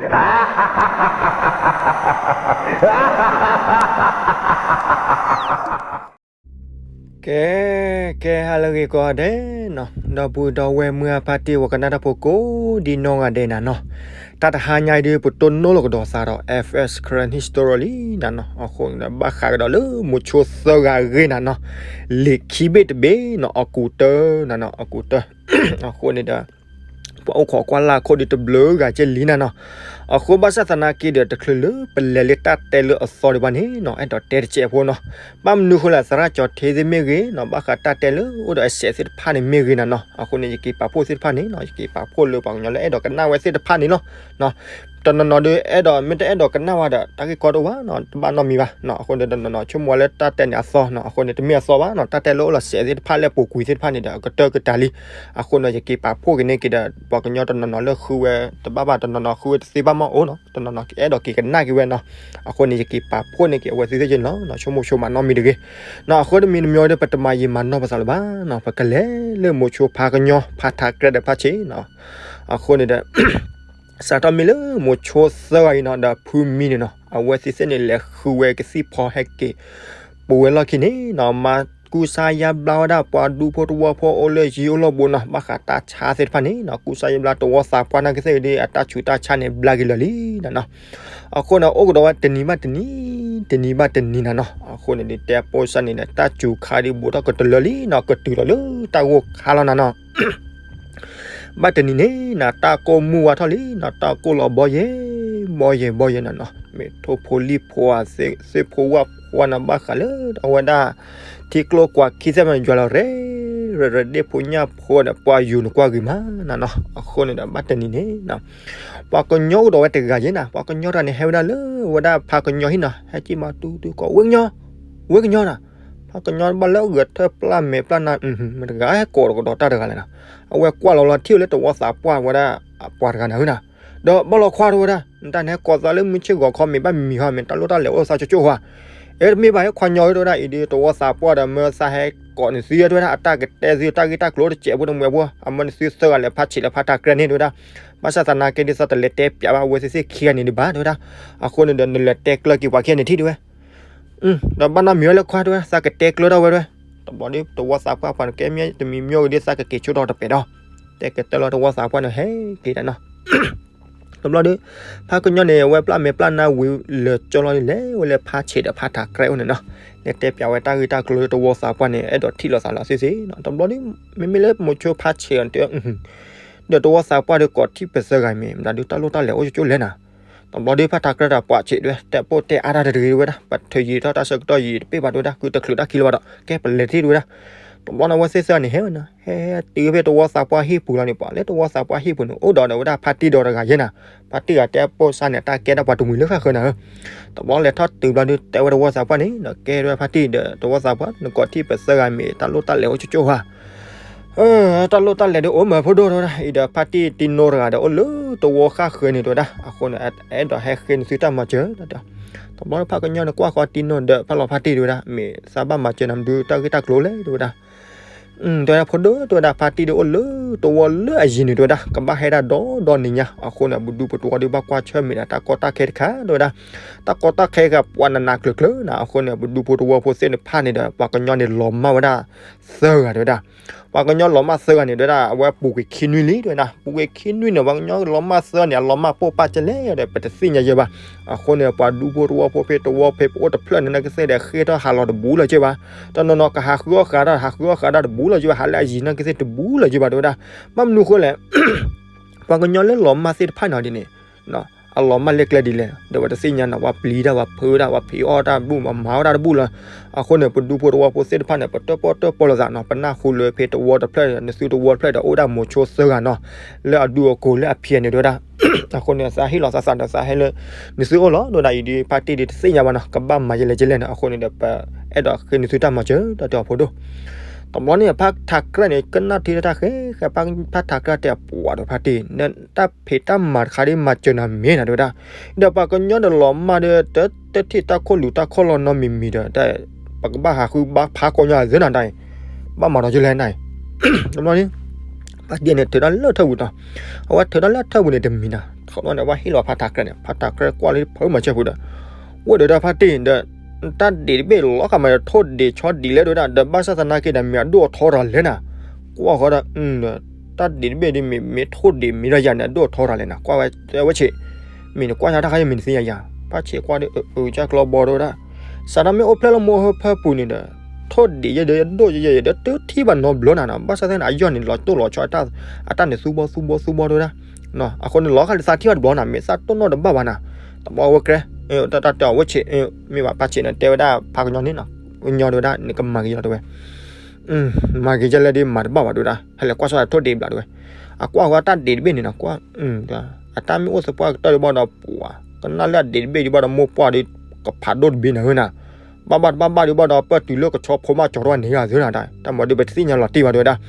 ကဲ ကဲ ဟါလၢအဂ့ၤကိးဂၤဒဲးနီၤ, ဒီပုၢ်ဒီဝဲၢ်မုၢ်အဖါတံၢ် ပှၤကနၣ်တၢ်ဖိကိးဒံနီၢ်ဂၤဒဲးနၤနီၤ, တၢ်တဟါညါအံၤဒုး ပတိၢ်နီၣ်လိာ်ကဒီးသးဒီး F S Karen History လံနၤနီၤ, အဃိန့ၣ်ဒီး ဘၣ်ဃးကဒီးလၢမိၤဆိသၢဂၤအဂ့ၢ်နၤနီၤ, လံာ်ခံဘ့ၣ်တဘ့ၣ်နီၤ အကူးတၢနၤနီၤ အကူးတၢ, အဃိန့ၣ်ဒီး ပှၤအိၣ်ခိးကွၢ်လၢ်အခိၣ်ဒုးတဘျုးဂၤကဲလံနၤနီၤ, အဃိဘၣ်ဆၣ်သနာ်က့ဒီး တချုးလၢပလဲၤလၢတၢ်တဲလၢအသီဒံးဘၣ်န့ၣ်နီၤ အဲၣ်ဒိးတဲတစဲးဖိနီၤ, ဘၣ်မနုၤဃိလဲၣ် သရၣ်ကၠီၤထ့သ့ၣ်မ့ၢ်ဂ့ၤနီၤ ဘၣ်ဃးတၢ်တဲလၢအိၣ်ဒီးအစဲးသ့ၣ်တဖၣ်န့ၣ်မ့ၢ်ဂ့ၤနၤနီၤ, အဃိန့ၣ် ယက့ၤပာ်ဖှိၣ်သ့ၣ်တဖၣ်န့ၣ်နီၤ ယက့ၤပာ်ဖှိၣ်လၢပှၤကညီလၢအဲၣ်ဒိးကနၣ်ဝဲသ့ၣ်တဖၣ်န့ၣ်လီၤ. တနီၤနီၤဒီးအဲၣ်ဒိး မ့ၢ်တအဲၣ်ဒိးကနၣ်ဝဲဒီး တၢ်ဂ့ၢ်ကီတအိၣ်ဘၣ်နီၤ တဘၣ်နီတမံၤဘၣ်နီၤ, အဃိန့ၣ် တနီၤနီၤဆိကမိၣ်ဝဲလၢတၢ်တဲန့ၣ်အသီနီၤ, အဃိန့ၣ် တမ့ၢ်အသီဘၣ်နီၤ, တၢ်တဲလၢအိၣ်လီၤစဲးသ့ၣ်တဖၣ်လၢအပူၤကွံာ်သ့ၣ်တဖၣ်န့ၣ်ဒီး အကတၢၢ်ကတၢၢ်လံ, အဃိန့ၣ် ယက့ၤပာ်ဖှိၣ်က့ၤန့ၢ်က့ၤဒီး ပှၤကညီတနီၤနီၤလၢဃုဝဲတဘၣ်ဘၣ် တနီၤနီၤဃုဝဲတသ့ဘၣ်မ့ၢ်အိၣ်နီၤ, တနီၤနီၤအဲၣ်ဒိးက့ၤကနၣ်က့ၤဝဲနီၤ, အဃိန့ၣ် ယက့ၤပာ်ဖှိၣ်န့ၢ်က့ၤအဝဲသ့ၣ်သ့ၣ်က့ၤန့ၣ်လီၤ, ဆိကမိၣ်ဆိကမးနီတမံၤတဂ့ၤ, နီၤ အဃိတမံၤတမံၤဒီး ပတမၤယံာ်မၤနီၢ်ပသးလၢၤဘၣ်နီၤ, ပကလဲၤလၢမိၤဆိဖးကညီ ဖးထးကြဲးဒီးဖးဆံးနီၤ, အဃိန့ၣ်ဒီး စးထီၣ်မ့ၢ်လၢမိၤဆိသၢဂၤအံၤနီၤ ဒီးဖုမံန့ၣ်နီၤ အဝဲသ့ၣ်သ့ၣ်န့ၣ် လဲၤဃုဝဲကသံၣ်ဖီဟဲက့ၤ ပဝဲလီၢ်ခံန့ၣ်နီၤ မၤကူစါယါဘျါဝဲဒၣ်ပှၤဒူဖိတဝီဖိအိၣ်လၢယံၤအိၣ်လီၢ်ဘူးနီၤ, ဘၣ်ဃးတၢ်ဆါသ့ၣ်တဖၣ်န့ၣ်နီၤ, ကူစါယါဘျါတဝီသးပှၢ်နာ်ကသ့ၣ်အံၤဒီး အတၢ်ဆူးတၢ်ဆါန့ၣ် ဘျါက့ၤလၢာ်လံနၤနီၤ, အဃိန့ၣ် အိၣ်ကဒီးဝဲတနံၤဘၣ်တနံၤ တနံၤဘၣ်တနံၤနၤနီၤ, အဃိန့ၣ်ဒုး တဲပိစၢ်န့ၣ်ဒီး တၢ်စူၤခါဒုးဘူးထီၣ်ကတလၢလံနီၤ, ကတုၤလီၤလၢတၢ်ဂိၢ်ခါလီၤနၤနီၤ ဘၣ်တနံၤန့ၣ်နၤ တၢ်ကိၢ်မူဝါထီၣ်လံနီၤ, တၢ်ကိၢ်လီၤဘီယဲၢ် ဘီယဲၢ် ဘီယဲၢ်နၤနီၤ, မ့ၢ်ထိၣ်ဖိလံၣ်ဖိဧါ သ့ၣ်ဖိဝၣ်ဖိနၤ ဘၣ်ဃးလၢအဝဲဒၣ် ထံကျိကွၢ်ခံသ့ၣ်မး ယွၤလီၤရဲၣ် ရဲၣ်ရဲၣ်ဒ့ၣ်ဖိညၣ်ဖိဒီး ပှၤယူၤနကွၢ်ဂ့ၤမးနၤနီၤ, အဃိန့ၣ်ဒီး ဘၣ်တနံၤန့ၣ်နၤ ပှၤကညီအိၣ်ဒီးဝဲတဂၤယဲၢ်နၤ, ပှၤကညီတဂၤန့ၣ် ဟဲဝဲဒၣ်လၢဝဲဒၣ်ဖးကညီဟံၣ်နီၤ, ဟဲက့ၤမၤတူတူကိး ဝ့ၢ်ကညီ ဝ့ၢ်ကညီနၤ, ဖးကညီဘၣ်လၢအဂဲၤထၢၣ်ပျၢ်မဲာ်ပျၢ်နါ မတဂၤဟဲကိးတကဒီးတၢ်တဂၤလဲၣ်နၤ, အဝဲကွၢ်လီၤလီၤထံၣ်ဝဲလၢတဝီသးပှၢ်ဝဲဒၣ် ပှၤတဂၤနၤဧၢနၤ, ဒီးဘၣ်လီၤခွါတဝဲဒၣ် နတၢ်န့ၣ်ဟဲကိးသးလၢမုၢ်ဆ့ၣ်ဂီၤခီ မ့ၢ်ဘၣ်မံၤဟီ မ့ၢ်တၢ်လိၣ်တၢ်လဲၤအိၣ်သးကၠိကၠိဧါ, အဲၣ်တမ့ၢ်ဘၣ်ဟဲခွါညီဧၢတဝဲဒၣ်, အံၤဒုးတဝီသးပှၢ်ဒီး မၢသးဟဲကိးနသုတဝဲဒၣ် အတၢ်ကတဲသုတၢ်ဂ့ၢ်တၢ်ကျိၤတစဲးဖိတမှဲးဖိ အမၢနသုသၢဂၤလဲၤဖးဆံးလၢဖးထးကြဲးန့ၣ်တဝဲဒၣ်, ဘၣ်ဆၣ်သနာ်က့ဒ်သိးတလဲၤတဲပၠးဘၣ် အဝဲသ့ၣ်သ့ၣ်ခံဂၤန့ၣ်ဒံးဘၣ်တဝဲဒၣ်, အဃိန့ၣ်ဒီး နလဲၤတဲကျၢၤက့ၤပှၤခံဂၤန့ၣ်ထံၣ်တဝဲ ဒီးဘၣ်နီတမံၤဝဲလၢခွါတဝဲ သးကတဲကျၢၤထီၣ်ဝဲတဝဲ, တဘျီဒီးတဝီသးပှၢ်ပှၤန့ၣ် ကဲမ့ၢ်တမံၤမ့ၢ်ဂ့ၤဒီး သးကက့ၤဆိထီၣ်တပဲာ်ဒီး, တဲကတဲလီၤတဝီသးပှၢ်န့ၣ် ဟဲက့ၤတၢ်နီၤ, တဘျီဒီး ဖးကညီန့ၣ် အဝဲပျၢ်မဲာ်ပျၢ်နါဝံၤလၢာ်ကၠီလီၤဒီး လဲၤဝဲလၢဖးဆံးဒီးဖးထးကြဲးအိၣ်န့ၣ်နီၤ, လဲၤတဲပၠးဝဲတၢ်ဂ့ၢ်တၢ်ကျိၤလၢတဝီသးပှၢ်န့ၣ် အဲၣ်ဒိးထံၣ်လိာ်သးလီၤသ့ၣ်သ့ၣ်နီၤ, တဘျီဒီး မ့မ့ၢ်လၢမိၤဆိဖးဆံးအီၤန့ၣ်တဲ ဒီးတဝီသးပှၢ်ဒီးကိးထံၣ်ပသၢဂၤမ့ၢ် မတၤဒုးတၢ်လိၣ်တၢ်လဲၤအိၣ်ကၠိကၠိလဲၣ်နၤ, တဘျီဒီးဖးထးကြဲးတၢ်ပှၤဆံးတဝဲ တဲပိၢ်တဲအါတၢ်တဂ့ၤတဝဲဒၣ် ပထၢယံာ်ထီၣ်တၢ်ဆၢကတီၢ်ယံာ်တပ့ၢ်ဘၣ်တဝဲဒၣ် ဃုတချုးတၢ်ခံလၢၤဘၣ်ဒီး ကဲပလဲၤတထံၣ်တဝဲဒၣ်, တဘျီန့ၣ်အဝဲသ့ၣ်သၢဂၤန့ၣ် ဟဲဝဲနီၤ ဟဲဟဲတုၤဖဲတဝီသးပှၢ်ဟံၣ်ပူၤလီၤန့ၣ် ပှၤလၢတဝီသးပှၢ်ဟံၣ်ပူၤန့ၣ် အိၣ်ဒီးဒီးဝဲဒၣ်ဖါတံၢ်ဒီးတဂၤယဲၢ်နၤ, ဖါတံၢ်ဂၤတဲပိၢ်စၢ်န့ၣ် တၢ်ကဲတၢ်ပှၤတမှံၤလၢဃၣ်ဃၢၤနၤဧၢ, တဘျီလဲၤထီၣ်တုၤဘျီဒီး တဲဝဲတဝီသးပှၢ်န့ၣ် ကဲဝဲဖါတံၢ်ဒီးတဝီသးပှၢ် နကိးထံၣ်ပသၢဂၤမ့ၢ် တၢ်လိၣ်တၢ်လဲၤအိၣ်ကၠိကၠိဧါ တၢ်လိၣ်တၢ်လဲၤဒီးအိၣ်မးဖိဒိၣ်တဝဲဒၣ် အံၤဒီးဖါတံၢ်တံနိတဂၤဒီးအိၣ်လၢတဝီဃၣ်ဃၢၤန့ၣ်တဝဲဒၣ် အဃိန့ၣ် အဲၣ်ဒိးဟဲဃ့နသုတၢ်မၤစၢၤ, တဘျီဖးကညီန့ၣ်ကွၢ်ဃီတံနိဒီးဖးလီၤဖါတံၢ်တဝဲဒၣ် မ့ၢ်သးဘၣ်မၤစၢၤနၤမဒုးတၢ်ဂ့ၢ်တၢ်ကျိၤလဲၣ်တဝဲဒၣ်, တဝဲဒၣ်ဖိဒိၣ်တဝဲဒၣ်ဖါတံၢ်ဒီးအိၣ်လၢတဝီလၢအယံၤန့ၣ်တဝဲဒၣ် ကဘၣ်ဟဲဒၣ်ဒီဒီနံၤညါ အဃိန့ၣ် ပဒူဖိတဝီဒီးဘၣ်ကွၢ်ဆၢၣ်မဲာ်ဒီးတၢ်ကီတၢ်ခဲတခါတဝဲဒၣ်, တၢ်ကီတၢ်ခဲဂၤပှၤနးနးကျၢၤကျၢၤနၤ အဃိန့ၣ် ပဒူဖိတဝီဖိသ့ၣ်တဖၣ်န့ၣ်ဒီး ပှၤကညီန့ၣ်လီၤမၢ်ဝဲဒၣ်သၢဂၤတဝဲဒၣ်, ပှၤကညီလီၤမၢ်သၢဂၤန့ၣ်တဝဲဒၣ် အဝဲပူၤကွံာ်ခံနွံလံတဝဲဒၣ်, ပူၤကွံာ်ခံနွံန့ၣ် ပှၤကညီလီၤမၢ်သၢဂၤန့ၣ် အလီၤမၢ်ပိၢ်ပၢ်ကလဲၣ်ဒီး ပတသ့ၣ်ညါယဲၢ်ဘၣ်, အဃိန့ၣ် ပှၤဒူဖိတဝီဖိဖဲတဝီဖဲပအိၣ်တဖျၢၣ်န့ၣ် နာ်ကသ့ၣ်ဒီးဃ့ထီၣ်ဟးလီၤတဘူးလၢၤက့ဘၣ်, တနီၤနီၤကဟးဃုအီၣ်ဃးတၢ် ဟးဃုအီၣ်ဃးတၢ်တဘူးလၢၤက့ဘၣ် ဟးလၢအယံၤနာ်ကသ့ၣ်တဘူးလၢၤက့ဘၣ်တဝဲဒၣ်, ဘၣ်မနုၤဃိလဲၣ် ပှၤကညီလၢလီၤမၢ်သ့ၣ်တဖၣ်န့ၣ်ဒ်န့ၣ် အလီၤမၢ်လၢကျဲဒ်လဲၣ် ဒီးပတသ့ၣ်ညါန့ၣ် ပှၤပျံၤတၢ် ပှၤဖုးတၢ် ပှၤဖံးအီၣ်တၢ်တဘူၣ် ပှၤမၤအီၣ်တၢ်တဘူၣ်လီၤ, အဃိန့ၣ် ပဒူဖိတဝီဖိသ့ၣ်တဖၣ်န့ၣ် ပတၢၣ်ပီၣ်တၢၣ်ပီလိာ်သးနီၤ ပနၢ်ဟူလၢဖဲတဝီတဖျၢၣ် နသုတဝီတဖျၢၣ်ဒီးအိၣ်ဒၣ်မိၤဆိသၢဂၤနီၤ, လၢအဒူအကိၤလၢအဖံးန့ၣ်တဝဲဒၣ်, အဃိန့ၣ် သးဟ့ၣ်လီၤသးသးဒီးသးဟဲလၢ နသုအိၣ်လီၤ တဝဲဒၣ်အံၤဒီး ဖါတံၢ်ဒီးတသ့ၣ်ညါဘၣ်နီၤ ကဘၣ်မၤယဲလဲၣ်ကလဲၣ်န့ၣ် အဃိန့ၣ်ဒီး ပအဲၣ်ဒိးဃ့နသုတၢ်မၤစၢၤ တၢ်တဲအီၤဖိဒိၣ် တဘျီန့ၣ် ဖါထးကြၢးန့ၣ် ကနၣ်ထံတၢ်ဃဲ ဃဲ ဖါထးကြၢးတဲအပှၤဒီးဖါတံၢ် တၢ်ဖံးတၢ်မၤတခါဒ်မၤစၢၤနၤမ့ၢ်နၤတဝဲဒၣ်, ဒီးပှၤကညီဒီးလီၤမၢ်ဒီး တထံၣ်တၢ်ခိၣ်လူၤတၢ်ခီၣ်လီၤနီတမံၤမံၤဒီး ပကဘၣ်ဟးဃုဘၣ်ဖးကီညါသ့နၤတၢ်အံၤ, ဘၣ်မၤဒီးယလဲၣ်နၤအံၤ, တဘျီန့ၣ် ဖါတံၢ်န့ၣ်ထုးထီၣ်လၢထၢၣ်ပူၤနီၤ. အဝဲထုးထီၣ်လၢထၢၣ်ပူၤန့ၣ်တမံၤနီၤ, ထီၣ်ဘျီန့ၣ် အဝဲဟ့ၣ်လီၤဖါထးကြဲန့ၣ်, ဖါထးကြဲကွၢ်လၢဖုမၤစၢၤပူၤဒီး, ဝဲဒီးတၢ်ဖါတံၢ်ဒီး, တၢ်ဒံးတဘ့ၣ်လီၤဃာ်မးဒီးထိၣ်ဒံးဆီဒံးလဲၣ်ဒဝဲဒၣ်, ဒီးဘၣ်ဆၣ်သနာ်က့ဒီးမ့ၢ်အဒိၣ်အထီရၤလဲၣ်နၤ, ကွၢ်ဃီဒီး, တၢ်ဒံးတဘ့ၣ်ဒ်မ့ၢ်မ့ၢ်ထိၣ်ဒံးမ့ၢ်ဒီးယၤန့ၣ် အဒိၣ်အထီရၤလဲၣ်နၤ, ကွၢ်ဝဲဝဲဆ့ၣ်, မ့ၢ်နကွၢ်ဆၣ်တၢ်ခါယမ့ၢ်နသ့ယၤယၤ, ဖါဆ့ၣ်ကွၢ်ဒီး အုကၢ်ကျီဘီဒဝဲဒၣ်, စးထီၣ်မ့ၢ်အိၣ်ဖျဲၣ်လၢမိၢ်ဟၢဖၢပူၤန့ၣ်ဒီး, ထိၣ်ဒံးယဲဒီးယဒိၣ်ယဲယဲဒီးတထံၣ်ဘၣ်နီတဘျီနၤနီၤ, ဘၣ်ဆၣ်သနာ်က့ အယီၢ်န့ၣ်လီၤတိၢ်လီၤဆီ, အတၢ်န့ၣ်သူဘီသူဘီသူဘီဒဝဲဒၣ်, အဃိန့ၣ်လီၤဃာ်လၢသးထံၣ်ဘၣ်တဘျီနၤ, မ့ၢ်သးတိၢ်နီၣ်တဘၣ်ဘၣ်နၤ, တဘျီဝဲကြဲ, တၢ်တဲအီၤဝဲဆ့ၣ်, မ့ၢ်ဘၣ်ဖါဆ့ၣ်န့ၣ် တဲဝဲဒၣ်ဖါကညီန့ၣ်နီၤ, ကညီဒဝဲဒၣ် နကမၤဂ့ၤလီၤတဲဝဲ မၤဂ့ၤယဲလဲၣ်ဒ်မၤတဘၣ်ဘၣ်ဒဝဲဒၣ်, ဟဲလဲၤကွၢ်ဆီၣ်ထိၣ်ဒံးဘျးဒဝဲ, အကွၢ်ဃီတၢ်ဒံးတဘ့ၣ်န့ၣ်နီၤ, ကွၢ်, အတၢ်မ့ၢ်အိၣ်သပှၢ်ကတၢၢ်ဒံးဘၣ်ဒီးပှၤ, ကနၣ်လၢအဒံးတဘ့ၣ်ဒံးဘၣ်ဒီးမိၢ်ပှၢ်ဒီး, ကဖးဒိၣ်တဘ့ၣ်နၤဧၢနၤ, ဘၣ်ဘၣ်တဘၣ်ဘၣ်ဒံးဘၣ်ဒီး ပၢၢ်တုၤလၢကဆီဖိမးကၠီၤထီၣ်ဝဲန့ၣ်ဂၤသၢနၤ, တၢ်မၤဒ်ပတသ့ၣ်ညါလီၤတံၢ်ဘၣ်ဒဝဲဒၣ်,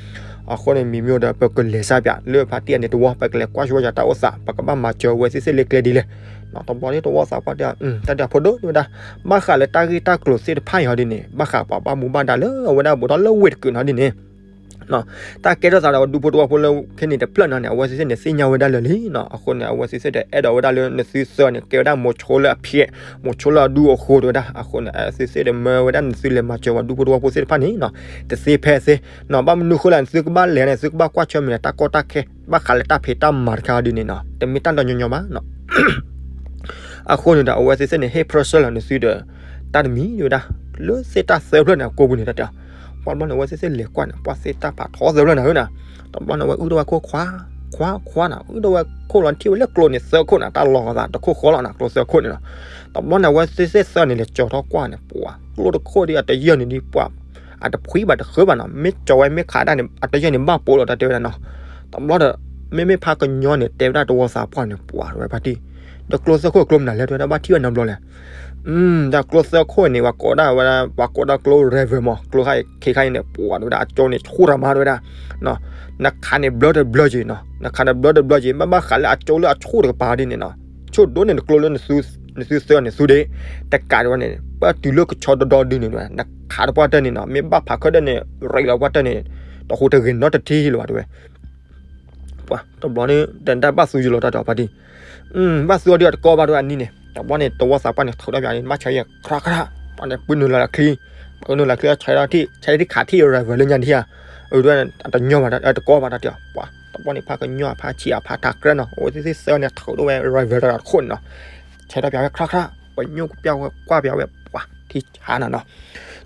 အဃိန့ၣ် မ့မ့ၢ်ဒီး ပကလဲၤစၢ်ပၠးလၢဖါတံၢ်အန့ၣ်တဝီ ပကလဲၤကွၢ်ဆိယၤတၢ်အိၣ်သး ပကဘၣ်မၤစၢၤဝဲသ့ၣ်သ့ၣ်လၢကျဲဒ်လဲၣ်, တဘျီန့ၣ်တဝီသးပှၢ်တဲ, တၢ်တဲအဖိဒိၣ်ဒဝဲဒၣ်, ဘၣ်ဃးလၢတၢ်ဂ့ၢ်တၢ်ကျိၤသ့ၣ်တဖၣ်အံၤဟီဒ်န့ၣ် ဘၣ်ဃးပှၤဘၣ်မူဘၣ်ဒါလၢအဝဲဒၣ်ဘူးထီၣ်လၢဝ့ၢ်တကုာ်နီၤဒ်န့ၣ် တၢ်ကဲထီၣ်သးဒီးဒူဖိတဝီဖိလၢခဲန့ၣ်တဖျၢၣ်နီၤန့ၣ် အဝဲသ့ၣ်သ့ၣ်န့ၣ် သ့ၣ်ညါဝဲဒၣ်လၢာ်လံနီၤ, အဃိန့ၣ် အဝဲသ့ၣ်သ့ၣ်ဒီးအဲၣ်ဒိးဝဲဒၣ်လၢနသုသၢန့ၣ် ကဲဝဲဒၣ်မိၤဆိလၢအဖျဲး, မိၤဆိလၢအဒူအဃိတဝဲဒၣ်, အဃိန့ၣ် အဝဲသ့ၣ်သ့ၣ်ဒီးမၢဝဲဒၣ်နသုလဲၤမၤစၢၤပှၤဒူဖိတဝီဖိသ့ၣ်တဖၣ်န့ၣ်နီၤ, တသ့ဖဲသ့နီၤ, ဘၣ်မနုၤဃိလဲၣ် နသုကဘၣ်လဲၤန့ၣ် နသုကဘၣ်ကွၢ်ဆၢၣ်မဲာ်န့ၣ် တၢ်ကီတၢ်ခဲ ဘၣ်ဃးလၢတၢ်ဖံးတၢ်မၤတခါဒ်န့ၣ်နီၤ တမ့ၢ်တၢ်လီၤညီညီဘၣ်နီၤ အဃိန့ၣ်ဒီး အဝဲသ့ၣ်သ့ၣ်န့ၣ် ဟ့ၣ် pressure လီၤနသုဒီး တၢ်တမံၤဒဝဲဒၣ်, လၢသ့ၣ်တၢ်သၢဖျၢၣ်န့ၣ် အကိာ်ပူၤန့ၣ်တၢ်တဲ, ပှၤတဘျီန့ၣ် အဝဲသ့ၣ်သ့ၣ်လဲၤကွၢ်န့ၣ် ပှၤသ့ၣ်တၢ်ဖးထီသၢဖျၢၣ်န့ၣ်ဧၢနီၤ, တဘျီန့ၣ် အဝဲအုၣ်ထီၣ်ဝဲခိၣ်ခွါ, ခွါခွါနီၤ, အုၣ်ထီၣ်ဝဲခိၣ်လီၤထံၣ်ဝဲလၢကျိန့ၣ်သၢခိၣ်နီၤ, တၢ်လီၤဂာ်သးတခိၣ်ဃီလီၤနီၤ, ကျိသၢခိၣ်န့ၣ်နီၤ, တဘျီန့ၣ် အဝဲသ့ၣ်သ့ၣ်သၢန့ၣ် လဲၤကၠီၤထီၣ်ကွၢ်န့ၣ် ပှၤကျိတခိၣ်ဒီး အတယၢၢ်န့ၣ်ဒ်ပှၤ အတဖှံဘၣ်တဃၢဘၣ်နီၤ, မ့ၢ်ကၠီၤဝဲမ့ၢ်ခးဒၣ်န့ၣ် အတယၢၢ်န့ၣ်ဘၣ်ပိာ်လီၤတၢ်တဲဝဲဒၣ်နီၤ, တဘျီဒီး မ့မ့ၢ်ဖးကညီန့ၣ် တဲဝဲဒၣ်တဝီသးပှၢ်န့ၣ် ပှၤတဝဲဖါတံၢ်, ဒီးကျိသၢခိၣ်ကျိမနုၤလဲၣ် တဝဲဒၣ်ဘၣ်ထံၣ်ဝဲနီတဘျီလဲၣ်, ဒီးကျိသၢခိၣ်န့ၣ် ပှၤကိးဒၣ်ဝဲဒၣ် ပှၤကိးဒၣ်ကျိ river မး ကျိခါအံၤခ့ခါအံၤန့ၣ် ပှၤတဝဲဒၣ် အကၠိန့ၣ်ဆူၣ်တၢ်မးတဝဲဒၣ် နခးန့ၣ်ဘျၢတဘျၢက့ၤနီၤ, နခးန့ၣ်ဘျၢတဘျၢက့ၤ ဘၣ်ဘၣ်ဃးလၢအကၠိလၢအဆူၣ်တကပၤဒ်န့ၣ်နီၤ, ဆိၣ်ဒိၣ်န့ၣ်တကျိလၢ နသုသၢန့ၣ် သုဒ့ တကးဒံးဝဲန့ၣ် ပၢ်တုၤလၢကဆီဒီဒီဒုန့ၣ် နခးတပှၢ်တၢၢ်န့ၣ်နီၤ, မ့ၢ်ဘၣ်ဖးခၢၣ်ဒၢန့ၣ် ရံးလီၤပှၢ်တၢၢ်န့ၣ် တဟူးတဂ့ၤနီတထံၣ်လၢၤဘၣ်တဲဝဲ ပှၤတဘျီန့ၣ် တၢ်ဘၣ်သူယလီၤတၢ်တဲအီၤဖါတံၢ်, ဘၣ်သူအီၤဒ်အတကီဘၣ်တဲဝဲအနံၣ်န့ၣ် တဘျီန့ၣ် တဝီသးပှၢ်န့ၣ် ထုးထီၣ်ပၠးန့ၣ် ဘၣ်ဆၢယဲၢ်ခရၣ်ခရၣ်, ပှၤန့ၣ် ပှ့ၤနုာ်လီၤလၢချံ, ပှၤနုာ်လီၤချံ ဆဲးထီၣ်ထံၣ် ဆဲးထီၣ်ထံၣ်ခးထံၣ် river လၢညါန့ၣ်ဧါ, အဝဲတညီဘၣ် တကီဘၣ်တၢ်တဲအီၤ, ပှၤတဘျီန့ၣ် ဖးကညီဖးဆံးအဖးထးကြၢးနီၤ အဝဲသ့ၣ်သ့ၣ်သၢန့ၣ် ထုးထီၣ်ဝဲriverတၢ်တခိၣ်န့ၣ်နီၤ, ဆဲးထီၣ်ပၠးဝဲခရၣ်ခရၣ်, ပှၤညိၣ်ကပျၢ်ဝဲကွၢ်ပၠးဝဲ ပှၤထံဆါနၤနီၤ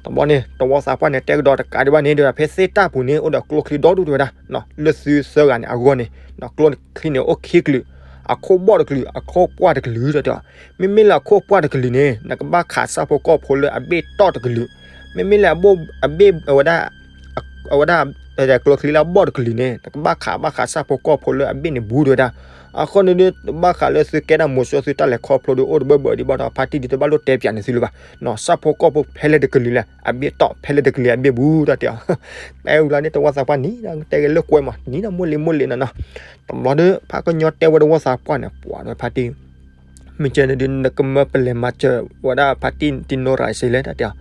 တဘျီန့ၣ် တဝီသးပှၢ်န့ၣ် တဲကဒီးတကးဒံးဘၣ်န့ၣ်ဒီး ဖဲသ့ၣ်တၢ်ပူၤန့ၣ် အိၣ်ဒီးကျိချံဒီဒူၣ်တဲဝဲဒၣ်, လၢသုသၢဂၤန့ၣ်အဂီၢ်န့ၣ် ကျိချံန့ၣ်အိၣ်ခံကလုာ်, အခိၣ်ဘီၣ်တကလုာ် အခိၣ်ပှၢ်တကလုာ်တဲအီၤ, မ့မ့ၢ်လၢအခိၣ်ပှၢ်တကလုာ်န့ၣ် နကဘၣ်ခးဆၣ်ဖိကီၢ်ဖိလၢအဘ့ၣ်တီၢ်တကလုာ်, မ့မ့ၢ်လၢအဘ့ၣ်အဝဲဒၣ် အဝဲဒၣ် ကျိချံလၢအဘီၣ်တကလုာ်န့ၣ် နကဘၣ်ခးဘၣ်ခးဆၣ်ဖိကီၢ်ဖိလၢအဘ့ၣ်န့ၣ်ဘူးတဲဝဲဒၣ်, အဃိန့ၣ်ဒီး ဘၣ်ဃးလၢသုကဲဒၣ်မိၤစိသုတၢ်လဲၤခီဖျိဒီးအိၣ်တဘၢဘၢဒံးဘၣ်ဒီး ဖါတံၢ်ဒ်တဘၣ်လိၣ်တဲပၠးန့ၣ်သုလၢၤဘၣ်, ဆၣ်ဖိကီၢ်ဖိဖဲလဲၣ်တကလုာ်လဲၣ် အဘ့ၣ်တီၢ် ဖဲလဲၣ်တကလုာ်အဘ့ၣ်ဘူးတၢ်တဲအီၤ, တဲဝံၤလီၤန့ၣ် တဝီသးပှၢ်နံၤ တဲက့ၤလၢကွဲမး နံၤနမိၢ်လံၤမိၢ်လံၤနၤနီၤ, တဘျီဒီး ဖးကညီတဲဝဲတဝီသးပှၢ်န့ၣ် ပှၤဒီးဖါတံၢ် မ့ၢ်ကဲန့ၣ်ဒုး နကမၢပလဲၤမၤစၢၤဝဲဒၣ်ဖါတံၢ်တံၤနိရၤစ့လဲၣ်တၢ်တဲအီၤ,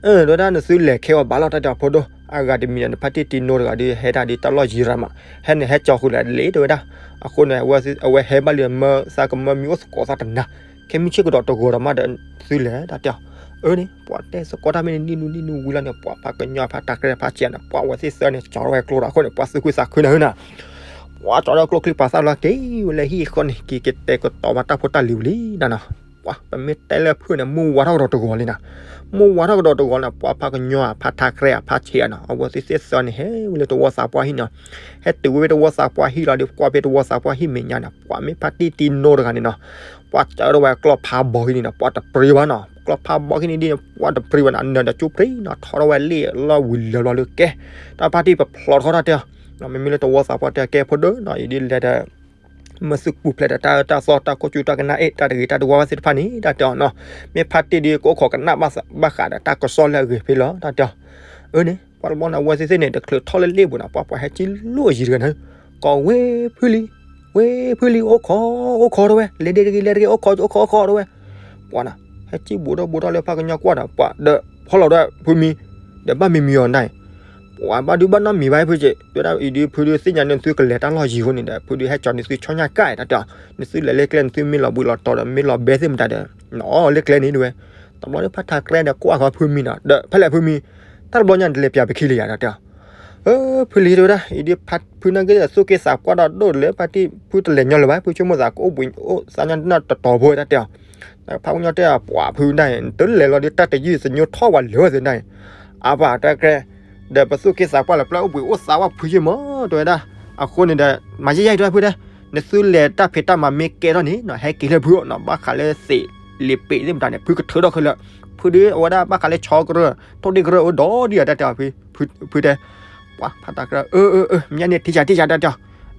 အၢ တဲဝဲဒၣ်နသုလဲၤခဲအီၤဘၣ်လီၤတၢ်တဲအီၤဖိဒိၣ်, အဂၤတမံၤဒီးနဖါတံၢ်တံၤနိတဂၤဒုး ဟဲဒၣ်ဒ်တၢ်လီၢ်ယံၤရၤမး, ဟဲန့ၣ်ဟဲကၠီဃုာ်လၢာ်လ့ၣ်တဲဝဲဒၣ်, အဃိန့ၣ် အဝဲဟဲဘၣ်လံ မၢသးကမၢမံၤအိၣ်သကိးသးတနၤ, ခဲမုၢ်ဆ့ၣ်ကဒီးတဂီၤဒီးမးဒီးသုလဲၤတၢ်တဲအီၤ, အၢန့ၣ် ပှၤတဲသကိးတၢ်မ့ၢ်န့ၣ် နံၣ်နူနံၣ်နူဝံၤလီၤန့ၣ် ပှၤဖးကညီဖးတၢ်ကြဲးဖးဆံးန့ၣ် ပှၤဝဲသ့ၣ်သၢန့ၣ် ကၠီထီၣ်ဝဲကျိဒီးအဃိန့ၣ် ပှၤသုးကွံာ်သးခုနၤဟၢနၤ ပှၤကၠီထီၣ်ကျိချံပာ်သးလီၤက့ၤဝဲလၢဟံၣ်အဃိန့ၣ် က့ၤကတဲာ်ကတီၤမၤတၢ်ဖိတၢ်လံၤဝံၤလံနၤနီၤ, ပှၤပမ့ၢ်တဲလၢဖုၣ်န့ၣ် မုၢ်ဝါထီၣ်ကဒီးတဂီၤလံနၤ, မုၢ်ဝါထီၣ်ကဒီးတဂီၤန့ၣ် ပှၤဖးကညီအဖးထးကြဲးအဖးဆံးအနီၤ အဝဲသ့ၣ်သၢန့ၣ် ဟဲဝဲလၢတဝီသးပှၢ်ဟံၣ်နီၤ, ဟဲတုၤဝဲတဝီသးပှၢ်ဟံၣ်လီၤဒီး ကွၢ်ဖဲတဝီသးပှၢ်ဟံၣ်မဲာ်ညါန့ၣ် ပှၤမ့ၢ်ဖါတံၢ်တံၤနိတဂၤန့ၣ်နီၤ, ပှၤစၢထီၣ်ဝဲကျီၢ်ဖးဘီဟံၣ်န့ၣ်နီၤ ပှၤတပြံဘၣ်နီၤ, ကျီၢ်ဖးဘီဟံၣ်န့ၣ်ဒ်န့ၣ် ပှၤတပြံဘၣ်နီၤ နၢၤဒီးကၠူပြံနီၤ ထီထီၣ်ဝဲလ့ၣ်လီၢ်ဝံၤလၢာ်ဘျီလၢကဲ, တၢ်ဖါတံၢ်ပဖျိးထီၣ်တၢ်တဲအီၤ, မ့မ့ၢ်လၢတဝီသးပှၢ်တဲကဲဖိဒိၣ်နီၤ အံၤဒ်လဲၣ်ဒီး မ့ၢ်သုပူၤဖျဲးဒီးတၢ်အၢတၢ်သီတၢ်ခိၣ်ကၠူတၢ်ကနၣ်အ့ၣ် တၢ်တဂ့ၤတၢ်တဝါဝဲသ့ၣ်တဖၣ်န့ၣ် တၢ်တဲအီၤနီၤ, မ့ၢ်ဖါတံၢ်ဒ်ကအိၣ်ခိးကနၣ်ဘၣ်ဃးဒီးတၢ်ကစီၣ်လၢအဂ့ၤဖဲလီၤ တၢ်တဲအီၤ, အၢန့ၣ် ပှၤတဘျီန့ၣ် အဝဲသ့ၣ်သ့ၣ်န့ၣ် တချုးထီၣ်လၢလ့ၣ်ပူၤန့ၣ် ပှၤပှၤဟဲကံလိၣ်အယံၤတဂၤန့ၣ်, ကိးဝ့ၢ်ဖုလံ, ဝ့ၢ်ဖုလံ အိၣ်ခိး, အိၣ်ခိးတဝဲ လဲၤဒ့တဂ့ၤ လဲၤတဂ့ၤ အိၣ်ခိး အိၣ်ခိး အိၣ်ခိးတဝဲ, ပှၤနီၤ ဟဲကံဘူးထီၣ်ဘူးထီၣ်လၢဖးကညီကွၢ်ဒီး ပှၤဒီးဖီလီၤဒီးဖုမံၤ, ဒီးဘၣ်မံၤမံၤအီၤန့ၣ်, ပှၤ ပှၤဘၣ်ဒုဘၣ်နီတမံၤဘၣ်ဖုက့, တဲဝဲဒၣ်အံၤဒုး ဖုဒုးသ့ၣ်ညါန့ၣ် နသုကလဲၤတၢ်လီၢ်ယံၤအဃိန့ၣ်ဒီး ဖုဒုးဟဲကၠီၤန့ၢ်သုဆီညၣ်ကၣ်တၢ်တဲအီၤ, နသုလဲၤလၢကျဲ နသုမ့ၢ်လီၤဘှံးလီၤတီၤဒီး မ့ၢ်လီၤဘဲသ့ၣ်မတၤဒီး နအီၣ်လၢကျဲန့ၣ်တဲဝဲ. တဘျီဒီးဖါထးကြဲဒီးကွၢ်ဃီဖုမံၤနီၤ ဒီးဖဲလဲၣ်ဖုမံၤ, တၢ်တဘျီညါနတလဲၤပၠးပခံလၢယၤတၢ်တဲအီၤ. အၢ ဖုလံတဲဝဲဒၣ် အံၤဒုးဖုနာ်က့ဒီး သူၣ်က့သးပှၢ်ဒီးဒိၣ်လဲၣ် ဖါတံၢ်ဖုတလဲၤညီလၢၤဘၣ် ဖုဆိကမိၣ်သးကအိၣ်ဘှံးအိၣ်သးညီနၢ်တတီၤဖိတၢ်တဲအီၤ. ဖါကညီတဲအီၤ ပှၤဖုဒၣ်အံၤ နတလဲၤလီၤဒုး တၢ်တယုၢ်သညိထီၣ်ဝဲလၢာ်ဝဲသ့ၣ်ဒၣ်အံၤ, အါပှၤတၢ်ကြဲ ဒီးပသူၣ်က့သးပှၢ်လၢပျဲၢ်အိၣ်ဘှံးအိၣ်သးဝဲဖုယ့ၢ်မး တဲဝဲဒၣ်. အဃိန့ၣ်ဒီး မၤယဲယဲအံၤတဲဝဲဖုတဲ, နသုလဲၤတၢ်ဖံးတၢ်မၤမ့ၢ်ကဲထီၣ်န့ၣ်နီၤ ဟဲက့ၤလၢဖုနီၤ ဘၣ်ဃးလၢသ့ၣ်လံာ်ပ့ၤသ့ၣ်မတၤန့ၣ် ဖုကထုးထီၣ်ခဲလၢာ်, ဖုဒုးအဝဲဒၣ်ဘၣ်ဃးလၢဆီကရၢ ထိၣ်ဒ့ၣ်ကရၢအိၣ်ဒီးဒ်အတၢ်တဲအီၤ ဖုတဲ ပှၤဖါတၢ်ကြဲ အၢ အၢ အၢ မ့ၢ်န့ၣ်ထံၣ်ယၤထံၣ်ယၤတၢ်တ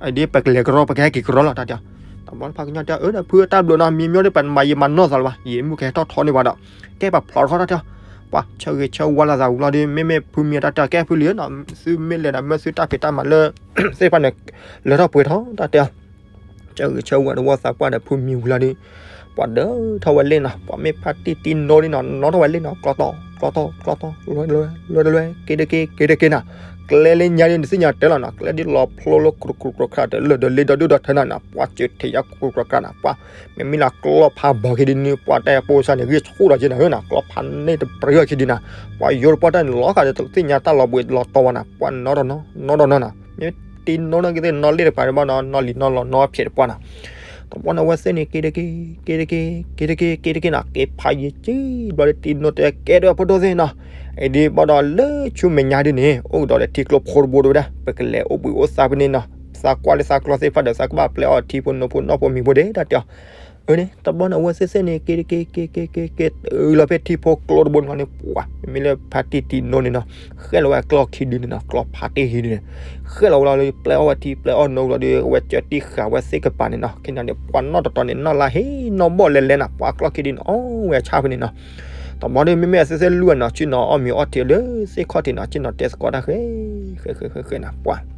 ဲအီၤ, ဒ်ပကလဲၤကရီ ပကဟဲက့ၤကရီလီၤတၢ်တဲအီၤ. တဘျီဖါကညီတဲအီၤ အၢ ဒီးဖုတၢ်ဘျုးနီၤ မ့ၢ်မ့ၢ်ဒီးပမၤယံာ်မၤနီၢ်သးလၢၤဘၣ် ယံာ်မုၢ်ကဟဲထီၣ်ထီန့ၢ်ပှၤဒီး ကဲပဖျိးထီၣ်တၢ်တဲအီၤ. ပှၤဆၢဂ့ၤဆၢဝါလိာ်သးဝံၤလီၤဒီး မ့မ့ၢ်ဖုမံၤတၢ်တဲအီၤ ကဲဖုလံနီၤ သုမ့ၢ်လဲၤဒီးမၢသုတၢ်ဖံးတၢ်မၤလၢ သ့ၣ်တဖၣ်န့ၣ် လၢထီၣ်ပှဲၤထီၣ်တၢ်တဲအီၤ. ဆၢဂ့ၤဆၢဝါတဝီသးပှၢ်ဒီးဖုမံၤဝံၤလီၤဒီး ပှၤဒၢထီၣ်ဝဲလ့ၣ်နီၤ ပှၤမ့ၢ်ဖါတံၢ်တံနိဒ်နီၤ နီၣ်ထီၣ်ဝဲလ့ၣ်နီၤ ကျီတီ ကျီတီ ကျီတီ လွဲလွဲလွဲလွဲ က့ၤတက့ၤ က့ၤတက့ၤနီၤ ကျဲလၢညါဒ်နသ့ၣ်ညါတဲလီၤနီၤ ကျဲဒ်လီၤဖျိလၢကြူးကြူးကြူးကြူးကြူး တလၢာ်ဒီးလ့ဒီဒူၣ်ဒီထၢနီၤနီၤ ပှၤစၢၤထံးယါကြူးကြူးကြူးကြူးနီၤ ပှၤ မ့မ့ၢ်လၢကျီဖးဘီခံဒ်န့ၣ် ပှၤတၢ်အဲၣ်ပိစၢ်န့ၣ် ဂံၢ်ဆူၣ်ဒီးက့နီၤ ကျီဖးန့ၣ်တပြံအီၤခံဒ်နီၤ ပှၤယိၤတပှၢ်တၢ်န့ၣ် လီၤဃာ်ဒီးသ့ၣ်ညါတၢ်လီၤဘှံးလီၤတီၤဝဲနီၤ ပှၤနီၣ်ဒီးနီၣ် နီၣ်ဒီးနီၣ်နီၤ မ့ၢ်တံနိနာ်က့သ့ၣ်နီၣ်လ့ၣ်တပၤတဘၣ်နီၤ နီၣ်လံၤနီၣ်လီၤနီၣ်ဖျဲးတပှၢ်နီၤ တဘျီန့ၣ်အဝဲသ့ၣ်န့ၣ် က့ၤတက့ၤ က့ၤတက့ၤ က့ၤတက့ၤ က့ၤတက့ၤနီၤ က့ၤဖးယံာ်က့ၤ ဘျီဒီးတံနိတဲကဲဒီးဖိဒိၣ်သ့ၣ်နီၤ အံၤဒ်ဘၣ်ဒီးလၢဆူမဲာ်ညါဒ်န့ၣ် အိၣ်ကဒီးလၢထံကျိဖိတဘိတဲဝဲဒၣ် ပကလဲၤအိၣ်ဘှံးအိၣ်သါဖဲန့ၣ်နီၤ သးကွၢ်လၢသးကျီသ့ၣ်တဖၣ်ဒီး သးကဘၣ်ပျဲအီၣ်ထံဖိနိဖိနီၢ်ဖိမံၤဖိဒၣ်တၢ်တဲအီၤ အၢန့ၣ် တဘျီန့ၣ်အဝဲသ့ၣ်သ့ၣ်န့ၣ် က့ၤတက့ၤ က့ၤက့ၤ က့ၤက့ၤ တုၤလီၤဖဲထံဖိကျိတဘိန့ၣ်လီၤန့ၣ် ပှၤ မ့မ့ၢ်လၢဖါတံၢ်တံနိန့ၣ်နီၤ ဃဲၣ်လီၤဝဲအကျီၢ်ခံဒုန့ၣ်နီၤ ကျီဖးတ့ၢ်ဟံးဒုန့ၣ် ဃဲၣ်လီၤဝဲလီၤဒီး ပျဲအီၣ်ဝဲထံ ပျဲအီၣ်နိလီၤဒီး အဝဲကၢတံၢ်ဃာ်ဝဲသ့ၣ်ကပၤန့ၣ်နီၤ ခဲန့ၣ်န့ၣ် ပှၤနီၣ်တတီၤန့ၣ် နီၣ်လၢဟ့ၣ်နီၣ်ဘီၣ်လဲၤလဲၤနီၤ ပှၤကျီၢ်ခံဒုန့ၣ် အီၣ်ဝဲအဆၣ်ဖဲန့ၣ်နီၤ တဘျီဒီး မ့မ့ၢ်အဝဲသ့ၣ်သ့ၣ်လွံၢ်နီၤ ဆ့ၣ်နီၤအီၣ်မ့ၤအီထံလၢသ့ၣ်ခီၣ်ထံးနီၤ ဆ့ၣ်နီၤတဲသကိးတၢ်ဃဲ ဃဲဃဲဃဲဃဲနီၤ ပှၤ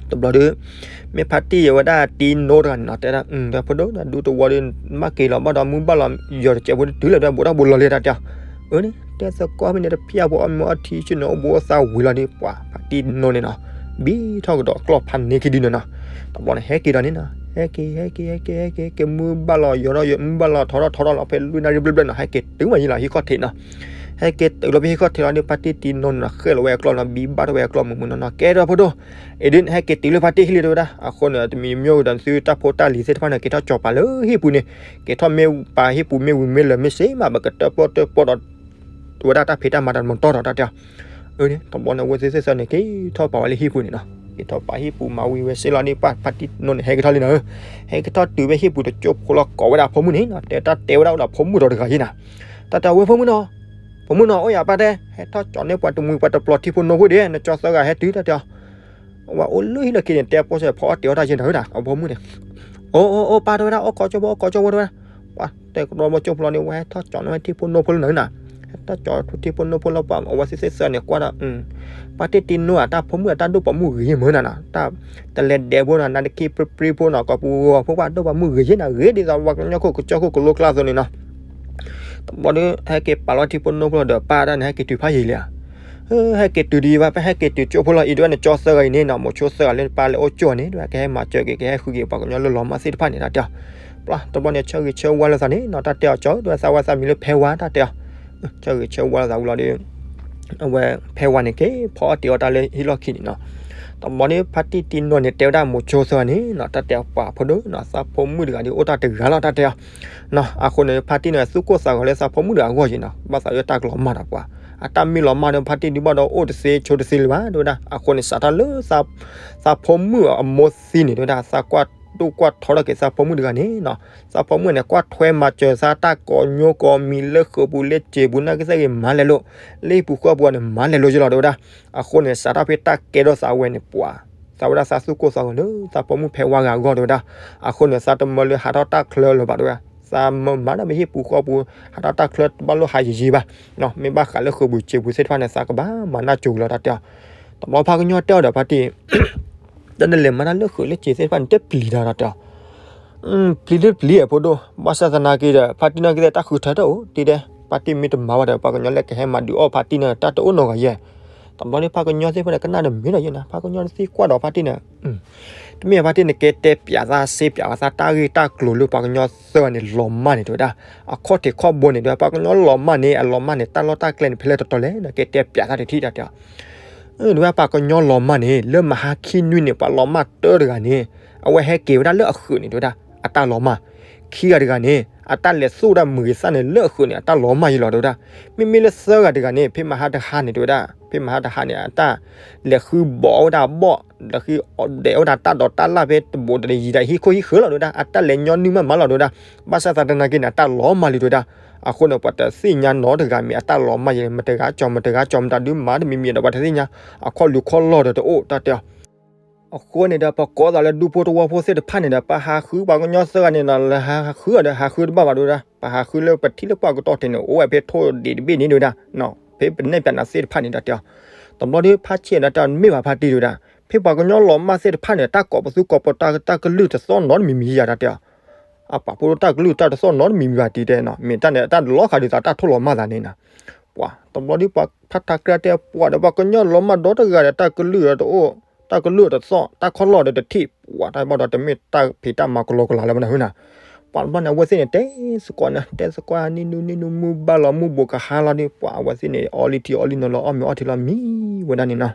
တဘျီဒီး မ့ၢ်ဖါတံၢ်အဝဲဒၣ်တံနိတဂၤန့ၣ်နီၤ တဲဒၣ် ဒီးဖိဒိၣ် ဒူတဝီဒီး မ့ၢ်က့ၤလီၤဘၣ်ဒီး မုၢ်ဘၣ်လီၤ ယီၤတစဲးဖိတုၤလၢၤဒီး ဘူးတၢ်ဘူးလီၤလံတၢ်တဲအီၤ အၢန့ၣ် တဲသကိးဖဲန့ၣ် တဖၠၣ်ဖိအီၣ်မ့ၤအီထံ ဆ့ၣ်နီၤအိၣ်ဘူးအိၣ်သါဝံၤလီၤဒီး ပှၤဖါတံၢ်တံနိန့ၣ်နီၤ ဘံထီၣ်ကဒီးကျီၢ်ဖးန့ၢ်ခံဒုန့ၣ်နီၤ တဘျီန့ၣ် ဟဲက့ၤဒီးန့ၣ်နီၤ ဟဲက့ၤ ဟဲက့ၤ ဟဲက့ၤ ဟဲက့ၤ က့ၤမုၢ်ဘၣ်လီၤ ယီၤထီၣ်ယီၤ မုၢ်ဘၣ်လီၤ ထီထီၣ်ထီထီၣ်လီၤ ဖဲလွံၢ်နၣ်ရံၣ်ဘျဲၣ်ဘျဲၣ်နီၤ ဟဲက့ၤတုၤမးယံၤလီၤ ဟံၣ်ခီၣ်ထံးနီၤ ဟဲက့ၤတုၤလီၤဖဲဟံၣ်ခီၣ်ထံးလီၤဒီး ဖါတံၢ်တံနိန့ၣ်နီၤ ဃဲၣ်လီၤဝဲအကျီၢ်နီၤ ဘံဘၣ်ထီၣ်ဝဲအကျီၢ်မုၢ်မုၢ်နီၢ်နီၢ် ကဲဒီးဖိဒိၣ် အံၤဒုး ဟဲက့ၤတုၤလၢဖါတံၢ်ဟံၣ်လံတဲဝဲဒၣ် အဃိန့ၣ် တမံၤမ့ၢ်ဝံၤဒီးသုတၢ်ဖိတၢ်လံၤသ့ၣ်တဖၣ်န့ၣ် က့ၤထီၣ်ကၠီၤပာ်လၢဟံၣ်ပူၤန့ၣ် က့ၤထီၣ်မ့ၢ်ပာ်ဟံၣ်ပူၤမ့ၢ်ဝံၤမ့ၢ်လၢာ်မ့ၢ်စ့မး ပကတၢၣ်ပီၣ်တၢၣ်ပီၣ်ဒီး ဝဲဒၣ်တၢ်ဖံးတၢ်မၤတၢ်မတီၢ်ဒီးတၢ်တဲအီၤ အၢန့ၣ် တဘျီန့ၣ်အဝဲသ့ၣ်သ့ၣ်သ့ၣ်န့ၣ် က့ၤထီၣ်ပာ်ဝဲလၢဟံၣ်ပူၤန့ၣ်နီၤ က့ၤထီၣ်ပာ်ဟံၣ်ပူၤမၤဝံၤဝဲစ့လီၤန့ၣ် ပှၤဖါတံၢ်တံနိန့ၣ် ဟဲက့ၤထီၣ်လံနီၤဧၢ ဟဲက့ၤထီၣ်တုၤဖဲဟံၣ်ပူၤတကၠိဖိလီၤကိးဝဲဒၣ်အဖိမုၣ်န့ၣ်နီၤ တဲတၢ်တဲဝဲဒၣ်အိၣ်ဒီးဖိမုၣ်ဒီးတဂၤယ့ၢ်နီၤ တၢ်တဲဝဲဖိမုၣ်နီၤ ဖိမုၣ်နီၤ အိၣ်ယၤပၢ်တဲ ဟဲထီၣ်ကၠီၤန့ၢ်ပှၤတမှံၤပှၤတပျီၤထံဖိနိဖိဒံး နကၠီသၢဂၤဟဲတုၤတၢ်တဲအီၤ ဝဲအိၣ်လၢဟံၣ်လီၢ်ခံန့ၣ် တဲပိာ်စဲးဖီအီၣ်တ့ၤအီၣ်တၢ်ယ့ၢ်နီၤဧၢ အဖိမုၣ်န့ၣ် အိၣ်အိၣ်အိၣ်ပၢ်တဲဝဲဒၣ် အိၣ်ကီၢ်ကၠိဖိ အိၣ်ကီၢ်ကၠိဖိတဲဝဲဒၣ် ပှၤတဲကဒီးဘီကၠိဖိလီၤန့ၣ် ဝဲဟဲထီၣ်ကၠီၤန့ၢ်ဝဲထံဖိနိဖိလီၤနီၤ ဟဲထီၣ်ကၠီၤထံဖိနိဖိလီၤပှၤ အဝဲသ့ၣ်သ့ၣ်သ့ၣ်န့ၣ် ကွၢ်ဒီး ပှၤတံၢ်တံနိအတၢ်ဖိမုၣ်အတၢ်ဒိၣ်ပိာ်မုၣ်ဂ့ၤယ့ၢ်မးနီၤ တၢ်တလဲၤဒဲးဖိနီၤ နါတခံပြံပြံဖိနီၤ ကိးပူၤဂီၤဖိပှၤဒိၣ်ပိာ်မုၣ်ဂ့ၤယ့ၢ်နီၤ ဂ့ၤဒ်သိးပှၤကညီခိၣ်ကစၢၢ်ခိၣ်ကလိကျါအသိးန့ၣ်နီၤ တဘျီဒီး ဟဲက့ၤပာ်လီၤထံဖိနိဖိလီၤဒီး ပၢ်တၢ်န့ၣ် ဟဲက့ၤတုၤဖးယံၤလံဧါ ဟဲက့ၤတုၤဒံးဘၣ် ပဟဲက့ၤတုၤကၠိဖိလီၤ အံၤဒ်ဝဲန့ၣ် ကၠီသၢဂၤအံၤန့ၣ်နီၤ မိၤဆိသၢဂၤလၢပၢ်လဲၤအိၣ်ကၠိန့ၣ် ဒ်ဝဲကဟဲမၤစၢၤက့ၤ ကဟဲဃုက့ၤပှၤကညီလၢလီၤမၢ်သ့ၣ်တဖၣ်န့ၣ် တၢ်တဲအီၤ ပျၢ် တဘျီန့ၣ် ဆၢဂ့ၤဆၢဝါလိာ်သးန့ၣ်နီၤ တၢ်တဲအီၤ ကၠီ ဒ်ဝဲသးဝဲသးမံၤလၢဖဲဝါ တၢ်တဲအီၤ ဆၢဂ့ၤဆၢဝါလိာ်သးဝံၤလီၤဒီး အဝဲဖဲဝါန့ၣ် က့ၤဖီအီၣ်တ့ၤအီၣ်တၢ်လၢဟံၣ်လီၢ်ခံန့ၣ်နီၤ တဘျီန့ၣ် ဖါတံၢ်တံနိန့ၣ် တဲဝဲဒၣ်မိၤဆိသၢဂၤန့ၣ်နီၤ တၢ်တဲအီၤ ပှၤဖိဒိၣ်နီၤ သးဖိမုၣ်တဂၤဒီး အိၣ်တၢ်တဂၤလီၤ တၢ်တဲအီၤ နီၤ အဃိန့ၣ် ဖါတံၢ်န့ၣ် သူၣ်ကိၢ်သးဂီၤလၢသးဖိမုၣ်တဂၤအဂီၢ်ယ့ၢ်နီၤ ဘၣ်သးလၢတၢ်ကလီၤမၢ်ဒီးပှၤ အတၢ်မ့ၢ်လီၤမၢ်ဒီး ဖါတံၢ်ဒုးဘၣ်ဒီး အိၣ်တသ့ဆိတသ့လၢၤဘၣ် တဲဝဲဒၣ် အဃိန့ၣ် စးထီၣ်လၢ သးဖိမုၣ်အမိၢ်သံန့ၣ် တဲဝဲဒၣ် သးကွၢ်ဒိၣ်ကွၢ်ထီထီၣ်က့ၤသးဖိမုၣ်တဂၤန့ၣ်နီၤ သးဖိမုၣ်န့ၣ် ကွၢ်ထွဲမၤစၢၤသးတၢ်ကိးညိကိးမံၤလၢဃုာ်ပူၤလၢစ့ပူၤ နာ်က့သ့ၣ်ဂ့ၤမၤလဲၤလိာ် လၢဟံၣ်ပူၤဃီပူၤန့ၣ် မၤလဲၤလိာ်ယ့ၢ်လီၤ တဲဝဲဒၣ် အဃိန့ၣ် စးထီၣ်ဖဲတၢ်ကဲထီၣ်သးဝဲန့ၣ်ပှၤ သးဝဲဒၣ်သးသူၣ်ကိၢ်သးဂီၤလၢ သးဖိမုၣ်ဖဲဝါဂၤအဂီၢ် တဲဝဲဒၣ် အဃိန့ၣ် သးတမၢလၢဟးထီၣ်တၢ်ချၢလၢၤဘၣ် တဲဝဲဒၣ် သးမၢမၤတၢ်ဖဲဟံၣ်ပူၤဃီပူၤ ဟးထီၣ်တၢ်ချၢတဘၣ်လိၣ်ဟးယံာ်ယံာ်ဘၣ် မ့ၢ်ဘၣ်ဃးလၢဃုာ်ပူၤစ့ပူၤသ့ၣ်တဖၣ်န့ၣ် သးကဘၣ်မၤနၢ်ကၠိလီၤ တၢ်တဲအီၤ တဘျီဖါကညီတဲအီၤဒီး ဖါတံၢ် တၢ်နလဲၤမၤတၢ်လၢဃုာ်လၢစ့သ့ၣ်တဖၣ်န့ၣ် တပျံၤတၢ် တၢ်တဲအီၤ ပျံၤတပျံၤအဖိဒိၣ် ဘၣ်ဆၣ်သနာ်က့ဒီး ဖါတံၢ်နာ်က့သ့ၣ်တၢ်ဃုထၢတအိၣ် တံၤဒဲး ဖါတံၢ်မ့ၢ်တမၤဘၣ်ဒီး ပှၤကညီလၢကဟဲမၤဒုးအီၣ်ဖါတံၢ်န့ၣ် တၢ်တအိၣ်နီတဂၤယဲၢ် တဘျီဒီးဖးကညီသ့ၣ်တဖၣ်န့ၣ် ကနၣ်ဒီးမ့ၢ်ဒီးယဲနၤ, ဖးကညီသ့ၣ်ကွၢ်ဒီးဖါတံၢ်န့ၣ်, တမ့ၢ်ဖါတံၢ်န့ၣ် ကဲတဲပၠးသးစ့ပၠးဝဲသးတၢ်ဂ့ၢ်တၢ်ကျိၤလၢပှၤကညီသၢဂၤန့ၣ်လီၤမၢ်န့ၣ်တဲဝဲဒၣ်, အခီၣ်ထံးခီၣ်ဘိန့ၣ် တဲဝဲပှၤကညီလီၤမၢ်န့ၣ် အလီၤမၢ်န့ၣ် တၢ်လီၢ်တၢ်ကျဲန့ၣ် ဖဲလဲၣ်တတီၤလဲၣ်န့ၣ် ကဲတဲပၠးသးတထံၣ်တၢ်တဲအီၤ တဲဝဲပှၤကညီလီၤမၢ်န့ၣ် လၢမဟါခံနွံန့ၣ် ပှၤလီၤမၢ်တၢတဂၤန့ၣ် အဝဲဟဲက့ၤဝဲဒၣ်လၢအဃုာ်န့ၣ် တဲဝဲဒၣ် အတၢ်လီၤမၢ်, ခံဂၤတဂၤန့ၣ် အတၢ်လဲၤသူၣ်ဝဲဒၣ်မုၢ်ဂ့ၤသၣ်န့ၣ် လၢအဃုာ်န့ၣ် အတၢ်လီၤမၢ်ယံလီၤ တဲဝဲဒၣ်, မ့မ့ၢ်လၢသၢဂၤတဂၤန့ၣ် ဖဲမဟါတဟါန့ၣ် တဲဝဲဒၣ် ဖဲမဟါတဟါန့ၣ် အတၢ်လဲၤဃုဘီးဝဲဒၣ်အဘီၣ် လဲၤဃုဒဲးဝဲဒၣ်တၢ်ဒိးတၢ်လၣ်ဖဲတဘိးတယံၤဒၣ်ဟံၣ်ခိၣ်ဟံၣ်ဃၢၤလီၤ တဲဝဲဒၣ်, အတၢ်လဲၤညီနုၢ်မးမးလီၤ တဲဝဲဒၣ်, ဘၣ်ဆၣ်သနာ်က့န့ၣ် အတၢ်လီၤမၢ်လံ တဲဝဲဒၣ်, အဃိန့ၣ် ပှၤတသ့ၣ်ညါနီတဂၤမ့ၢ်အတၢ်လီၤမၢ်ယံ မတဂၤကၠီ မတဂၤကၠီ မတၤဒုးမၤတမံၤမံၤဒီး ပှၤတသ့ၣ်ညါ, အခီၣ်လူၤခီၣ်လီၢ်ဒီးတအိၣ်တၢ်တဲအီၤ အဃိန့ၣ်ဒီး ပကိးသးလၢဒူဖိတဝီဖိသ့ၣ်တဖၣ်န့ၣ်ဒီး ပဟးဃုပှၤကညီသၢဂၤန့ၣ်ဒီး လဲၤဟးဃုအီၤဒီး ဟးဃုတဘၣ်ဘၣ် တဲဝဲဒၣ်, ပဟးဃုလၢပထံၣ်လၢပှၢ်ကတီၢ်ထံးန့ၣ် အိၣ်ဝဲဖဲထိၣ်ဒံးတဘ့ၣ်န့ၣ် တဲဝဲဒၣ်, ဖဲပနဲၣ်ပၠးနၤသ့ၣ်တဖၣ်န့ၣ်ဒီးတဲအီၤ, တဘျီဒီးဖါဆံးဒီးတဲအီၤ မ့ၢ်ဘၣ်ဖါတံၢ် တဲဝဲဒၣ်, ဖဲပှၤကညီလီၤမၢ်သ့ၣ်တဖၣ်န့ၣ် တၢ်ကိးပသူကိးပတၢ်ကလုၢ်တသီၣ်နီတမံၤမံၤယၤ တဲအီၤ အပာ်ဖှိၣ်ဒိၣ်တၢ်ကလုၢ်တၢ်တသီၣ်နီတမံၤမံၤဘၣ် တဲတဲနီၤ, မ့ၢ်တၢ်န့ၣ် တၢ်လီၤဃာ်ဒုးသးတၢ်ထိၣ်လီၤမၢ်သးန့ၣ်နီၤ, ပှၤတဘျီဒီးပှၤဖါတံၢ်ကြဲတဲပှၤဒီး ပှၤကညီလီၤမၢ်ဒီတဂၤဒီး တၢ်ကလုၢ်တသီၣ် တၢ်ခီၣ်လီၢ်ဒီးတထံၣ် ပှၤတၢ်ဘၣ်ဒီးတမ့ၢ်တၢ်ဖံးတၢ်မၤကလီကလီလၢၤဘၣ်နၤဟၢနၤ, ပှၤတဘျီန့ၣ် အဝဲသ့ၣ်န့ၣ် တဲသကိးန့ၣ် တဲသကိးနံၣ်နူနံၣ်နူ မုၢ်ဘၣ်လီၤမုၢ်ဘူးကဟါလီၤဒီး ပှၤအဝဲသ့ၣ်န့ၣ် အီလံထံအီလံနိလီၤ အီၣ်မ့ၤအီထံလီၤမံဝဲဒၣ်န့ၣ်နီၤ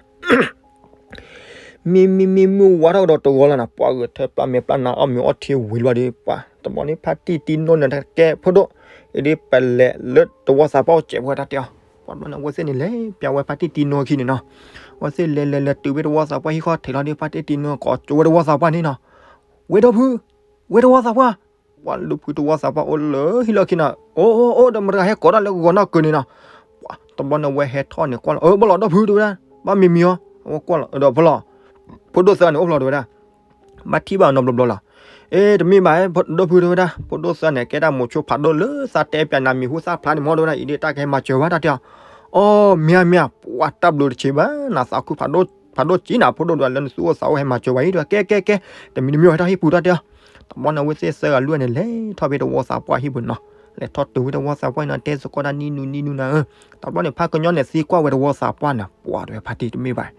မံမံမံမုၢ်ဝါထီၣ်ကဒီးတဂီၤလီၤနၤ, ပှၤဂဲၤထၢပျၢ်မဲာ်ပျၢ်နါ အီၣ်မ့ၤအီထံဝံၤလီၤဒီး ပှၤတဘျီန့ၣ် ဖါတံၢ်တံၢ်နိန့ၣ် ကဲဖိဒိၣ်, အံၤဒီးပလဲၤလၢတဝီသးပှၢ်အိၣ်စဲးဖိတၢ်တဲအီၤ, ပှၤတဘျီန့ၣ် အဝဲသ့ၣ်န့ၣ် လဲၤပၠးဝဲဖါတံၢ်တံၢ်နိအခံန့ၣ်နီၤ, အဝဲသ့ၣ်လဲၤလဲၤလဲၤတုၤဝဲတဝီသးပှၢ်ဟံၣ်ဃီထံးလီၤဒီး ဖါတံၢ်တံၢ်နိကိးကၠိဝဲတဝီသးပှၢ်န့ၣ်နီၤ, ဝဲဒီဖု, ဝဲတဝီသးပှၢ်, ပှၤလူၤဖုတဝီသးပှၢ်အိၣ်လၢဟံၣ်လီၢ်ခံနီၤ, အိၣ်အိၣ်အိၣ်ဒီးမတၤဂၤဟဲကိးတၢ်လၢဂီၤနီၢ်ကၢၤန့ၣ်နီၤ, ပှၤတဘျီန့ၣ် အဝဲဟဲထီၣ်န့ၣ်ကွၢ်လီၤ အၢ ဘၣ်လီၤ ဒီဖု တဲဝဲဒၣ်, ဘၣ်မံၤမံၤအီၤ, အဝဲကွၢ်လီၤ ဒီးဖုလီၤ, ဖိဒိၣ်သၢန့ၣ် အိၣ်ဖျီ တဲဝဲဒၣ်, ဘၣ်ထံၣ်ဘၣ်နီတဘျီဘျီလီၤ, အ့ တမ့ၢ်ဘၣ် ဒီဖု တဲဝဲဒၣ်, ဖိဒိၣ်သၢန့ၣ် ကဲတၢ်မိၤဆိဖးဒိၣ်လၢသးတဲပၠးနၤမံၤဟူသၣ်ဖျါန့ၣ်မ့ၢ် တဲဝဲဒၣ်, အံၤဒ်တၢ်ကဟဲမၤစၢၤဘၣ်တၢ်တဲအီၤ, အီ မ့ၢ်ဧါမ့ၢ်ဧါ, ပှၤတၢ်ဘျုးတဆံးဘၣ် နသးခုဖးဒိၣ်ကၠံနၤ ဖိဒိၣ် တဲဝဲဒၣ်, လၢနသူၣ်အိၣ်သးအိၣ်ဟဲမၤစၢၤဝဲအံၤ တဲဝဲ, ကဲကဲကဲ, တမံၤတမံၤ ဟဲထီၣ်ဟံၣ်ပူၤတၢ်တဲအီၤ, တဘျီန့ၣ် အဝဲသ့ၣ်သၢဂၤလွံၢ်ဂၤန့ၣ် လဲၤထီၣ်ဖဲတဝီသးပှၢ်ဟံၣ်ပူၤနီၤ, လဲၤထီၣ်တုၤဝဲတဝီသးပှၢ်အံၤနီၤ တဲသကိးတၢ်နံၣ်နူနံၣ်နူနၤဧၢ, တဘျီန့ၣ် ဖါကညီန့ၣ်သံကွၢ်ဝဲတဝီသးပှၢ်န့ၣ် ပှၤ တဲဝဲဖါတံၢ် တမ့ၢ်ဘၣ်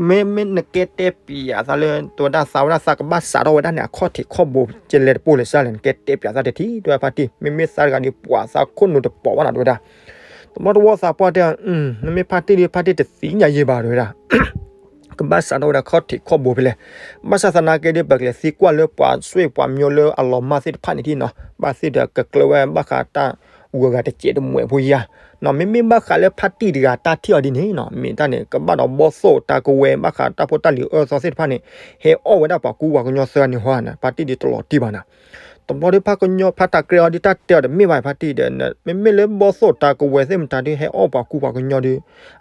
မ့မ့ၢ်နကဲတဲပၠးသးလၢ တဲဝဲဒၣ် သးဝဲဒၣ်သးကဘၣ်စးထီၣ်ဝဲဒၣ်န့ၣ် အခီၣ်ထံးခီၣ်ဘိ ကလဲၤတပိၢ်လဲၤစၢ်လဲၣ် နကဲတဲပၠးသးတထံၣ် တဲဝဲဖါတံၢ်, မ့မ့ၢ်သးတဂၤဒီး ပှၤသးခိၣ်နူာ်တပိာ်ဘၣ်နီၤ တဲဝဲဒၣ်, တဘျီတဝီသးပှၢ်တဲ, နမ့ၢ်ဖါတံၢ်ဒီး ဖါတံၢ်တသ့ၣ်ညါယဲၢ်ဘၣ် တဲဝဲဒၣ် ကဘၣ်စးထီၣ်ဝဲဒၣ်ခီၣ်ထံးခီၣ်ဘိဖဲလဲၣ်, ဘၣ်ဆၣ်သနာ်က့ဒီး ပကလဲၤသံကွၢ်လၢပှၤစွ့ၣ်ပှၤမျိၤလၢအလီၤမၢ်သ့ၣ်တဖၣ်န့ၣ်ထံၣ်နီၤ, ဘၣ်သ့ၣ်ဒီးကကျၢၤဝဲဘၣ်ဃးတၢ်ဂုၤဂၤတစဲးတမှဲးဖိယါ, မ့မ့ၢ်ဘၣ်ဃးလၢဖါတံၢ်တဂၤတၢ်ထံၣ်အီၤဒ်န့ၣ်နီၤ, မ့ၢ်တၢ်န့ၣ် ကဘၣ်ဒီးဘီၣ်သိၣ်တၢ်ကဝဲၤ ဘၣ်ဃးတၢ်ဖိတၢ်လံၤအၢသီသ့ၣ်တဖၣ်န့ၣ်, ဟဲအီၣ်ဝဲဒၣ်ပှၤကူပှၤကညီသၢဂၤန့ၣ်ဟီဧါန့ၣ် ဖါတံၢ်ဒီးတလီၤတံၢ်ဘၣ်နီၤ တဘျီဒီးဖါကညီဖါတံၢ်ကြဲအီၤဒီး တၢ်တဲအီၤတမ့ၢ်ဘၣ်ဖါတံၢ်ဒီး မ့မ့ၢ်လၢဘီၣ်သိၣ်တၢ်ကဝဲၤသ့ၣ်မတၤဒုး ဟဲအီၣ်ပှၤကူပှၤကညီဒုး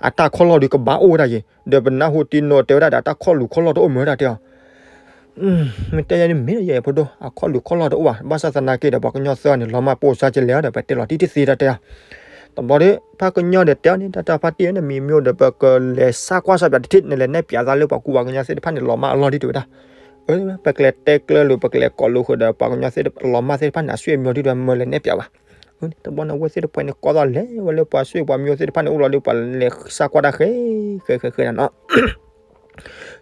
အတၢ်ခီၣ်လီၢ်ဒုးကဘၣ်အိၣ်ဝဲဒၣ်ယဲၢ်, ဒီးပနၢ်ဟူတံၢ်နိတဲဝဲဒၣ်ဒီး တၢ်ခီၣ်လူၤခီၣ်လီၢ်တအိၣ်မ့ၢ်ဝဲဒၣ်တဲအီၤ, မ့ၢ်တဲယဲန့ၣ်မ့ၢ်ယဲၢ်ဖိဒိၣ် အခီၣ်လူၤခီၣ်လီၢ်တအိၣ်ဘၣ်, ဘၣ်ဆၣ်သနာ်က့ဒီး ပှၤကညီသၢဂၤန့ၣ် လီၤမၢ်ပိာ်စါကလဲာ်ဒီး ပတဲလီၤတံၢ်တသ့တၢ်တဲအီၤ, တဘျီဒီး ဖါကညီဒီးတဲအီၤန့ၣ် တၢ်တၢ်ဖါတံၢ်ဧၢ နမံၤမ့ၢ်ဒီး ပကလဲၤစါကွၢ်စါပၠးတထံၣ် နလဲၤနဲၣ်ပၠးသးလၢပှၤကူပှၤကညီသ့ၣ်တဖၣ်န့ၣ် လီၤမၢ်အလီၢ်ဒ်တဲဝဲဒၣ်, ပကလဲၤတဲကျၢၤလိာ် ပကလဲၤကိးလိာ်ဃုာ်ဒီး ပှၤကညီသ့ၣ်တဖၣ်လီၤမၢ်သ့ၣ်တဖၣ်န့ၣ် အစွ့ၣ်အမျိၤဒ်တဲဝဲ မ့ၢ်လဲၤနဲၣ်ပၠးဘၣ်, တဘျီန့ၣ် အဝဲသ့ၣ်တဖၣ်န့ၣ် ကိးသးလဲၤဝဲလၢပှၤစွ့ၣ်ပှၤမျိၤသ့ၣ်တဖၣ်န့ၣ် အိၣ်လီၤဒီး ပှၤလဲၤစါကွၢ်တၢ်ဃဲ ဃဲဃဲဃဲနၤနီၤ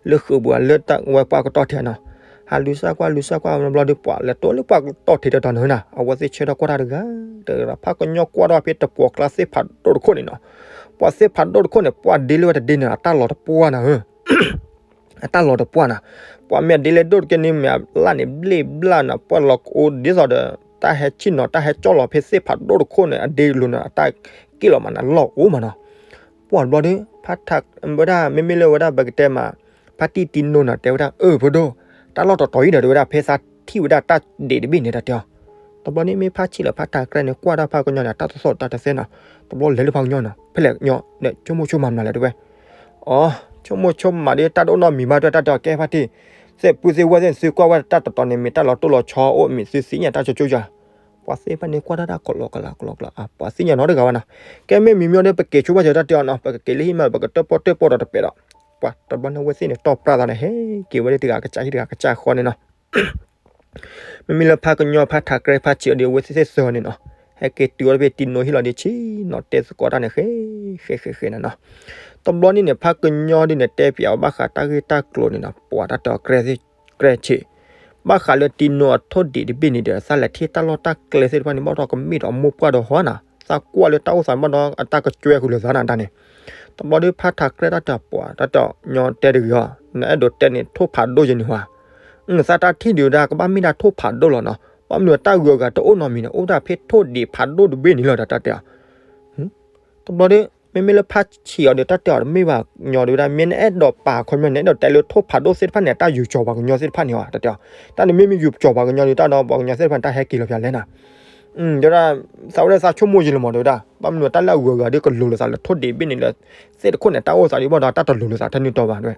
လၢဃုာ်ပူၤလၢတၢ်ဝဲပှၢ်ကတီၢ်ထဲနီၤ, ဟးလူၤစါကွၢ်လူၤစါကွၢ်တဘျီဒီး ပှၤလဲၤတိၢ်လၢပှၢ်ကတီၢ်ထဲတတီၤနီၤနၤ, အဝဲသ့ၣ်ဆၢထၢၣ်ကွၢ်တၢ်တဂၤတဂၤ ဖါကညီကွၢ်ထီၣ်ဖဲတပှီၤကျါသ့ၣ်ဖးဒိၣ်တခိၣ်န့ၣ်နီၤ, ပှၤသ့ၣ်ဖးဒိၣ်တခိၣ်န့ၣ် ပှၤဒ့လၢဝဲတဒ့န့ၣ် အတၢ်လီၤတပှၢ်နၤဧၢ အတၢ်လီၤတပှၢ်နၤ, ပှၤမ့ၢ်အဒ့လဲၣ်ဒိၣ်တက့ၢ်န့ၣ် မ့ၢ်အလၣ်န့ၣ် ဘျ့ၣ်ဘျၣ်နၤ ပှၤလီၤကအိၣ်ဒ်သိးဒီး တၢ်ဟဲဆ့ၣ်နီၤ တၢ်ဟဲကၠီၣ်လီၤဖဲသ့ၣ်ဖးဒိၣ်တခိၣ်န့ၣ် အဒ့လိၤန့ၣ် အတၢ်က့ၣ်လီၤမးနၤ လီၢ်အိၣ်မးနီၤ, ပှၤတဘျီဒီး ဖါထးဝဲဒၣ် မ့မ့ၢ်လၢဝဲဒၣ်ပကတဲမး ဖါတံၢ်တံၢ်နိနီၤ တဲဝဲဒၣ် အၢ ဖိဒိၣ် တၢ်လီၢ်တတီၤအံၤဒီး တဲဝဲဒၣ် ဖဲသးထံၣ်ဝဲဒၣ်တၢ်ဒ့ၣ်တဘ့ၣ်န့ၣ် တၢ်တဲအီၤ, တဘျီန့ၣ်မ့ၢ်ဖါဆံးလၢဖါထးကြဲန့ၣ် ကွၢ်တၢ်ဖါကညီန့ၣ် တၢ်တသီၣ်တၢ်တသဲနီၤ, တဘျီလဲၤလၢဖါကညီနီၤ ဖဲလဲၣ်ကညီ ဒီးဆိကမိၣ်ဆိကမးမနုၤလဲၣ် တဲဝဲ အီ ဆိကမိၣ်ဆိကမးဒီး တၢ်တအိၣ်နီတမံၤဘၣ် တဲဝဲ တၢ်တဲအီၤ ကဲဖါတံၢ် သ့ၣ်ပုၢ်သ့ၣ်ဝဲၢ်သ့ၣ် သုကွၢ်ဝဲတၢ်တတီၤန့ၣ် မ့ၢ်တၢ်လီၤတိၢ်လီၤဆီအိၣ် မ့ၢ်သုသ့ၣ်ညါတၢ်ကၠိကၠိယၤ, ပှၤသ့ၣ်တဖၣ်န့ၣ်ကွၢ်တၢ်တၢ်ကလီကလီကလီကလီ ပှၤသ့ၣ်ညါနီတဂၤဘၣ်နီၤ, ကဲမ့ၢ်မံၤမ့ၢ်ဒီး ပက့ၤဆိဘၣ်စၢၤတၢ်တဲအီၤနီၤ ပကက့ၤလၢဟံၣ်မး ပကတၢၣ်ပီၣ်တၢၣ်ပီၣ်ဒီးတပဲာ်ဒီး, ပှၤတဘျီန့ၣ်ဝဲသ့ၣ်န့ၣ် တီၢ်ပြၢ်သးန့ၣ် ဟဲက့ၤဝဲလၢတဂၤကစၢ်ဟံၣ်တဂၤကစၢ်ဃီန့ၣ်နီၤ မ့မ့ၢ်လၢဖါကညီဖါထးကြဲဖါဆံးအီၤဒီး အဝဲသ့ၣ်သၢဂၤန့ၣ်နီၤ, ဟဲက့ၤတုၤအီၤတဘ့ၣ်တံၢ်နိဟံၣ်လီၤဒီးဆံးနီၤ တဲသကိးတၢ်န့ၣ် ဃဲ ဃဲ ဃဲ ဃဲ နၤနီၤ, တဘျီန့ၣ်န့ၣ် ဖးကညီဒ်န့ၣ် တဲပၠးအီၤဘၣ်ဃးတၢ်ဂ့ၢ်တၢ်ကျိၤန့ၣ်နီၤ, ပှၤတၢ်တဲအီၤ ကြဲဆ့ၣ်, ဘၣ်ဃးလၢတံနိအထိၣ်ဒံးတဘ့ၣ်န့ၣ်ဒီး သးလဲၤထံၣ်တၢ်လီၢ်တၢ်ကျဲသ့ၣ်တဖၣ်န့ၣ် ဘၣ်ဒီးကမ့ၢ်ဒီးမိၢ်ပှၢ်ဒီးဟီနၤ, သးကွၢ်လၢတၢ်အိၣ်သးန့ၣ်ဘၣ်ဒီး အတၢ်ကကွဲဃုာ်လိာ်သးနၤဒၣ်န့ၣ်. တဘျီဒီးဖးထးကြဲတၢ်တဲအီၤ ပှၤတၢ်တဲအီၤ ညီတဲတဂ့ၤအီၤ, နအဲၣ်ဒိးတဲန့ၣ် ထိၣ်ဖးဒိၣ်ယဲန့ၣ်ဟါ, သးတၢ်ထံၣ်ဒုးဒၣ် ကဘၣ်မ့ၢ်ဒၣ်ထိၣ်ဖးဒိၣ်လီၤနီၤ, ဘၣ်မနုၤတၢ်ဂုၤအဂၤတအိၣ်နီတမံၤန့ၣ် အိၣ်ဒၣ်ဖဲထိၣ်ဒံးဖးဒိၣ်တဘ့ၣ်န့ၣ်လီၤဒီး တၢ်တဲအီၤ တဘျီဒီး မ့မ့ၢ်လၢဖးဆံးအီၤဒီး တၢ်တဲအီၤတမ့ၢ်ဘၣ်ညီဒုးဒၣ်, မ့ၢ်နအဲၣ်ဒိးပာ်ခီပညီန့ၣ် အဲၣ်ဒိးတဲလၢထိၣ်ဖးဒိၣ်သ့ၣ်တဖၣ်န့ၣ် အတၢ်ယူၤကၠီၤပှၤကညီသ့ၣ်တဖၣ်န့ၣ်အီၤ တၢ်တဲအီၤ, တၢ်န့ၣ်မ့ၢ်မ့ၢ်ယူၤကၠီၤပှၤကညီဒုး တၢ်ဒီးပှၤကညီသ့ၣ်တဖၣ်န့ၣ် တၢ်ဟဲက့ၤလီၤပၠးလဲၣ်နၤ, ဒီး သးဝဲဒၣ်သးဆိကမိၣ်ယံာ်လီၤမး တဲဝဲဒၣ်, ဘၣ်မနုၤတၢ်လၢအဂုၤအဂၤဒုးကလိၤလိာ်သးလၢထိၣ်ဒံးဘ့ၣ်န့ၣ်လၢ သ့ၣ်တခိၣ်န့ၣ် တၢ်အိၣ်သးဒုးဘၣ်ဒီး တၢ်တလိၤလိာ်သးထဲန့ၣ်တီဘၣ်တဲဝဲ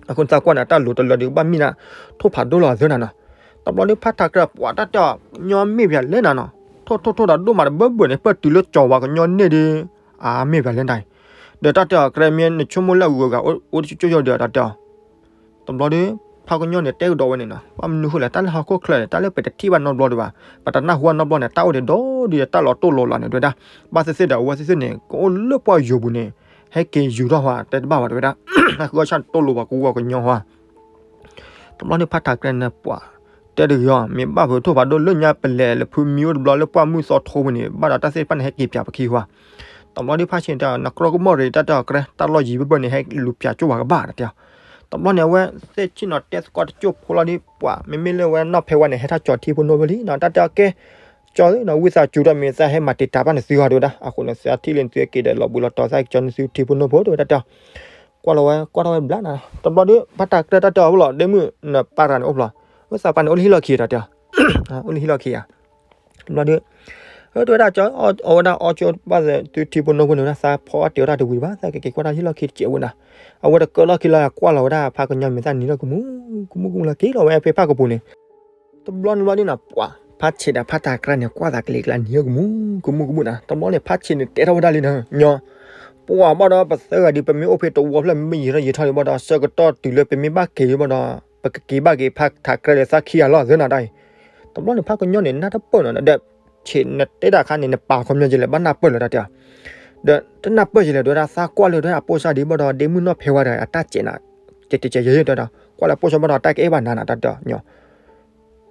အဃိန့ၣ်သးကွၢ်န့ၣ် တၢ်လိၤတလၢဒုး ကဘၣ်မ့ၢ်ဒၣ်ထိၣ်ဖးဒိၣ်လီၤသ့နၤနီၤ. တဘျီဒီးဖးထးကြဲ ပှၤတၢ်တဲအီၤ ညီမ့ၢ်ပၠးလဲၣ်နၤနီၤ, ထိၣ်ထိၣ်ထိၣ်ဒီးဒိၣ်မးတဘၢဘၢန့ၣ် ပၢၢ်တုၤလၢကၠီၤပှၤကညီန့ၣ်ဒီး အါမ့ၢ်ပၠးလဲၣ်နၤအံၤ, ဒီးတၢ်တဲအီၤ ကြဲမ့ၢ်နဆိကမိၣ်လၢအဂုၤအဂၤအိၣ်တကၠိကၠိယီၤဒီး တၢ်တဲအီၤ တဘျီဒီး ဖးကညီန့ၣ် တဲကဒီးဝဲန့ၣ်နီၤ, ဘၣ်မနုၤဃိလဲၣ် တၢ်လၢဟီၣ်ခိၣ်ချၢန့ၣ် တၢ်လၢပတထံၣ်ဘၣ်နီတဘျီဒံးဘၣ်, ပတနၢ်ဟူဘၣ်နီတဘျီန့ၣ် တၢ်အိၣ်ဒံးဒီဒံးဒီးတၢ်လီၤတိၢ်လီၤလးန့ၣ် တဲဝဲဒၣ်, ဘၣ်သ့ၣ်သ့ၣ်ဒီး အဝဲသ့ၣ်သ့ၣ်န့ၣ် ကအိၣ်လၢပှၢ်ယိာ်ပူၤန့ၣ် ဟဲက့ၤယူၤထီၣ်ဟါ တဲတဘၣ်ဘၣ်တဲဝဲဒၣ်, ဃုအီၣ်ဆၣ်တိၢ်လိာ်ပှၤကဝီၤကညီဟါ တဘျီဒီးဖးထးကြဲန့ၣ် ပှၤ တဲတဂ့ၤအီၤ မ့ၢ်ဘၣ်ဖုးထိၣ်ဖးဒိၣ်လၢညါ ပလဲၤလၢဖုမံအိၣ်တဘျီလၢပှၢ်မုၢ်သီထိပူၤန့ၣ် ဘၣ်ဒီးတၢ်သ့ၣ်တဖၣ်န့ၣ် ဟဲက့ၤပၠးပခံဟါ, တဘျီဒီးဖးဆံးတဲ နကြီကမိၣ်ရ့ၣ်တၢ်တဲအီၤ ကြဲ တၢ်လီၢ်ယံၤဘၢဘၢန့ၣ် ဟဲလူၤပၠးကၠိပှၤကဘၣ်တဲအီၤ, တဘျီန့ၣ် အဝဲသ့ၣ်ဆ့ၣ်နီၤတဲသကိးတကၠိဖိလီၤဒီး ပှၤ မ့မ့ၢ်လၢဝဲနီၢ်ဖဲဝါန့ၣ် ဟဲထီၣ်ကၠီၤထံဖိနိဖိလံနီၤ တၢ်တဲအီၤ ကဲ ကၠီၤဧၢနီၤ ဝံသးစူၤဒီး မ့ၢ်သးဟဲမၤတံာ်တာ်ဘၣ်နသုဟါတဲဝဲဒၣ်, အဃိန့ၣ် သးထံၣ်လၢနသုက့ၤဒီး လီၤဘှံးလီၤတီၤသးကၠီၤနသုထံဖိနိဖိတဲဝဲဒၣ်တဲအီၤ, ကွၢ်လီၤဝဲ ကွၢ်ထီၣ်ဝဲဘျါနၤ, တဘျီဒီး ဖးထးကြဲတၢ်တဲအီၤဖိလီၤ ဒ့မုၣ် နပၢ်တဂၤန့ၣ်အိၣ်ဖျီ, ဝဲသးပၢ်န့ၣ် အိၣ်လၢဟံၣ်လီၢ်ခံတၢ်တဲအီၤ, အိၣ်လၢဟံၣ်လီၢ်ခံဧါ တဘျီဒီး တဲဝဲဒၣ်ကၠီၤ အဝဲဒၣ်အီကၠိဘၣ်သုထံဖိနိဖိန့ၣ်ဝဲဒၣ် သးဖီအီၣ်တ့ၢ်ဝဲဒၣ်တဝံၤဘၣ် သးကက့ၤကွၢ်တၢ်ဟံၣ်လီၢ်ခံတစဲးဝဲနၤ, အဝဲတကၢလီၢ်ခံလီၤ ကွၢ်လီၤဝဲဒၣ် ဖးကညီမ့ၢ်သးနံၤလီၤကမူၣ် ကမူၣ်ကမူၣ်လီၤ က့ၤလီၤဝဲဖဲဖးကပူၤန့ၣ် တဘျီန့ၣ်ဘျီဒ်နီၤ ပှၤ ဖးဆံးဒီးဖးထးကြဲန့ၣ် ကွၢ်သးကလဲၤကျါနံၤလီၤကမူၣ် ကမူၣ်ကမူၣ်နၤ, တဘျီန့ၣ် ဖးဆံးန့ၣ် တဲထီၣ်ဝဲဒၣ်လံနီၤ ညီ ပှၤဘၣ်ဒီးပသၢဂၤဒ်ပမ့ၢ်အိၣ်ဖဲတဝီဖျၢၣ် မ့ၢ်ယံာ်ထီၣ်ယံာ်ထီၣ်ဒံးဘၣ်ဒီး ဆၢကတီၢ်တုၤလၢပမ့ၢ်ဘၣ်က့ၤဒံးဘၣ်ဒီး ပကက့ၤဘၣ်က့ၤဖးထးကြဲဒီးသးခံဂၤလီၤသ့နၤတၢ်အံၤ, တဘျီန့ၣ် ဖးကညီန့ၣ် နၢ်တပၢၢ်နီၤ ဒီး ဆံးနတဲဒၣ်ခါန့ၣ် နပာ်ခီပညီကလဲၣ် ဘၣ်နၢ်ပၢၢ်လၢတၢ်တဲအီၤ, ဒီးတနၢ်ပၢၢ်ကလဲၣ် တဲဝဲဒၣ် သးကွၢ်လၢဒၣ်အပိၢ်စၢ်ဒံးဘၣ်ဒီး ဒ့မုၣ်နီၢ်ဖဲဝါဒီး အတၢ်စဲးနၤ တဲတဲတဲယဲၢ်တဲဒီး ကွၢ်လၢအပိၢ်စၢ်ဘၣ်ဒီး တၢ်ကအဲၣ်ဘၣ်နၤနၤတၢ်တဲအီၤ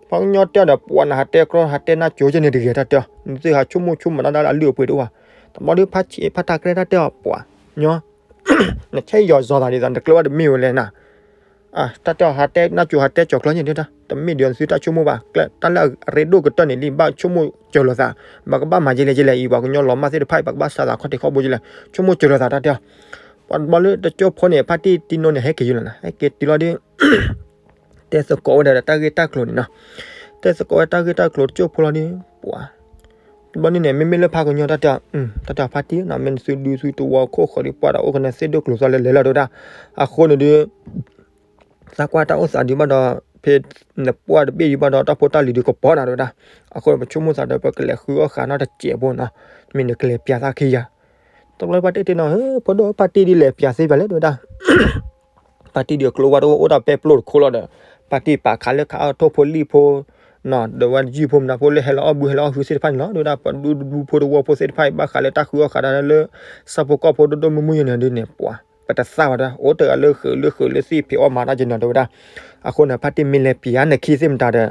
ဖးကညီတဲဒီး ပှၤနဟးတဲကြီ ဟးတဲနၢ်ကၠိကဲန့ၣ်တဂ့ၤ တၢ်တဲအီၤ နသုဟးဆိကမိၣ်ဆိကမးတၢ်လၢအလုၢ်အပှ့ၤတအိၣ်ဘၣ်, တဘျီဒီး ဖးဆံး ဖးထးကြဲတၢ်တဲအီၤ ပှၤ ညီ နဆဲးယီၤစီၤသးဒ်သိး နတကျၢၤဘၣ်တမ့ၢ်ဝဲလဲၣ်နၤ, တၢ်တဲအီၤ ဟးတဲနၢ်ကၠိ ဟးတဲကၠီၤကျၢၤန့ၣ် တမ့ၢ်ဒ်သိးသုတၢ်ဆိကမိၣ်ဘၣ်, တၢ်လၢအရ့ဒိၣ်ကတၢၢ်န့ၣ်လံ ဘၣ်ဆိကမိၣ်စၢၤလိာ်သး, ဘၣ်ကဘၣ်မၤကလဲၣ်ကလဲၣ်အံၤ ပှၤကညီလီၤမၢ်သ့ၣ်တဖၣ်အံၤ ပကဘၣ်စးသးခီၣ်ထံးခီၣ်ဘိကလဲၣ် ဆိကမိၣ်စၢၤလိာ်သး တၢ်တဲအီၤ, ပှၤတဘျီလၢတကၠိဖိန့ၣ် ဖါတံၢ်တံနိန့ၣ် ဟဲက့ၤယုၤလီၤနၤ ဟဲက့ၤတုၤလီၤဒီး တဲသကိးဝဲဒၣ်ဒီးတၢ်ဂ့ၢ်တၢ်ကျိၤန့ၣ်နီၤ, တဲသကိးဝဲတၢ်ဂ့ၢ်တၢ်ကျိၤတကၠိဖိလီၤဒီး ပှၤ တဘျီန့ၣ်န့ၣ် မ့မ့ၢ်လၢဖးကညီတၢ်တဲအီၤ တၢ်တဲအီၤဖါတံၢ်နီၤ မ့ၢ်နသုဒုးသုတဝီခိၣ်ဃီၤဒီး ပှၤတၢ်အိၣ်ကန့ၣ်သ့ၣ်ဒိၣ်ကျိၤသီလဲၤလဲၤလီၤတဲဝဲဒၣ်, အဃိန့ၣ်ဒီး သးကွၢ်တၢ်အိၣ်သးဒံးဘၣ်ဒီး ဖဲနပှၢ်တဘ့ၣ်ဒံးဘၣ်ဒီး တၢ်ဖိတၢ်လံၤဒုးကပီၤနၤတဲဝဲဒၣ်, အဃိန့ၣ် ပဆိကမိၣ်သးဒီး ပကလဲၤဃုအီၣ်ဃာ်နီတစဲးဖိနီၤ, မ့ၢ်နကလဲၤပၠးသးခံဂၤ, တဘျီဖါတံၢ်တဲနီၤ ဖိဒိၣ်ဖါတံၢ်ဒ်လဲၤပၠးသ့ပၠးလဲၣ်တဲဝဲဒၣ် ဖါတံၢ်ဒီးကျိဝါတအိၣ် အိၣ်ဒၣ်ပဲပျိတခိၣ်လီၤဒီး ဖါတံၢ်ပာ်ခးလၢခးအီၣ်ထိၣ်ဖိလံၣ်ဖိ ဒီးဝဲယုၢ်ဖိမနုၤဖိလၢဟဲလီၤအီၣ်ဘုဟဲလီၤအီၣ်ဟုသ့ၣ်တဖၣ်န့ၣ်လီၤ တဲဝဲဒၣ် ပှၤဒူဒူဖိတဝီဖိသ့ၣ်တဖၣ်အံၤ ဘၣ်ဃးလၢတၢ်ဃုအီၣ်ဃာ်တၢ်လၢ ဆၣ်ဖိကီၢ်ဖိဒိၣ်ဒိၣ်မုၢ်မုၢ်ယဲန့ၣ်ဒ်န့ၣ် ပှၤ ပတသၣ်ဝဲဒၣ် အိၣ်တဂၤလၢဃုာ်လၢဃုာ်လၢသ့ၣ်ဖံးအီၣ်မၤတၢ်က့ၤနီၤတဲဝဲဒၣ်, အဃိန့ၣ် ဖါတံၢ်မ့ၢ်လဲၤပၠးနခံသ့ၣ်မတၤဒီး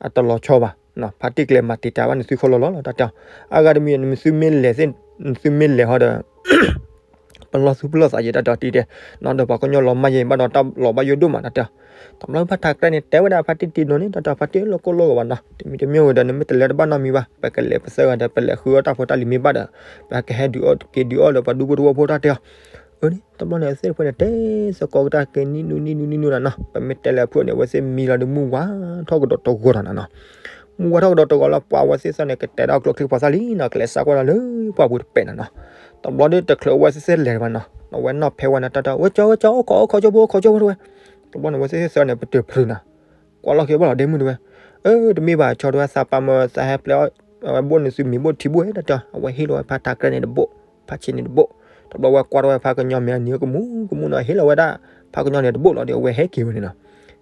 အတလီၤဆီဘၣ်, ဖါတံၢ်ကလဲၤမၤတံာ်တာ်ဘၣ်နသုခိၣ်လီၤလီၤလီၤ တၢ်တဲအီၤ, အဂၤတမံၤ နသုမ့ၢ်လဲၤသ့ၣ် နသုမ့ၢ်လဲၤဟီဒီး ပလီၢ်သူၣ်ပလီၢ်သးယဲ တၢ်တဲအီၤတံၢ်တဲ, နီၢ်ဒီးပှၤကညီလီၤမၢ်ယဲဘၣ်ဒီးတၢ်လီၤဘၣ်ယိၣ်ဒိၣ်မး တၢ်တဲအီၤ, တဘျီဖါထးကြဲန့ၣ် တဲဝဲဒၣ်ဖါတံၢ်တံနိန့ၣ် တၢ်တဲအီၤ ဖါတံၢ်လီၤကိၢ်လီၤဂီၤဘၣ်နီၤ တမံၤတမံၤဝဲဒီး နမ့ၢ်တလဲၤတဘၣ်နီတမံၤဘၣ် ပကလဲၤပသၢဂၤဒီး ပလဲၤဃုအီၣ်တၢ်ဖိတၢ်လံၤမ့ၢ်ဘၣ်ဒီး ပကဟဲဒုးအီၣ်က့ၤဒုးအီၣ်လၢပှၤဒူဖိတဝီဖိ တၢ်တဲအီၤ, အန့ၣ် တဘျီန့ၣ် သ့ၣ်တဖၣ်န့ၣ် တဲသကိးကဒါက့ၤနံၣ်နူနံၣ်နူနံၣ်နူနံၣ်နီၤ ပမ့ၢ်တဲလၢအဖုၣ်န့ၣ် အဝဲသ့ၣ်မံလီၤဒီးမုၢ်ဝါထီၣ်ကဒီးတဂီၤနီၤနီၤ မုၢ်ဝါထီၣ်ကဒီးတဂီၤလီၤ ပှၤအဝဲသ့ၣ်သီန့ၣ် ကတဲာ်ဒီးကျိချံပှၤသၣ်လံနီၤ ကလဲၤစးကွၢ်လီၤလၢပှၢ်ပူၤတပဲာ်နီၤနီၤ, တဘျီဒီးတချုးအဝဲသ့ၣ်သ့ၣ်လဲၤတဘၣ်နီၤ အဝဲနီၢ်ဖဲဝါန့ၣ် တၢ်တဲအီၤ ဝဲကၠီ ဝဲကၠီ အိၣ်ခိး အိၣ်ခိးကၠိဖိ အိၣ်ခိးကၠိဖိ တဝဲ, တဘျီန့ၣ် အဝဲသ့ၣ်သ့ၣ်သီန့ၣ် ပတုာ်ဖုးနီၤ ကွၢ်လီၤက့ၤဘၣ်လီၤ ဒ့မုၣ်တဝဲ, အၢ တမ့ၢ်ဘၣ် ကၠီတဝဲ သးပာ်မၢ သးဟဲပျဲအီၣ် အဝဲဘိၣ်န့ၣ်သုမ့ၤဘိၣ်ထံဘိၣ် တၢ်တဲအီၤ အဝဲဟ့ၣ်လီၤဝဲဖါထးကြဲန့ၣ်တဘိၣ်, ဖါဆံးန့ၣ်တဘိၣ်, တဘျီဝဲကွၢ်ထီၣ်ဝဲဖါကညီမဲာ်အနံၤကမူၣ်ကမူၣ်နီၤ ဟ့ၣ်လီၤဝဲဒၣ် ဖါကညီန့ၣ်တဘိၣ်လီၤဒီး အဝဲဟဲက့ၤဝဲန့ၣ်နီၤ,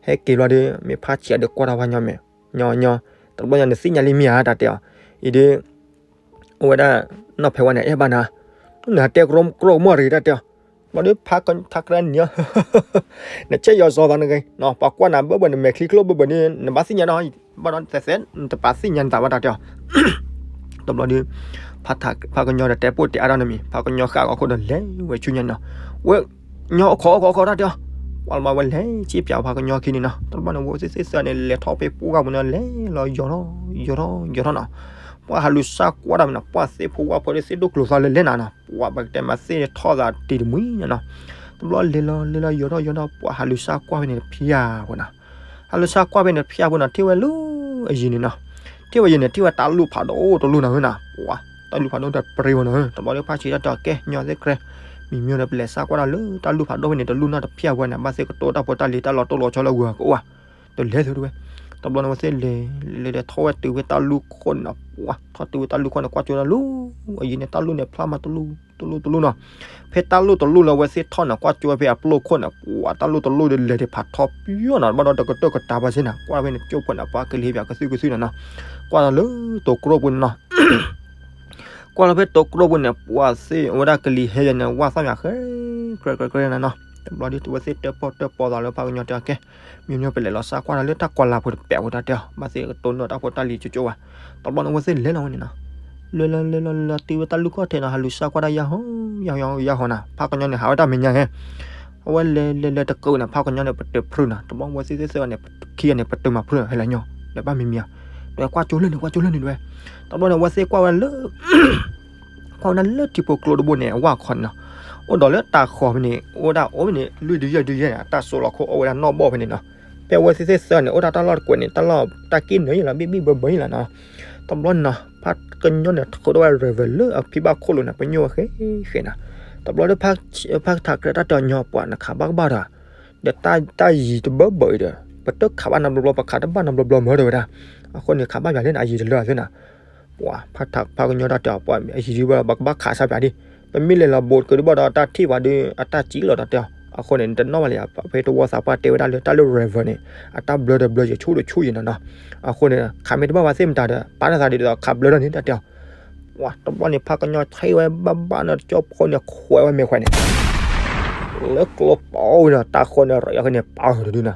ဟဲက့ၤလီၤဒီး မ့ၢ်ဖါဆံးအီၤဒီးကွၢ်ထီၣ်ဖါကညီမဲာ်, ညီညီ, တဘျီညီနသ့ၣ်ညါလံမ့ၢ်ဧါ တၢ်တဲအီၤ, အံၤဒီး အဝဲဒၣ် နီၢ်ဖဲဝါန့ၣ် အဲၣ်ဘၣ်နၤ, နဟးတဲကြီကြီကမီၣ်ရ့ၣ် တၢ်တဲအီၤ ဘျီဒီးဖးထးကြဲန့ၣ် နဆဲးယီၤစီၤသးနဂ့ၤ, ပှၤကွၢ်နၤဘၢဘၢ နမဲာ်ချံကျိၣ်ဘၢဘၢန့ၣ် နဘၣ်သ့ၣ်ညါနီၤ, ဘၣ်ဒီးသဲးသဲး နတပာ်သ့ၣ်ညါနသးဘၣ်တၢ်တဲအီၤ. တဘျီဒီး ဖးကညီဒီးတဲပိၢ်တဲအါတၢ်နီတမံၤ, ဖးကညီဃၣ်ဂီၤခိၣ်ဒီးလဲၤဝဲဆူညါနီၤ, ဝဲ ညီအိၣ်ခိးအိၣ်ခိးအိၣ်ခိးတၢ်တဲအီၤ, ပှၤလၢဘၣ်ဝဲလဲၤစံၣ်ပၠးဖးကညီခံန့ၣ်နီၤ, တဘျီန့ၣ် ဝဲသ့ၣ်သ့ၣ်သၢန့ၣ် လဲၤထီၣ်ဖဲပူၤဂၤပူၤန့ၣ် လဲၤလီၤယီၤထီၣ်ယီၤထီၣ်ယီၤထီၣ်နီၤ, ပှၤဟးလူၤစၢ်ကွၢ်တၢ်မ့ၢ်နီၤ, ပှၤသ့ၣ်ဖိဝၣ်ဖိဒီးသ့ၣ်ဒိၣ်ကျိၤသီလၢလဲၤနၤနီၤ, ပှၤပကတဲမးသ့ၣ်ထီၣ်သးတံၤတမှံၤနီၤနီၤ, တဘျီလဲၤလီၤလဲၤလီၤယီၤထီၣ်ယီၤထီၣ် ပှၤဟးလူၤစၢ်ကွၢ်ဖဲန့ၣ်တဖျၢၣ်ဝဲနီၤ ဟးလူၤစၢ်ကွၢ်ဖဲန့ၣ်တဖျၢၣ်ဖိနီၤ ထံၣ်ဝဲလၢအယံၤန့ၣ်နီၤ, ထံၣ်ဝဲယံၤန့ၣ် ထံၣ်ဝဲတၢ်လူၢ်ဖးဒိၣ်တလူၢ်နီၤနီၤ, ပှၤတၢ်လူၢ်ဖးဒိၣ်တပြ့ဝဲနီၤ, တဘျီဒီးဖးဆံးတၢ်တဲအီၤ ကဲ ညီသ့ၣ်ကြဲ မံၤမံၤဒီးပလဲၤစၢ်ကွၢ်တၢ်လၢတၢ်လူၢ်ဖးဒိၣ်ဖဲန့ၣ် တလူၢ်နီတဖျၢၣ်ဝဲန့ၣ် ဘၣ်သ့ၣ်ကတိၤတၢ်ဖိတၢ်လံၤတၢ်လီၤတိၢ်လီၤဆီလၢအဂုၤအဂၤကအိၣ်ဧါ, တလဲၤသုတဝဲ, တဘျီန့ၣ်ဝဲသ့ၣ်လဲၤ လဲၤလဲၤထီၣ်ဝဲတုၤဖဲတၢ်လူၢ်ခိၣ်န့ၣ်နီၤ, ပှၤထီၣ်တုၤဖဲတၢ်လူၢ်ခိၣ်န့ၣ် ကွၢ်ကၠိတၢ်လူၢ် အယံၤန့ၣ် တၢ်လူၢ်န့ၣ်ဖျါမးတလူၢ်တလူၢ်တလူၢ်နီၤ, ဖဲတၢ်လူၢ်တလူၢ်လၢအဝဲသ့ၣ်ထီၣ်န့ၣ် ကွၢ်ကၠိဖဲအပျိၢ်ခိၣ်န့ၣ် ပှၤတၢ်လူၢ်တလူၢ်ဒီးလဲၤဒံးဖးထီပၠီနီၤ, ဘၣ်ဒီးတကတၢၢ်ကတၢၢ်ဘၣ်စ့ၢ်နီၤ, ကွၢ်ဖဲန့ၣ်ကၠိဖိန့ၣ် ပှၤကလံၤပၠးကသုၣ်ကသုၣ်နီၤနီၤ, ကွၢ်လီၤလၢတိၤကျိၣ်ပူၤန့ၣ်နီၤ ကွၢ်လီၤဖဲတိၤကျိၣ်ပူၤန့ၣ် ပှၤသ့ၣ်အဝဲဒၣ်ကလံၤဟဲယဲန့ၣ် ဝၣ်သၣ်မးဃဲ ကြဲကြဲကြဲနၤနီၤ, တဘျီဒီး တဝဲသ့ၣ်တၢၣ်ပီၣ်တၢၣ်ပီသးလၢဖးကညီတဲအီၤ ကဲ မံၤမံၤပလဲၤလီၤစၢ်ကွၢ်တၢ်လၢတၢ်ကီၤလၤဖိတပဲာ်ဖိတၢ်တဲအီၤ ဘၣ်သ့ၣ်ကတိၤနီၣ်တၢ်ဖိတၢ်လံၤကၠိကၠိဝဲ, တဘျီန့ၣ်ဝဲသ့ၣ်လဲၤလီၤဝဲန့ၣ်နီၤ, လဲၤလီၤလဲၤလီၤလဲၤလီၤတုၤဝဲတၢ်လူၢ်ခိၣ်ထဲနီၤ ဟးလူၤစၢ်ကွၢ်တၢ်ယါဟီ ယါဟီယါဟီနီၤ, ဖးကညီန့ၣ် ဟးဝဲတၢ်မဲာ်ညါဟဲ အဝဲလဲၤလဲၤလဲၤတကုးန့ၣ် ဖးကညီန့ၣ် ပတုာ်ဖရုးနီၤ, တဘျီဝဲသ့ၣ်သ့ၣ်သၢန့ၣ် ခံဂၤန့ၣ် ပတုာ်မၤဖရုး ဟဲလၢညီ လဲၤဘၣ်မံၤမံၤဧါ, တဝဲကွၢ်ကၠိလၢန့ၣ် ကွၢ်ကၠိလၢန့ၣ်တဝဲ, တဘျီန့ၣ် ဝဲသ့ၣ်ကွၢ်ဝဲလၢ ကွၢ်ဝဲဒၣ်လၢထံဖိကျိတဘိန့ၣ် အဝၣ်ခီန့ၣ်နီၤ, အိၣ်ဒီးလၢတၢ်ဃီၤဖဲန့ၣ် အိၣ်ဝဲဒၣ်အိၣ်ဖဲန့ၣ် လွံၢ်ဒုယဲၢ်ဒုယဲၢ်န့ၣ် အတၢ်စိးလီၤခိၣ်အိၣ်ဝဲဒၣ်နီၣ်ဘီၣ်ဖဲန့ၣ်နီၤ, ဖဲဝဲသ့ၣ်သ့ၣ်သၢန့ၣ် အိၣ်တၢ်တၢ်လီၢ်တကွဲးန့ၣ် တၢ်လီၢ်တၢ်က့ၣ်နၢၤယံၤလီၤ ဘံၣ်ဘံၣ်ဘၢဘၢယံၤလီၤနီၤ, တဘျီန့ၣ်နီၤ ဖးကညီန့ၣ် ထုးထီၣ်ဝဲ river လၢအဖံဘၣ်ခိၣ်လိၤန့ၣ် ပညိၣ်ဝဲဃဲဃဲနီၤ, တဘျီဒီး ဖးထးကြဲတၢ်တဲအီၤ ညီပှၤနခးဘၣ်ကဘၣ်ဒီး ဒီးတၢ်ယံၤတဘၢဘၢအံၤဒီး ပတခးဘၣ်နီတဘျီဘျီ ပခးတဘၣ်နီတဘျီဘျီမၢတဝဲဒၣ်, အဃိန့ၣ် ခးဘၣ်ယၤလၢနအယံၤတလၢအသ့နီၤ, ပှၤဖးထးဖးကညီတၢ်တဲအီၤ ပှၤအယံၤဒုးဘၣ် ပကဘၣ်ခးစၢ်ပၠးဒ်, ပမ့ၢ်လဲၤလီၤဘိးကဒုးဘၣ်ဒီးတၢ်ထံၣ်ပှၤဒုး အတၢ်စံးလီၤတၢ်တဲအီၤ, အဃိန့ၣ် နတနီၣ်ဘၣ်လၢၤ ဖဲတဝီသးပှၢ်တဲဝဲဒၣ်လၢတၢ်လၢ river န့ၣ် အတၢ်ဘျၢဒီးဘျၢယံၤဆူၣ်ဒီးဆူၣ်ယံၤနီၤနီၤ, အဃိန့ၣ် ခးမ့ၢ်တဘၣ်ဝဲသ့ၣ်မတၤဒီး ပာ်တၢ်သးဒ်သိးခးဘျၢထီၣ်န့ၣ်တၢ်တဲအီၤ ပှၤတဘျီန့ၣ် ဖးကညီဆံးဝဲဘၣ်ဘၣ်နီၤ တကၠိဖိန့ၣ် ခွဲးဝဲမဲာ်ခွဲးန့ၣ် လၢကျိပီဝဲဒီး တၢ်ဃီန့ၣ် ရ့အီၤဖဲန့ၣ် ပာ်အီၤတဒုနီၤ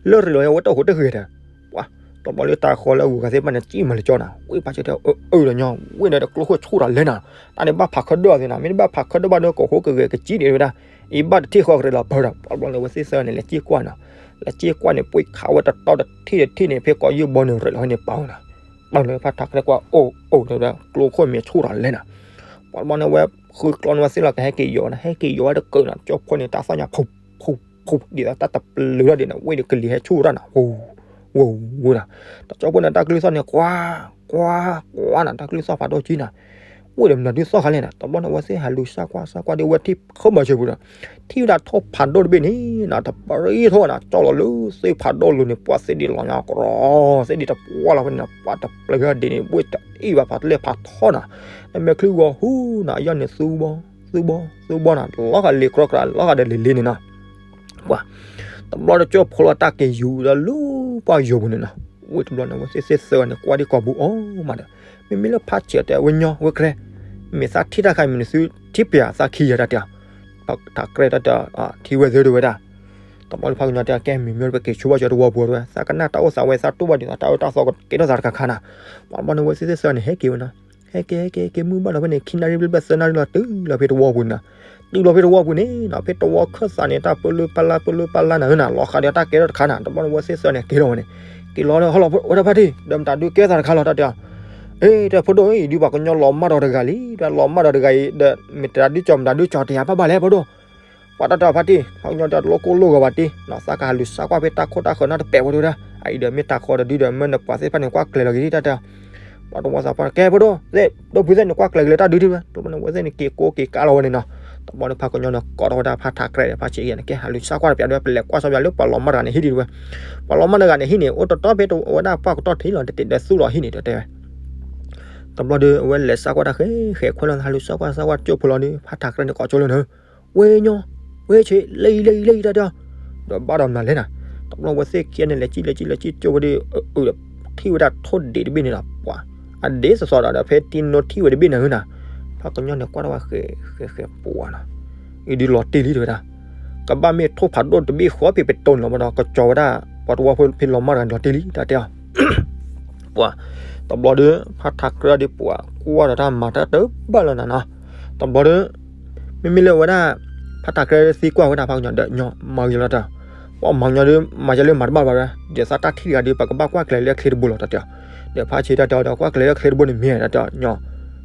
လၢရ့လိာ်န့ၣ် အဝဲတဟူးတဂ့ၤဒီး ပှၤတဘျီလၢတၢ်ဃီလၢအဂုၤအဂၤသ့ၣ်တဖၣ်န့ၣ် စံၣ်မၤလၢကၠီနီၤ ဝံၣ်ဖးဆၢတဲအၢအၢဒီးညီ ဝံၣ်ဒီးတကျိခိၣ်ဆူၣ်တၢ်လဲၤနီၤ တၢ်န့ၣ်ဘၣ်ဖးခၢဒိၣ်အီၤသ့နီၤ မ့ၢ်တဘၣ်ဖးခၢဒိၣ်ဘၣ်ဒီး ကဟူးကဂဲၤကစံၣ်န့ၣ်ဝဲဒၣ် အံၤဘၣ်တထံၣ်ဃီကရၢလီၤပၢဒီး ပှၤတဘျီန့ၣ် အဝဲသ့ၣ်သၢန့ၣ် လဲၤစံၣ်ကွၢ်နီၤ လဲၤစံၣ်ကွၢ်န့ၣ် ပှ့ၤခးဝဲတတီတထံၣ်တထံၣ်န့ၣ် ဖဲကိးယုၢ်ဘီန့ၣ် ရ့လီၤဝဲန့ၣ်ပာ်ဝဲနီၤ ပာ်လၢဖးထးကြဲကွၢ် အိၣ်အိၣ်ဒီး ကျိခိၣ်မ့ၢ်ဆူၣ်တၢ်လဲၤနီၤ ပှၤတဘျီန့ၣ် အဝဲဃုကျီန့ၣ်ဝဲသ့ၣ်လီၤ ကဟဲက့ၤယိးနီၤ ဟဲက့ၤယိးဝဲတကုးနီၤ တကၠိဖိန့ၣ် တၢ်သီၣ်ညါ ဖူးဖူးဖူး ဒ်သိးတၢ်တပျုၤထီၣ်ဒံးနီၤ ဝံၣ်ဒီးကလံၤဟဲဆူၣ်တၢ်နီၤ ဝူဝူဝူနီၤ တကၠိဖိန့ၣ် တၢ်ကလုၢ်သီၣ်န့ၣ် ကွၢ် ကွၢ် ကွၢ်နီၤ တၢ်ကလုၢ်သီၣ်ဖးဒိၣ်ကံနီၤ ဝံၣ်ဒီးမနုၤဒုးသီၣ်ခါလဲၣ်နီၤ တဘျီန့ၣ် အဝဲသ့ၣ်ဟးလူၤစၢ်ကွၢ်စၢ်ကွၢ်ဒီး အဝဲထံၣ်ခီမၤစၢၤပူၤဒီး ထံၣ်ဝဲဒၣ်ထိၣ်ဖးဒိၣ်တဘ့ၣ်န့ၣ်နီၤ တပရံၣ်ထိၣ်နီၤ ကၠီလီၤလၢသ့ၣ်ဖးဒိၣ်လိၤန့ၣ် ပှၤသ့ၣ်ဒံးလီၤညါကရီ သ့ၣ်ဒံးတပှၢ်လီၤဖဲန့ၣ်နီၤ ပှၤတပျုၤဒံးန့ၣ် ဝံၣ်တအ့ၣ်ဘၣ်ဖးတလဲၣ်ဖးထီနီၤ နမဲာ်ချံဂီၤဟူနီၤ အယီၢ်န့ၣ်သူဘီ သူဘီ သူဘီနီၤ လီၤဂာ်လံၤကြီကြး လီၤဂာ်ဒီးလံၤလ့န့ၣ်နီၤ ပှၤ တဘျီတကၠိဖိလီၤတၢ်က့ၤယူၤဒီးလၢပှၢ်ယိၤပူၤန့ၣ်နီၤ ဝံၣ်တဘျီန့ၣ် အဝဲသ့ၣ်သ့ၣ်သၢန့ၣ် ကွၢ်ဒံးကိာ်ပူၤအီၤမးဒီး မ့မ့ၢ်လၢဖးဆံးတဲ အဝဲညီဝဲကြဲ မ့ၢ်သးထံၣ်တၢ်ခါမံၤနသုထံၣ်ပှဲၤသးခံယၤတၢ်တဲအီၤ ထးကြဲတၢ်တဲ ထံၣ်ဝဲသ့ၣ်တဝဲဒၣ် တဘျီလၢဖးကညီတဲ ကဲမံၤမ့ၢ် ပက့ၤဆိဘၣ်ကၠီတဝီပူၤတဝဲ သးကနၣ်တၢ်အိၣ်သးဝဲ သးတူၢ်ဘၣ်ဒ်သိးတၢ်အိၣ်တၢ်သီကဲထီၣ်သးတခါခါနီၤ ပှၤတဘျီန့ၣ် အဝဲသ့ၣ်သ့ၣ်သၢန့ၣ် ဟဲက့ၤဝဲနီၤ ဟဲက့ၤ ဟဲက့ၤ ဟဲက့ၤ မုၢ်ဘၣ်ဒီးဖဲန့ၣ် ခံနၣ်ရံၣ်ဘျဲၣ်ဘျဲၣ်သၢနၣ်ရံၣ်လီၤ တုၤလီၤဖဲတဝီပူၤန့ၣ်နီၤ တုၤလီၤဖဲတဝီပူၤန့ၣ်နီၤ ဖဲတဝီခၢၣ်သးန့ၣ် တၢ်ပၢလၢပၢ်လၢ် ပၢလၢပၢ်လၢ်နၤဧၢနီၤ လီၤဃာ်ဒီးတၢ်ကဲထီၣ်တခါနီၤ တဘျီန့ၣ် အဝဲသ့ၣ်သၢန့ၣ် က့ၤလီၤဝဲန့ၣ် က့ၤလီၤလၢဟီၣ်လီၤဝဲဒၣ်ဖါတံၢ် ဒီးမတၤဒုးကဲသးတခါလီၤ တၢ်တဲအီၤ အ့ တၢ်ဖိဒိၣ်အံၤ ဒုးပှၤကညီလီၤမၢ်ဒီးတဂၤလံ တၢ်လီၤမၢ်ဒီးတဂၤအံၤ ဒီးမတၤဒုးကၠီ မတၤဒုးကၠီ တယၤဘၣ်ဘၣ်လဲၣ် ဖိဒိၣ် ပှၤတၢ်တဲအီၤဖါတံၢ် ဖးကညီတဲ တလိၣ်ကိၢ်လိၢ်ဂီၤဘၣ်တံၢ်နီၤ သးကဟးလူၤစၢ်ကွၢ်ဖဲတၢ်ခိၣ်တၢ်ဃၢၤနီတပဲာ်ဝဲတဝဲဒၣ် အအံၤဒီးမ့ၢ်တၢ်ဃီတဒုဒီး မ့ၢ်နပှၤသ့ၣ်တဖၣ်န့ၣ် ကွၢ်ကျဲၤလီၤက့ၤတၢ်တဲအီၤ ပှၤတဝီသးပှၢ် ကဲဖိဒိၣ် သ့ၣ်ဒိၣ်ဖုသ့ၣ်န့ၣ် ကွၢ်ကျဲၤက့ၤလၢတၢ်ဒုးတဝဲ တဘျီန့ၣ် အဝဲသ့ၣ်န့ၣ် က့ၤကိးက့ၤကးလီၤဝဲန့ၣ်နီၤ တဘျီန့ၣ် ဖးကညီန့ၣ် ကိးထီၣ်ဝဲဒၣ်ဖးထးကြဲဒီး ဖးဆံးယဲၢ်န့ၣ် ကဲဟးလူၤစၢ်ကွၢ်တပျးဒီး ပလဲၤကွၢ်စီပျးလၢပှၤလီၤမၢ်တဂၤန့ၣ်ဟံၣ်ဒံးတဝဲ ပှၤလီၤမၢ်တဂၤန့ၣ်ဟံၣ်န့ၣ် အိၣ်တတီဖဲတဝဲဒၣ်ပှၢ်ကတီၢ်ထံးလီၤ တတဲာ်ဒီးသူၣ်လီၤဟံၣ်န့ၣ် တတဲာ်ဝဲ တဘျီဒီး အဝဲလဲၤစၢ်ကွၢ်တၢ်ဃဲဃဲ ခွဲးလီၤ ဟးလူၤစၢ်ကွၢ်စၢ်ကွၢ် တကၠိဖိလီၤဒီး ဖးထးကြဲန့ၣ် ကိးကၠိလၢန့ၣ် ဝဲညီ ဝဲဆံး လၢအံၤ လၢအံၤ လၢအံၤ တၢ်တဲအီၤ ဒီးဘၣ်ဒီးမနုၤလဲၣ်နီၤ တဘျီဝဲသ့ၣ်ခံဂၤန့ၣ် လဲၤစံၣ် လဲၤစံၣ် လဲၤစံၣ် ကၠိဝဲဒီး အအုးဒီး ထံၣ်ဝဲဒၣ်ထိၣ်ဒံးတဘ့ၣ်န့ၣ်လီၤ ပှၤ အဒ့သီသီဒီး ဖဲတံၤနိထံၣ်ဝဲတဘ့ၣ်န့ၣ်နီၤ ဖးကညီန့ၣ် ကွၢ်ထီၣ်ဝဲဃဲဃဲဃဲ ပှၤနီၤ အံၤဒုးလီၤတ့ၢ်လံတဲဝဲဒၣ်, ကဘၣ်မ့ၢ်ထိၣ်ဖးဒိၣ်တဘ့ၣ်ဃီဖဲပတိၢ်န့ၣ်လီၤဘၣ်ဒီး ကကၠီၤဝဲဒၣ် ပှၤတဝီဖိဖဲလီၤမၢ်တဂၤန့ၣ်လီၤတ့ၢ်လံ တၢ်တဲအီၤ ပှၤ တဘျီဒီး ဖါထးကြၢဒုးပှၤကွၢ်ဒီးတၢ်မၤတၢ်တဘၣ်လၢၤနၤနီၤ, တဘျီဒီး မ့မ့ၢ်လၢဝဲဒၣ် ဖါထးကြၢသံကွၢ်ဝဲဒၣ်ဖးကညီဒီးညီမၤဂ့ၤလီၤတၢ်, ပှၤမၤကညီဒီး မၤယဲလၢမၤတဘၣ်ဘၣ်ဝဲဒၣ် ဒီးသးတၢ်ထံၣ်တဂၤဒီး ပကဘၣ်ကွၢ်ကျဲၤလၢချ့တဘိလီၤ တၢ်တဲအီၤ, ဒီးဖါဆံးတၢ်တဲအီၤဒီး ကွၢ်ကျဲၤလၢချ့တဘိန့ၣ်မ့ၢ်တၢ်တဲအီၤညီ,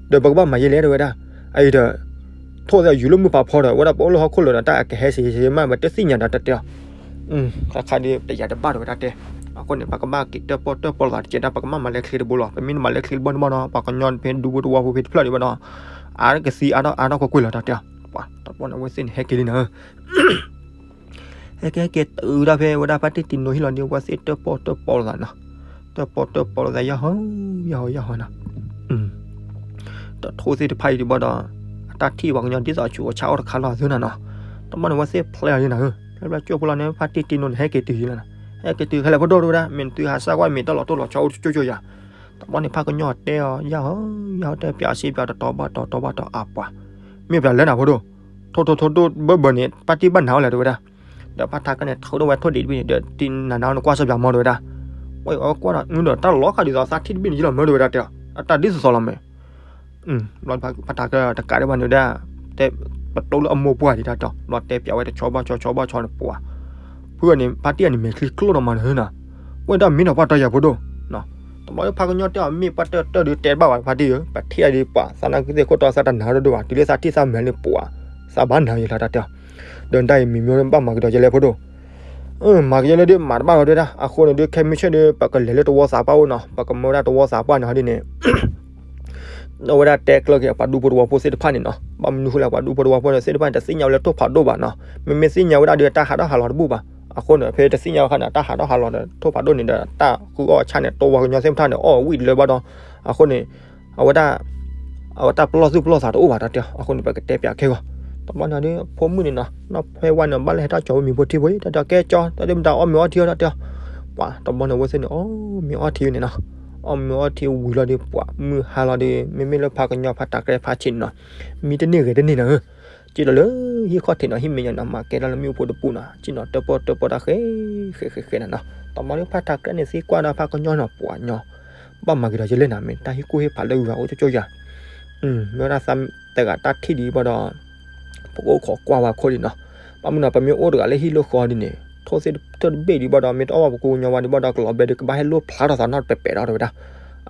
ဒီးပကဘၣ်မၤယဲလဲၣ်တဲဝဲဒၣ်, အအံၤဒီး ထိၣ်သ့ၣ်ယူၤလၢမုၢ်ဖးဖီဒီး ဝဲဒၣ်ပအိၣ်လၢဟီၣ်ခိၣ်လၢာ်ဒီး တၢ်အကဟဲစ့စ့မး ပတသ့ၣ်ညါဒီးတၢ်တဲအီၤ, ခါခါဒီးတယာ်တဘၣ်ဒီးဝဲဒၣ်တဲ, အဃိန့ၣ် ပကဘၣ်က့ၤတၢၣ်ပီၣ်တၢၣ်ပီလိာ်သးတကဲးဒၣ် ပကမၣ်မၤလၢချ့တဘိလီၤ ပမ့ၢ်တမၤလၢချ့တဘိန့ၣ်ဘၣ်ဒီး ပှၤကညီဖဲဒူဖိတဝီဖိဖဲတဖျၢၣ်ဒံးဘၣ်ဒီး အါကသံအါထီၣ်အါထီၣ်ကွ့ၢ်ကွ့ၢ်လီၤ တၢ်တဲအီၤ, ပှၤတဘျီန့ၣ် အဝဲသ့ၣ်န့ၣ် ဟဲက့ၤလံနၤဧၢ ဟဲက့ၤဟဲက့ၤတုၤဒၣ်ဖဲဝဲဒၣ်ဖါတံၢ်တံနိဟံၣ်လီၤဒီး အဝဲသ့ၣ်တၢၣ်ပီၣ်တၢၣ်ပီလိာ်သးနီၤ, တၢၣ်ပီၣ်တၢၣ်ပီလိာ်သးယၢ်ဟီ ယၢ်ဟီ ယၢ်ဟီနီၤ, ဒီးထိၣ်သ့ၣ်တဖၣ်အံၤဒံးဘၣ်ဒီး အတၢ်ထံၣ်ပှၤကညီဒ်သိးအဆူးအဆါအိၣ်တခါလီၤသုနီၤ, တဘျီန့ၣ် အဝဲသ့ၣ်ဖျဲးလီၤလံနၤဧၢ, ဖျဲးဖျဲးကၠိဖိလီၤန့ၣ် ဖါတံၢ်တံနိန့ၣ် ဟဲက့ၤတုၤလံနၤ, ဟဲက့ၤတုၤခဲလၢာ်ဖိဒိၣ်တဲဝဲဒၣ် မ့ၢ်နသုဟးစၢ်ကွၢ်မ့ၢ်တၢ်လီၤတိၢ်လီၤဆီအိၣ်ကၠိကၠိယၤ, တဘျီန့ၣ် ဖါကညီတဲအီၤ ယၢ်ဟီ ယၢ်ဟီ တဲပၠးစ့ပၠးတတီၤဘၣ်တီၤ တီၤဘၣ်တီၤအါပှၤ, မ့ၢ်ပၠးလၢနၤဖိဒိၣ်, ထိၣ်ထိၣ်ထိၣ်ဒိၣ်ဘၢဘၢန့ၣ် ပၣ်တံၢ်ဘၣ်နၤဝဲလဲၣ်တဲဝဲဒၣ်, ဒီးဖါထးကြၢန့ၣ် ထုးထီၣ်ဝဲထိၣ်ဒံးတဘ့ၣ်န့ၣ် ဒီးတံၢ်နၤနၤန့ၣ်ကွၢ်စ့ပၠးမီတဲဝဲဒၣ်, ဝဲအီၤကွၢ်ဒီး ဒီးတၢ်လီၤဃာ်ဒ်သိးသးထံၣ်တဘ့ၣ်န့ၣ် ယလီၤမၢတဲဝဲဒၣ်တဲအီၤ, အတၢ်ဒ်သိးသိးလီၤမ့ၢ် ဘျီဖါထးကြၢတကးဒံးဘၣ်န့ၣ်ဝဲဒၣ်, တဲပတိၢ်လၢအမိၢ်ပှၢ်ဒံးတၢ်တဲအီၤ ဘျီတဲပၠးဝဲတဆီဘၣ်ဆီဆီဘၣ်ဆီန့ၣ်ပှၤ, ဖုအီၤန့ၣ် ဖါတံၢ်အန့ၣ်မဲာ်ချံကျိၣ်နီၤမးနၤဧၢနၤ, ဝဲဒၣ်မ့ၢ်နီၤပှၢ်တီယၤဖိဒိၣ်, တဘျီဖါကညီတဲအီၤ မ့ၢ်ပှၢ်တၢၢ်တၢၢ်ဒုးတဲတဘၣ်ဘၣ် ဖါတံၢ်ဧၢ ပထံၣ်အီၤဒံးပှၤ သးနၢ်ကသ့ၣ်ခိၣ်တီသးတနၤဒိၣ်ဒိၣ်ဘၣ် တုၤလၢသးထံၣ်သးမဲာ်လံပှၤ, သးဘၣ်နၤယလီၤတၢ်တဲအီၤ, ဒီးတၢ်အံၤမံၤမံၤဘၣ်မၤကဒီးယလဲၣ်ဖိဒိၣ် မၤကယဲလၢဒုးမၤတဘၣ်လီၤတဲဒၣ် အဃိန့ၣ်ဒုး ခဲမုၢ်ဆ့ၣ်ဒုး ပကလဲၤလၢတဝီသးပှၢ်အိၣ်နီၤ ပကမၢဝဲဒၣ်တဝီသးပှၢ်န့ၣ်ဟီဒ်န့ၣ် အဝဲဒၣ်တဲကျၢၤက့ၤအပှၤဒူဖိတဝီဖိသ့ၣ်တဖၣ်န့ၣ်နီၤ ဘၣ်မနုၤဃိလဲၣ် ပှၤဒူဖိတဝီဖိန့ၣ်သ့ၣ်တဖၣ်န့ၣ် တသ့ၣ်ညါဝဲလၢထိၣ်ဖးဒိၣ်ဘၣ်နီၤ မ့မ့ၢ်သ့ၣ်ညါဝဲဒၣ်ဒီးတၢ်ဟးထီၣ်ဟးလီၤတဘူၣ်ဘၣ် အဃိန့ၣ် ဖဲတသ့ၣ်ညါဝဲခါန့ၣ် တၢ်ဟးထီၣ်ဟးလီၤဒီးထိၣ်ဖးဒိၣ်န့ၣ်ဒီး တၢ်ဃုအီၣ်ဆၣ်န့ၣ် တိဝီကညီသ့ၣ်တဖၣ်န့ၣ် အီၣ်ဝံၣ်တလၢဘၣ်ဒီး အဃိန့ၣ် အဝဲဒၣ် အဝဲတၢ်ပလီၢ်သူၣ်ပလီၢ်သးတအိၣ်ဘၣ်တၢ်တဲအီၤ အဃိန့ၣ် ပကတဲပၠးခဲဂီၢ် တဘျီန့ၣ်ဒီး ဖိမုၣ်န့ၣ်နီၤ နီၢ်ဖဲဝါန့ၣ် ဘၣ်လၢဟဲထီၣ်ကၠီၤဝဲမံၤဖိထံဖိအံၤ တၢ်တဲအီၤ ကဲကၠီ တၢ်ဒုးမတၤအီၣ်မ့ၤအီထံအီတၢ်တဲအီၤ ပှၤတဘျီန့ၣ် အဝဲသ့ၣ်န့ၣ် အီၣ်မ့ၤအီထံန့ၣ်နီၤ အီၣ်မ့ၤအီထံဝံၤလီၤဒီး ပှၤမုၢ်ဟါလီၤဒီး မ့မ့ၢ်လၢဖးကညီဖးတၢ်ကြဲဖးဆံးန့ၣ်နီၤ မံတန့ၢ်ဂဲၤတန့ၢ်နၤဧၢ စံၣ်လီၤလၢဟံၣ်ခီၣ်ထံးနီၤ ဟံၣ်မဲာ်ညါနီၤ မၤကဲထီၣ်လၢမ့ၣ်အူဖိတပူၤနီၤ စံၣ်နီၤ တၢၣ်ပီၣ်တၢၣ်ပီၣ်တၢ်ဃဲ ဃဲဃဲဃဲနၤနီၤ တဘျီဒီးဖးတၢ်ကြဲန့ၣ်သံကွၢ်ဒီးဖးကညီနီၤ ပှၤညီ ဘၣ်မၤက့ၤဒီးယလဲၣ်နၤ မ့ၢ်တၢ်ဟံၣ်ကူၣ်ဟ့ၣ်ဖးလၢဂၤအိၣ်ကၠိကၠိယၤ မ့ၢ်ဝဲဒၣ်သးတဂၤတၢ်ထံၣ်ဒံးဘၣ်ဒီး ပကအိၣ်ခိးကွၢ်ဝဲအခိၣ်ဒံးနီၤ ဘၣ်မနုၤနီၤ ပမ့ၢ်အိၣ်တဂၤလၢဟံၣ်လၢဃီဒ်န့ၣ် ထိၣ်သ့ၣ်တဖၣ်တဘ့ၣ်ဒံးဘၣ်ဒီး မ့ၢ်တအီၣ်ဘၣ်ပကိးကညီဝါဒံးဘၣ်ဒီး ကလီၤဘဲဒုးကဘၣ်ဟဲလိၣ်ဖျါထီၣ်သးနီတပဲာ်ပဲာ်ဒီးတဲဝဲဒၣ်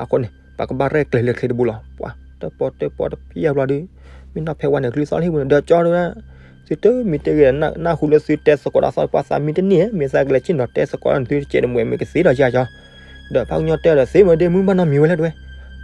အဃိန့ၣ် ပကဘၣ်ရဲၣ်ကျဲၤလၢချ့တဘိလီၤ ပှၤတၢၣ်ပီၣ်တၢၣ်ပီၣ်တပျၢ်ဘျီဒီး မ့ၢ်နီၢ်ဖဲဝါန့ၣ် ကလုၢ်သီၣ်လၢဟံၣ်ပူၤန့ၣ် ဒီးကၠီတဲဝဲဒၣ် သုတမံၤတဲဂ့ၤဒီး နၢ်ဟူလၢသုတဲသကိးဒီးသီၣ်ပှၢ်သးမံတန့ၢ် မ့ၢ်သးကလဲၤဆ့ၣ်နီၤတဲသကိးဒီးနသုတကဲးတမှဲၤ မ့ၢ်ကသ့ဒီးယၤကၠီ ဒီးဖးကညီတဲဒီးသ့မ့ၢ်ဒ့မုၣ်ဘၣ်နီတမံၤဝဲလဲၣ်တဲဝဲ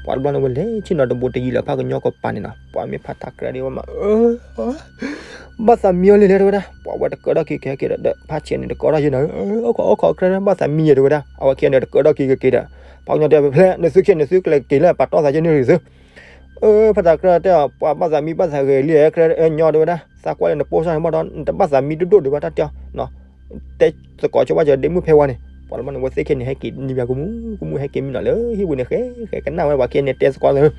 ပှၤတဘျီန့ၣ်ဝဲလဲၤဆ့ၣ်နီၤတဘိတယံၤလၢဖးကညီကပၤန့ၣ်နီၤ ပှၤမ့ၢ်ဖးတၢ်ကြဲဒံးဝဲမး ဘၣ်သးမံအီၤလံလဲၣ်တဲဝဲဒၣ် ပှၤဝဲတကၢထီၣ်က့ၤကဲက့ၤဒီး ဖးဆံးန့ၣ်တကၢထီၣ်ယဲၢ်နၤ အိၣ်ခိးအိၣ်ခိးကြဲဘၣ်သးမံယဲၢ်တဲဝဲဒၣ် အဝဲခံဂၤန့ၣ်တကၢထီၣ်က့ၤက့ၤဒီး ဖးကညီတဲဖဲလဲၣ် နသုခံဂၤန့ၣ်သုကလဲၤက့ၤလၢပာ်တီၢ်သးကဲန့ၣ်ရံၣ်သု ဖးတၢ်ကြဲတဲအီၤ ပှၤဘၣ်သးမံဘၣ်သးဂဲၤလံ ကြဲညီတဲဝဲဒၣ် သးကွၢ်လၢနပိၢ်စၢ်န့ၣ်ဘၣ်ဒီး နတဘၣ်သးမံဒိၣ်ဒိၣ်ဒံးဘၣ်တၢ်တဲအီၤ တဲသကိးဆိဘၣ်ကၠီဒ့မုၣ်ဖဲဝါန့ၣ် ပှၤတဘျီန့ၣ် ဝဲသ့ၣ်ခဲန့ၣ် ဟဲက့ၤနံၤဘၣ်ကမူၣ်ကမူၣ် ဟဲက့ၤမံနီၤလၢဟံၣ်ပူၤန့ၣ် ဃဲဃဲကနၣ်ဝဲပှၤခံဂၤန့ၣ်တဲသကိးလၢ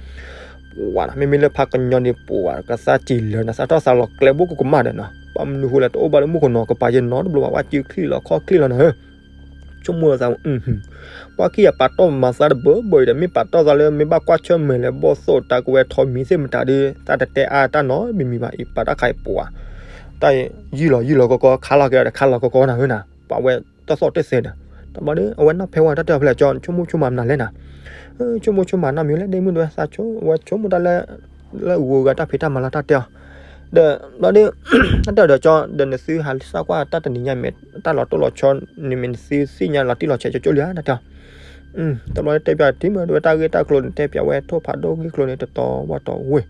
ပှၤနီၤ မ့မ့ၢ်လၢဖးကညီန့ၣ် ပှၤကသးစံးလၢာ်နၤ သးထီၣ်သးလီၤကျဲဘိၣ်ကကမၣ်ဒီးနီၤ ဘၣ်မနုၤဃိလဲၣ် တအိၣ်ဘၣ်လၢမူခိၣ်နီၤကပၤယဲၢ်နီတဘျီဘၣ် ဘၣ်စုချံၣ်လီၤခီၣ်ချံၣ်လီၤနၤဧၢ ဆိကမိၣ်လီၤသး ပှၤခံဂၤပာ်တီၢ်မၤသးတဘၢဘၢအံၤဒီး မ့ၢ်ပာ်တီၢ်သးလၢ မ့ၢ်ဘၣ်ကွၢ်ဆၢၣ်မဲာ်လၢဘီၣ်သိၣ်တၢ်ကဝဲၤထီးမံၤသ့ၣ်မတၤဒီး သးတတဲအါတၢ်နီတမံၤဘၣ်အံၤ ပာ်တၢ်ခးအံၤပှၤ တၢ်ယံာ်လီၤယံာ်လီၤကီကီ ခါလီၤက့ၤဒီးခါလီၤကီကီနၤဧၢနၤ ပှၤဝဲတၢ်သီၣ်တစဲးဒီး တဘျီဒီး အဝဲနီၢ်ဖဲဝါတၢ်တဲဖဲလဲၣ်ကၠီ ဆိကမိၣ်ဆိကမးမနုၤလဲၣ်နၤ ဆိကမိၣ်ဆိကမးနီတမံၤလၢဒ့မုၣ်ဒီး သးဆိ အဝဲဆိကမိၣ်တၢ်လၢ လၢအဂုၤအဂၤတၢ်ဖံးတၢ်မၤလၢတၢ်တဲအီၤ ဒီး ဘျီဒီး တၢ်တဲဒီးကၠီ ဒီးနသုဟးစၢ်ကွၢ်တၢ်တနံၤညါမ့ၢ် တၢ်လီၤတိၢ်လီၤဆီန့ၣ်မ့ၢ် နသုသ့ၣ်ညါလီၤတံၢ်လီၤဆဲးကၠိကၠိလံဧါ တၢ်တဲအီၤ တဘျီတဲပၠးတံၤမ့ၢ်ဝဲတၢ်ဂ့ၢ်တၢ်ကျိၤန့ၣ် တဲပၠးဝဲထိၣ်ဖးဒိၣ်ဂ့ၢ်ကျိၤန့ၣ် တတီၤဝဲတီၤဝ့ၢ်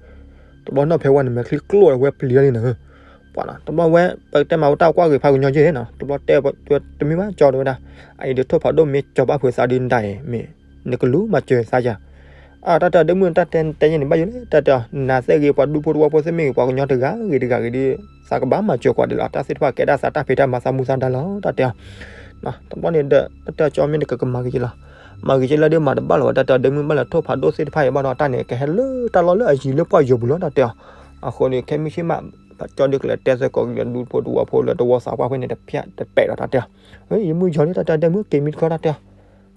တဘျီနီၢ်ဖဲဝါန့ၣ် မဲာ်ချံကျိၣ်ဝဲပျံၤလံနၤ ပှၤနီၤ တဘျီဝဲ ပကတဲမၤဝဲတၢ်ကွၢ်ဂ့ၤဖးကညီက့ၢ်နီၤ တဘျီတဲ တမ့ၢ်ဘၣ်ကၠီတဲဝဲဒၣ် အအံၤဒုးထိၣ်ဖးဒိၣ်မ့ၢ်ကၠီၤဘၣ်ဖုးသးဒုးဒၣ်အံၤ မ့ၢ် နကလူၤမၤစၢၤသးယၤ အတၢ်တဲဒ့မုၣ်တၢ်တဲတဲယဲၢ်န့ၣ်ဘၣ်ယိၣ်လံ တၢ်တဲအီၤ နၤသ့ၣ်ဂ့ၤ ပှၤဒူဖိတဝီဖိသ့ၣ်မ့ၢ်ဂ့ၤ ပှၤကညီတဂၤဂ့ၤတဂၤဂ့ၤဒီး သးကဘၣ်မၤစၢၤကွၢ်ဒ်လီၤ တၢ်သ့ၣ်တဖၣ်ကဲဒၣ်သးတၢ်ဖံးတၢ်မၤသးမူသးဒါလီၤ တၢ်တဲအီၤ တဘျီန့ၣ်ဒီး တၢ်တဲကၠီမ့ၢ်နကကမၤဂ့ၤက့ၤလီၤ မၤဂ့ၤက့ၤလၢဒ်မၤတဘၣ်လီၤဝဲ တၢ်တဲအီၤဒ့မုၣ်ဘၣ်လၢထိၣ်ဖးဒိၣ်သ့ၣ်တဖၣ်အံၤဘၣ်ဒီး တၢ်န့ၣ် ကဟဲလၢတၢ်လီၢ်လၢအယံၤလၢပှၢ်ယိာ်ပူၤလီၤ တၢ်တဲအီၤ အဃိန့ၣ် ခဲမုၢ်ဆ့ၣ်မး ကၠီဒုးကလဲၤတဲသကိးက့ၤဒူဖိတဝီဖိလၢတဝီသးပှၢ်ဖဲန့ၣ် တဖျဲးတပဲာ်ဒီးတၢ်တဲအီၤ, ယမုၢ်ယီၤလံတၢ်တဲ တဲမုၢ်က့ၤမံတခီတၢ်တဲအီၤ,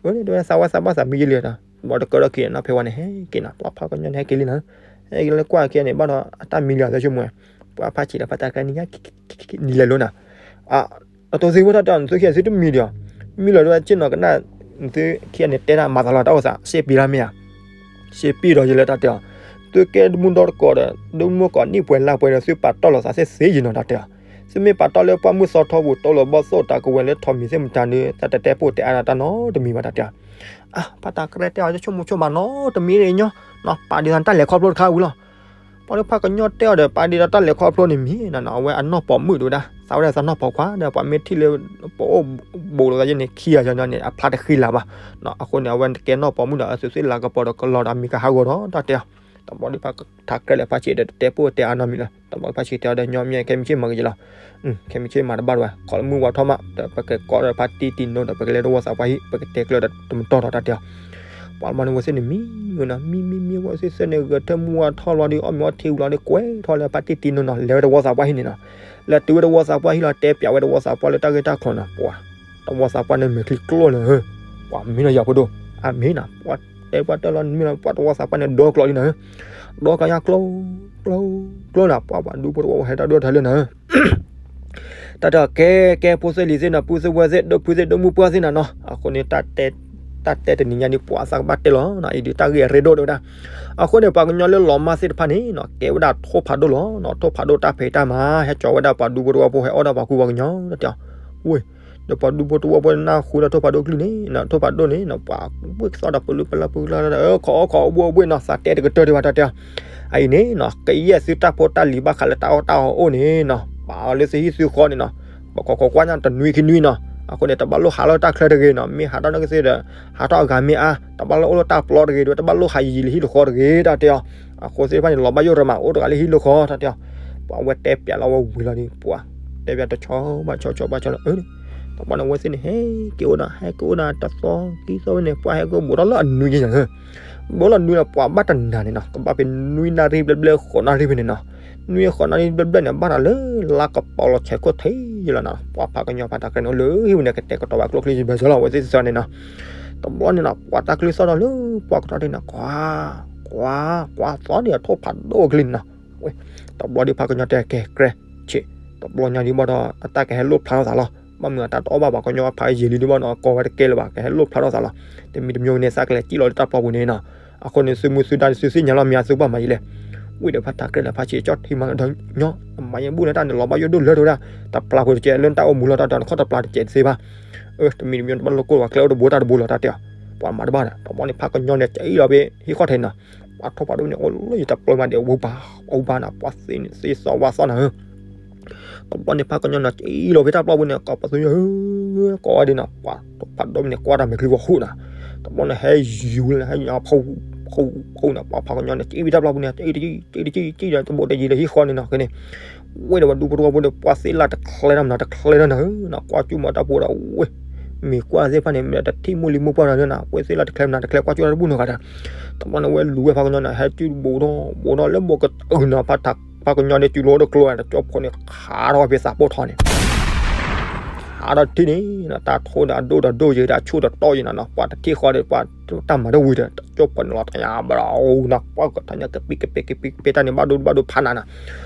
အဝဲသးဝဲသးဘၣ်သးမံယလံ, ဘၣ်တကၢထီၣ်ခံးနီၢ်ဖဲဝဲန့ၣ် ဟဲက့ၤနီၤ, ပှၤဖးကညီန့ၣ် ဟဲက့ၤလံနီၤ, ဟဲက့ၤလၢကွၢ်က့ၤန့ၣ် ဘၣ်ဒီးအတၢ်မံလံအီၤသၢဆိကမိၣ်, ပှၤဖးဆံးဒီးဖးတၢ်ကဲနံၤညါ နံၤလဲၤလိၤနီၤ, အတိၢ်သ့ၣ်ဝဲတၢ်တဲအီၤ နသုခံဂၤသုတမံလၢၤ, မံလၢၤဒ်ဝဲဆ့ၣ်နီၤကနၣ်, နသုခံဂၤန့ၣ်တဲတၢ်မၤသးလီၤတၢ်အိၣ်သး စ့ပံၤလီၤမ့ၢ်ဧါ, စ့ပံၤဒီးယလၢတၢ်တဲအီၤ, သုကဲတမူဒီတကိးဒီး ဒိၣ်မူကိးနံၣ်ပှဲၤလါပှဲၤဒီး သုပာ်တီၢ်လိာ်သးသ့သ့ယနီၤတၢ်တဲအီၤ, သုမ့ၢ်ပာ်တီၢ်လၢပှၢ်မုၢ်သီထီပူၤ တိလိာ်ဘီၣ်သိၣ်တၢ်ကဝဲၤလၢထိးမံၤသ့ၣ်မတၤန့ၣ် တၢ်တတဲပိၢ်တဲအါဒီးတၢ်နီတမံၤဘၣ်တၢ်တဲအီၤ, အၢ ဖးတၢ်ကရဲတဲအီၤဆိကမိၣ်ဆိကမးနီတမံၤန့ၣ်ညီ, ပာ်ဒံးသးတၢ်လဲၤခီဖျိတခါဝံၤလီၤ ပှၤလၢဖးကညီတဲအီၤဒီး ပာ်ဒံးဒီးတၢ်လဲၤခီဖျိန့ၣ်မ့ၢ်နီၤ အဝဲအနီၢ်ပိာ်မုၣ်တဝဲဒၣ် သးဝဲဒၣ်သးနီၢ်ပိာ်ခွါဒီး ပှၤမ့ၢ်ထံၣ်လၢပအိၣ်ဘူးလိာ်သးယဲန့ၣ် ခံဂၤယီၤန့ၣ် အဖျါတဃံလၤဘၣ်, အဃိန့ၣ် အဝဲကဲနီၢ်ပိာ်မုၣ်ဒီး အသုးသ့ၣ်လၤကပီၤဒီးကလီၤဒီး အမံၤကဟးဂီၤဒီးတၢ်တဲအီၤ, တဘျီဒုးဖးထးကြဲးလၢဖးဆံးဒီး တတဲပိၢ်တဲအါနီတမံၤလၢၤ, တဘျီဖးဆံးတဲအီၤဒီး ညီမ့ၢ်ခဲမုၢ်ဆ့ၣ်မၤကယဲလီၤ ခဲမုၢ်ဆ့ၣ်မၤတဘၣ်ဒၣ်ဝဲ ခီလၢမုၢ်ဝါထီၣ်မး ဒီးပကကိးဒီးဖါတံၢ်တံၢ်နိဒီး ပကလဲၤတဝီသးပှၢ်ဟံၣ် ပကတဲကျၢၢ်ဒီးတမတီၢ်ဒီးတၢ်တဲအီၤ, ပှၤမၤန့ၣ်ဝဲသ့ၣ်န့ၣ်မံဝဲနီၤ မံမံမံဝဲသ့ၣ်သ့ၣ်န့ၣ် ဂဲၤထၢၣ်မုၢ်ဝါထီၣ်လီၤဒီး အီၣ်မ့ၤအီထံဝံၤလီၤဒီး ကွဲးထီၣ်လၢဖါတံၢ်တံၢ်နိနီၤ လဲၤဝဲတဝီသးပှၢ်ဟံၣ်န့ၣ်နီၤ, လဲၤတုၤဝဲတဝီသးပှၢ်ဟံၣ်လီၤ တဲပၠးဝဲတဝီသးပှၢ်လၢတၢ်ဂ့ၢ်တၢ်ကျိၤနီၤ ပှၤ တဝီသးပှၢ်န့ၣ်မဲာ်ချံကျိၣ်န့ၣ်ဧၢ, ပှၤမံနီၤယၤဖိဒိၣ်, အမ့ၢ်နီၤ ပှၤတဲပှၤတဲလီၤမံနီၤ ပှၤတဝီသးပှၢ်န့ၣ် ဒီကျိးလံနီၤဧၢ, ဒီကယၤကျိ ကျိ ကျိနီၤ ပှၤပှၤဒူဖိတဝီဟဲတၢ်ဒိၣ်ထီၣ်လၢနီၤဧၢ တၢ်တဲအီၤ ကဲ ကဲ ဖိသ့ၣ်လံၤသ့ၣ်နီၤ ပုၢ်သ့ၣ်ဝဲၢ်သ့ၣ် ဒိၣ်ဖုသ့ၣ် ဒိၣ်မုၢ်ပှၢ်သ့ၣ်နီၤနီၤ အဃိန့ၣ် တၢ်တဲတနံၤညါဒ်ပှၤသးကဘၣ်တဲလီၤနီၤ အံၤဒုးတၢ်ဂ့ၢ်အရ့ဒိၣ်ဒိၣ်ဝဲဒၣ်, အဃိန့ၣ် ပှၤကညီလၢလီၤမၢ်သ့ၣ်တဖၣ်န့ၣ်နီၤ ကဲဝဲဒၣ်ထိၣ်ဖးဒိၣ်လီၤနီၤ ထိၣ်ဖးဒိၣ်တၢ်ဖံးတၢ်မၤ ဟဲကၠီဝဲဒၣ်ပှၤဒူဖိတဝီဖိ ဟဲအီၣ်ဒၣ်ပှၤကူပှၤကညီ တၢ်တဲအီၤ, ဝ့ၢ် ဒီးပှၤဒူဖိတဝီဖိနၢ်ဟူဒီးထိၣ်ဖးဒိၣ်ကလုၢ်န့ၣ်နီၤ ထိၣ်ဖးဒိၣ်န့ၣ်နီၤ ပှၤဝ့ၢ်ကသီဒီးပလုၢ်ပလၢပလုၢ်ပလၢ ခိးအီၣ်ခိးအီၣ်ဘှီဘှီနီၤ သးတဲတကတၢၢ်ဒံးဘၣ်တၢ်တဲအီၤ, အအံၤန့ၣ်နီၤ ကယဲၢ်သုတၢ်ဖိတၢ်လံၤဘၣ်ဃးလၢတၢ်အီၣ်တၢ်အီအိၣ်န့ၣ်နီၤ ပာ်အီၤလၢသုဟံၣ်သုဃီန့ၣ်နီၤ ပခိးခိးကွၢ်ညါတနွံခံနွံနီၤ အဃိန့ၣ် တဘၣ်လိၣ်ဟးလီၤတၢ်ချၢတဂ့ၤနီၤ မ့ၢ်ဟးထီၣ်နီၣ်ကသ့ဒီး ဟးထီၣ်အဂၤမ့ၢ်အါ တဘၣ်လိၣ်အိၣ်လၢတၢ်ပျီတဂ့ၤဒီး တဘၣ်လိၣ်ဟးယံာ်လၢဟံၣ်လၢဃီတဂ့ၤ တၢ်တဲအီၤ, အဃိသ့ၣ်တဖၣ်န့ၣ် လီၤဘၣ်ယိၣ်တမး အိၣ်တဂၤလၢဟံၣ်လၢဃီ တၢ်တဲအီၤ, ပှၤဝဲတဲပၠးလီၤဝဲဝံၤလီၤဒီး ပှၤ တဲပၠးတဆီဘၣ်ဆီဆီဘၣ်ဆီလီၤ အၢ တဘျီန့ၣ်ဝဲသ့ၣ်န့ၣ် ဟဲက့ၤအိၣ်ဒီး ဟဲက့ၤအိၣ်ဒီးတသီခံသီဝဲန့ၣ် ပှၤဟဲက့ၤအိၣ်ဘူးထီၣ်လၢအနွံယဲၢ်န့ၣ် ဘူးလီၤနွံလီၤ ပှၤဘၣ်တနၤန့ၣ်နီၤ ကဘၣ်ဖဲနွံနၣ်ရံၣ်ဘျဲၣ်ဘျဲၣ်ဃိးနၣ်ရံၣ်ဖဲန့ၣ်နီၤ, နွံဃိးနၣ်ရံၣ်ဘျဲၣ်ဘျဲၣ်န့ၣ် ဘၣ်ဒီးလၢလါကပီၤလီၤဆဲးခိၣ်ထံးယလီၤနီၤ ပှၤဖးကညီဖးတၢ်ကဲန့ၣ်အိၣ်လၢဟံၣ်ဝဲန့ၣ် ကတဲာ်ကတီၤဘၣ်ကျိချံဘၣ်စၢၤလီၤ အဝဲသ့ၣ်စၢၤန့ၣ်နီၤ, တဘျီန့ၣ်နီၤ ပှၤတၢ်ကလုၢ်သီၣ်ဒီးလၢပှၤကထီၣ်ဒ်န့ၣ် ကွၢ် ကွၢ် ကွၢ်သီၣ်ဒ်အထိၣ်ဖးဒိၣ်ကလုၢ်န့ၣ်နီၤ, ဝဲ တဘျီဒ်ဖးကညီတဲကဲကြဲး ဆ့း တဘျီညါဒ်ဘၣ်ဒီး အတၢ်ကဟဲလိၣ်ဖျါထီၣ်သးလီၤ, ဘၣ်မုာ်အတၢ်တအီၣ်ဘၣ်ပှၤကညီအဖးယံာ်လံဒ်ဘၣ်နီၤ ကိးဝဲတကဲလၢၤဘၣ် ကဟဲလိၣ်ဖျါထီၣ်သးလီၤ, တမံၤတမံၤန့ၣ် သးကလဲၤစံၣ်လီၤလၢတၢ်ပျီပူၤန့ၣ်နီၤ, အဃိန့ၣ် သုမုၢ်သုဒါသုသ့ၣ်ညါလီၤမ့ၢ်အသုဘၣ်မၤယံာ်လဲၣ်, ဝံၤဒီးဖးတၢ်ကြဲးဒီးဖးဆံးကၠီထံမၤဒီး ညီ မၤယဲဘူၣ်န့ၣ်တၢ်န့ၣ်လီၤဘၣ်ယိၣ်ဒိၣ်လၢတဝဲဒၣ်, တပျၢ်ပူၤတကဲးလၢတၢ်အိၣ်မူလီၤတၢ်ဒီးနခီၣ်တပျၢ်တကဲးတသ့ဘၣ်, အၢ တမံၤတမံၤတဘၣ်လိၣ်ကိၢ်ဝဲကျဲအိၣ်တဘိတၢ်တဘိလီၤတၢ်တဲအီၤ, ပှၤမၤတဘၣ်ဒီး တဘျီန့ၣ် ဖးကညီန့ၣ် ကံၣ်လီၤဖဲဟံၣ်ခီၣ်ထံးနီၤ, ပှၤထိၣ်ဖးဒိၣ်န့ၣ် အိၣ်လၢယတပျီမးဒီး ဝူဘၣ် ဝူဘၣ်နီၤ ပှၤသ့ၣ်န့ၣ် သ့သီဝါသီနီၤဧၢ တဘျီန့ၣ် ဖးကညီနီၤ ကံၣ်လီၤဖဲတၢ်ပျီပူၤန့ၣ် ကိးပသူ ကိးဝဲဒ်နီၤ ပှၤထိၣ်ဖးဒိၣ်န့ၣ် ကွၢ်တၢ်မဲာ်ချံဝီၤဃုာ်နီၤ, တဘျီန့ၣ် ဟဲယူၤလၢဟဲညီဖီဖီနီၤ ပှၤဖးကညီန့ၣ် ကံၣ်ဖဲတၢ်ပျီပူၤန့ၣ် ကံၣ်တကံၣ် ကံၣ်တကံၣ် ကံၣ်ဒီးတဘိတယံၤလၢဟံၣ်ဃီန့ၣ်နီၤ ကဲန့ၣ် ဝဲဒီးပှၤဒူဖိတဝီဖိန့ၣ် ပှၤသ့ၣ်လၢတချဲနီၤ မနုၤတချဲနီၤနီၤ ကွၢ်ကၠူၣ်မၤတၢ်ဖိဒီး ဝဲ မ့ၢ်ကွၢ်သ့ၣ်တဖၣ်န့ၣ် မ့ၢ်တထံၣ်မိၢ်လံမိၢ်ပှၢ်နီၤနီၤ ပှၤသ့ၣ်လၢတချဲမနုၤတချဲ ကွၢ်ကၠူၣ်တၢ်တဘူၣ်နီၤဂၤဒီး တဘျီန့ၣ် ဝဲလူၤဝဲဖးကညီန့ၣ် ဟဲကၠူၣ်ဘူးထီၣ်ဘူးထီၣ်လၢဘီကတၢၢ်နီၤ ဖးကညီန့ၣ် ကၠူၣ်လိာ်တကျိၤ တကၠီဖိန့ၣ် ခးထီၣ်ဝဲဖဲသးပိၢ်ထီန့ၣ် ခးထီၣ်တထံၣ်န့ၣ် တၢ်ထိၣ်ဒီးအဒိၣ်ဒီးဒိၣ်ယဲ တၢ်ဆူၣ်ဒီးတီၢ်ယဲနီၤနီၤ ပှၤတထံၣ်ဃီဒီး ပှၤတၢ်မၤတဝံၤဒီး တကၠီဖိန့ၣ်လီၤတယါဘျီနီၤ ပှၤကထါညါကပံးကပ့းကပ့းကပံးကပ့းတၢ်န့ၣ် ဘၣ်ဒိဘၣ်ဒိဖးနးနီၤ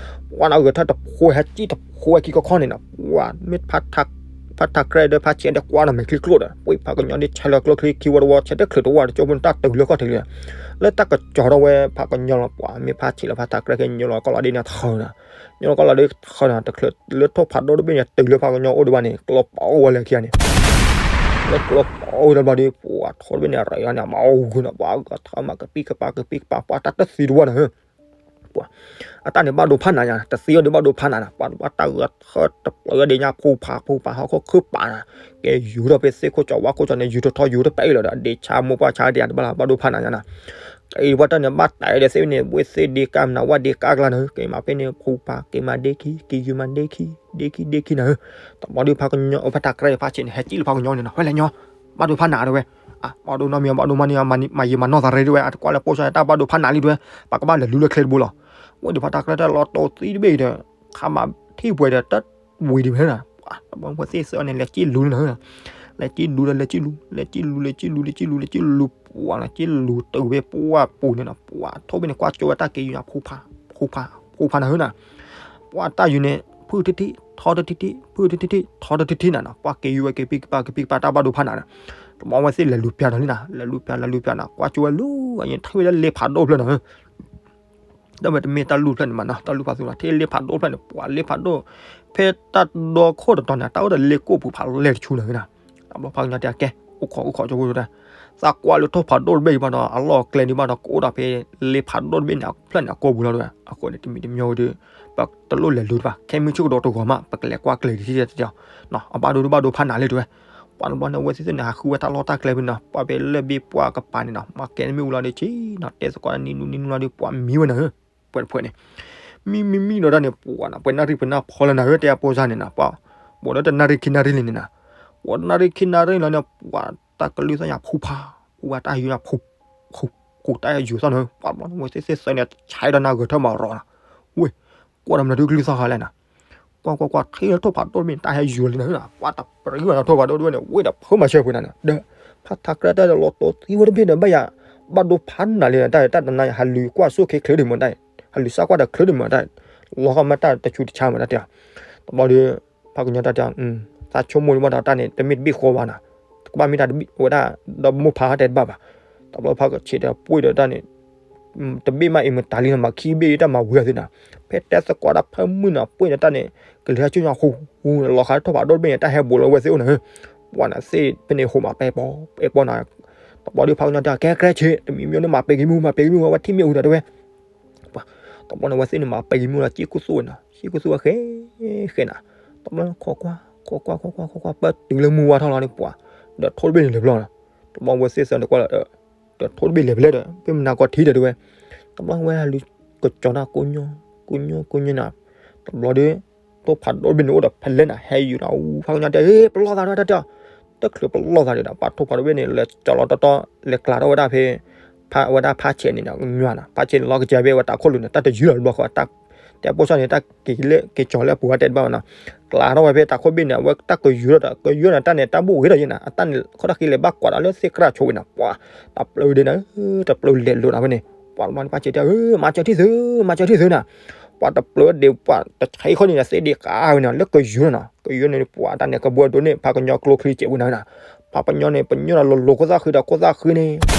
ပှၤနီၤဂဲၤထၢၣ်တဖိဟဲကံၣ်တဖိဝဲခံခီခီန့ၣ်နီၤ ပှၤမ့ၢ်ဖးထးကြဲးဒီးဖးဆံးဒီးကွၢ်နီၤ မဲာ်ချံကျိၣ်ဒီး ပှၤဖးကညီဒ်ဆဲးလၢကျိချံခံဝီတဝီ ဆဲးတချုးတဝီ တကၠီဖိန့ၣ် တၢ်တုၤလၢခီၣ်ထံးလံ လၢတၢ်ကစီၤထီၣ်ဝဲဖးကညီလီၤ ပှၤမ့ၢ်ဖးဆံးလၢဖးထးကြဲးခဲ ညိလီၤကီၢ်လီၤဒ်န့ၣ်ထၢနီၤ ညိလီၤကီၢ်လီၤဒ်ထၢနီၤ တချုးလၢထိၣ်ဖးဒိၣ်တဘ့ၣ်န့ၣ် တုၤလၢဖးကညီအိၣ်ဒံးဘၣ်န့ၣ် ကျီပအိၣ်ဝဲလၢခံဂၤန့ၣ် လၢကျီပအိၣ်တဘျီဒီး ပှၤထိၣ်တဘ့ၣ်န့ၣ် ရၤယါန့ၣ် မၤအိၣ်ဂုၤနီၤ ပှၤဂဲၤထၢၣ်မၤကပံးကပၤကပံးကပၤ ပှၤတၢ်တသံတဝီနီၤ ပှၤ အတၢ်န့ၣ်ဘၣ်ဒိဖးနးညါ တသံအီၤဒံးဘၣ်ဒိဖးနးနီၤ ပှၤဘၣ်တၢ်ဂဲၤထၢၣ်တပျၢၤဒ်ညါ ဖူဖးဖူဖးဟီၣ်ခိၣ်ခုၣ်ပာ်နီၤ ကဲယူၤထီၣ်ဖဲသ့ၣ်ခိၣ်ကၠီဝါခိၣ်ကၠီန့ၣ် ယူၤထီၣ်ထီယူၤတပဲာ်လီၤဒီး အဒ့ဆါမိၢ်ပှၢ်ဆါဒံးတဘၣ်လီၤ ဘၣ်ဒိဖးနးညါနီၤ ကဲအံၤပှၤတၢ်န့ၣ် ဘၣ်တဲဒီးသ့ၣ်န့ၣ် ဝ့ၢ်သ့ၣ်ဒ့ကါမနုၤ ဝၣ်ဒ့ကါကျါနီၤ ကဲမးဖဲန့ၣ် ဖူဖး ကဲမးဒ့ခံ ကဲယူၤမးဒ့ခံ ဒ့ခံ ဒ့ခံနီၤ တဘျီဒုးဖးကညီ ဖးထးကြဲးဖးဆံးန့ၣ် ဟဲကံၣ်လၢဖးကညီန့ၣ်နီၤ ဝဲလဲၤညီ ဘၣ်ဒိဖးနးတဲဝဲ အဘၣ်ဒိနီတမံၤ ဘၣ်ဒိမးန့ၣ် မၤယံာ်မၤနီၢ်သးရ့တဲဝဲ အတကွၢ်လၢပိၢ်ဆါတၢ်ဘၣ်ဒိဖးနးလံတဲဝဲ ပှၤကဘၣ်လဲၤလူလၢချဲတဘိလီၤ ဝဲဒုးဖးထးကြဲးတၢ်လီၤတိၢ်သံတဘ့ၣ်အံၤဒီး ခးမးထံၣ်ပှဲၤဒီးတဝံၤဒံးဖဲန့ၣ်, ပှၤတဘျီဝဲသ့ၣ်သၢန့ၣ် လဲၤက့ၢ်လူၤန့ၣ်, လဲၤက့ၢ်လူၤဒီး လဲၤက့ၢ်လူၤ လဲၤက့ၢ်လူၤ လဲၤက့ၢ်လူၤ လဲၤက့ၢ်လူၤ လဲၤက့ၢ်လူၤ လဲၤက့ၢ်လူၤတုၤဝဲပှၢ်ပူၤန့ၣ်နီၤ, ပှၤထိၣ်ဘ့ၣ်န့ၣ် ကွၢ်ကၠိဝဲတၢ်က့ၤယူၤန့ၣ် ဖူဖး ဖူဖး ဖူဖးနၤဧၢနီၤ, ပှၤတၢ်ယူၤန့ၣ် ဖုၣ်ထံထံ ထီထံထံ ဖုၣ်ထံထံ ထီထံထံနၤနီၤ, ပှၤက့ၤယူၤဝဲက့ၤပံကပၤ ကပံကပၤ တၢ်ဘၣ်ဒိဖးနၤန့ၣ်, တဘျီဝဲသ့ၣ်လဲၤလူၤပျၢ်ဒီးလံနၤ, လဲၤလူၤပျၢ် လဲၤလူၤပျၢ်နၤ, ကွၢ်ကၠိဝဲလူၤ အံၤထံၣ်ဝဲလၢလ့ဖးဒိၣ်ဖျၢၣ်နၤဧၢ ဒီးဝဲတမ့ၢ်တၢ်လူၢ်ဖျၢၣ်န့ၣ်မးနီၤ, တၢ်လူၢ်ဖးသူလီၤ, ထံၣ်လ့ဖးဒိၣ်ဖျၢၣ်န့ၣ် ပှၤလ့ဖးဒိၣ်, ဖဲတၢ်ဒီခိၣ်တတီၤန့ၣ် တၢ်အိၣ်ဒီးလ့ကိၣ်ပူၤဖးလဲၢ်တဆူနၤဧၢနီၤ, တဘျီဖးကညီတဲကဲ အိၣ်ခိးအိၣ်ခိးကၠိဖိတၢ်, သးကွၢ်လၢထိၣ်ဖးဒိၣ်တဘ့ၣ်အံၤဘၣ်ဒီး အလီၢ်အကျဲဒံးဘၣ်ဒီး ကအိၣ်ဒီးဖဲလ့ဖးဒိၣ်တဘ့ၣ်န့ၣ် ဖျၢၣ်န့ၣ်အကိာ်ပူၤလီၤတဝဲ, အဃိန့ၣ် တမံၤတမံၤဝဲဒီး ပတလိၣ်လဲၤလူၤတဘၣ်, ခဲမုၢ်ဆ့ၣ်ကဒီးတဂီၤမး ပကလဲၤကွၢ်ကျဲၤတထံၣ်တထံၣ်, အဘၣ်ဒိဒုးဘၣ်ဒိဖးနၤလံတဝဲ, ပှၤတဘျီန့ၣ် အဝဲသ့ၣ်သ့ၣ်န့ၣ် ဟးဃုဝဲတၢ်လီၢ်တၢ်ကျဲဖဲန့ၣ်နီၤ, ပှၤဖဲလၢၢ်ဘ့ၣ်ပှၢ်ကပၤန့ၣ်နီၤ, မၤကဲနမ့ၣ်အူလီၤဒီးဆံနီၤ, တဲသကိးနံၤနူနံၤနူလီၤဒီး ပှၤမံဝဲနၤဧၢ, ပှဲၤတဖှဲးန့ၣ်, မံမံမံဒီးတၢ်န့ၣ် ပှၤနီၤ ပှဲၤနၣ်ရံၣ်ပှဲၤနၣ်ဖီလၢနၤဧၢ တဲအပိစၢ်န့ၣ်နီၤ, ပှၤ ပှၤဒီးတနၣ်ရံၣ်ခံနၣ်ရံၣ်လံန့ၣ်နီၤ, ပှၤတနၣ်ရံၣ်ခံနၣ်ရံၣ်လီၤန့ၣ် ပှၤတၢ်ကလုၢ်သၣ်ညါဖူဖး, ပှၤတၢ်ယူၤညါဖူ, ဃူတၢ်ယူၤသီၣ်န့ၣ် ပှၤဘျီန့ၣ် ဝဲသ့ၣ်သ့ၣ်သၢန့ၣ် ဆဲးဒီးနၤဂဲၤထၢၣ်မၤရီၤနီၤ, ဝ့ၢ် ကွၢ်ဒီးမနုၤဒုကလုၢ်သီၣ်ဃါလဲၣ်နီၤ, ကွၢ်ကွၢ်ကွၢ် ထံၣ်လၢထိၣ်ဖးဒိၣ်တဘ့ၣ်န့ၣ် တၢ်ဟဲယူၤလံနၤဧၢနီၤ, ပှၤတပရံၣ်ဝဲနီၤထိၣ်ဖးဒိၣ်တဘ့ၣ်န့ၣ် ဝ့ၢ်ဒီးဖုမၤဆၢပှဲၤနၤန့ၣ်, ဒီး ဖးထးကြဲတၢ်ဒီးလီၤတိၢ်သံဝဲတဘ့ၣ်ဒီး ဘၣ်ယၤ ဘၣ်ဒိဖးနၤလံနၤ, တၢ်တၢ်တနၤ ဟးလူၤကွၢ်ဆိၣ်ခ့ချၢဒံးမးတၢ်, ဟးလူၤစၢ်ကွၢ်ဒီးချၢဒံးမးတၢ်, လီၤဃီမးတၢ်တဆူတဆါမးတၢ်တဲ, တဘျီဒီး ဖးကညီတၢ်တဲ သးဆိကမိၣ်ဒံးဘၣ်ဒီးတၢ်န့ၣ် တမ့ၢ်တဘ့ၣ်ဃီဘၣ်နီၤ, တကဘၣ်မ့ၢ်တၢ်တဘ့ၣ်ဝဲဒၣ် ဒီးမိၢ်ဖးတဲတဘၣ်ဘၣ်, တဘျီဖးကဆံးဒီးပှ့ၢ်ဒီးတၢ်န့ၣ် တဘ့ၣ်မးအံၤမတၤလံနီၤ မၤခံဘ့ၣ်အံၤတၢ်မၤဝံၤအီၤသ့နီၤ, ဖဲတဲသကိးတၢ်ဖၢမုၢ်နီၤ ပှ့ၢ်ဒီးတၢ်န့ၣ် ကလံၤဟဲဆူညါဃူဃူန့ၣ် လီၤဃးလၢထိၣ်ဖးဒိၣ်တဘ့ၣ်န့ၣ် တၢ်ဟဲဘူးလီၤဝဲသ့ၣ်အိၣ်နၤဧၢ, ပှၤန့ၣ်သ့ၣ်ဖဲန့ၣ်ဟိးမးပဲပီ ပဲပီနီၤ, တဘျီဒီးဖးကညီတဲ ကဲကဲဆံး တမံၤမံၤန့ၣ် မၤပဲက့ၤမုၢ် မၤပဲက့ၤမုၢ် ဝဲထံၣ်မ့ၣ်အူဒီးတဝဲ ပှၤ တဘျီန့ၣ် ဝဲသ့ၣ်န့ၣ်မၤပဲက့ၤမုၢ်လီၤ က့ၣ်ကူၣ်သူၣ်ဝဲနီၤ က့ၣ်ကူၣ်သူၣ်ဝဲဃဲ ဃဲနၤ, တဘျီန့ၣ် ခိးကွၢ် ခိးကွၢ် ခိးကွၢ် ခိးကွၢ် ပတုၤလၢမုၢ်ဝါထီၣ်လီၤန့ၣ် ပှၤ ဒီးထိၣ်တဘ့ၣ်န့ၣ်လဲၤဘျီလီၤ, တဘျီဝဲသ့ၣ်သၢန့ၣ်ကွၢ်လီၤ ဒီးထိၣ်တဘ့ၣ်လဲၤဖဲလဲၣ်ဒီး ပမနၤကီၢ်ထံဒီးတဝဲ, တဘျီဝဲဟးလူၤကစီၤနၤ ကိးညီ ကိးညီ ကိးညီနၤ, တဘျီဒီး ထိၣ်ဖးဒိၣ်တဘ့ၣ်န့ၣ်အိၣ်ဒီးဖဲလဲၣ်နၤ ဟဲယူၤနၤ ဖးကညီတဲ ပလီၢ်သးတဝဲတၢ်တဲ တချုးပလီၢ်သးဒီး ပှၤထိၣ်ဖးဒိၣ်တဘ့ၣ်န့ၣ် လဲၤကၠီၤလီၤတီတီ လဲၤကျးထီၣ်ဝဲဒၣ်ဖဲ ဝဲဒၣ်ဖးဆဲးန့ၣ် ညီနၤ ဖးဆဲးန့ၣ် လီၤကစၢ်ဖဲဝဲတၢ်ခိၣ်လိၤန့ၣ် တၢ်တယုၢ်လီၤတဘျီဃီ တဲပိၢ်စၢ်န့ၣ် တၢ်က့ၤလၢက့ၤကၠီၤလၢအပူၤဝဲတဲတဘၣ်ဘၣ်နီၤ, ကျးထီၣ်ဝဲဖဲတၢ်ခိၣ်ဘ့ၣ်န့ၣ် အဝဲတၢ်ကယုၢ်ထီၣ်ဒီး ကယုၢ်န့ၣ်တၢ်န့ၣ် တၢ်ဘိၣ်ဂ့ၤထီၣ်ယဲနၤ အတၢ်န့ၣ် ခီၣ်တၢ်ဃံလဲၤဘၣ်ကွၢ်ဒီးလၢသ့ၣ်ကြၢ်ဆိဝဲနၤ ပှၤ တပျၢၤဒ့နၤ တပျၢၤလဲၤလိာ်နၤဖဲန့ၣ် ပှၤတဘျီန့ၣ် ဖးဆဲးတဲ မၤစၢၤထံၣ်သု မၤစၢၤထံၣ်သုနၤ, ပှၤတပျၢၤဒ့ပှၤတဆံးခီန့ၣ် သ့ၣ်ဒ့ကးဝဲနၤ လၢကယုၢ်န့ၣ်နီၤ ကယုၢ်န့ၣ် ပှၤတၢ်န့ၣ် ကဘှီဒိၣ်န့ၣ် ဖးကညီကျိချံစဲးဝဲနၤနၤ, ဖးကညီန့ၣ် ပညိၣ်ဒီးလိၤလိၤခိၣ်သၣ်ဃံဒီးခိၣ်သၣ်ဃံန့ၣ်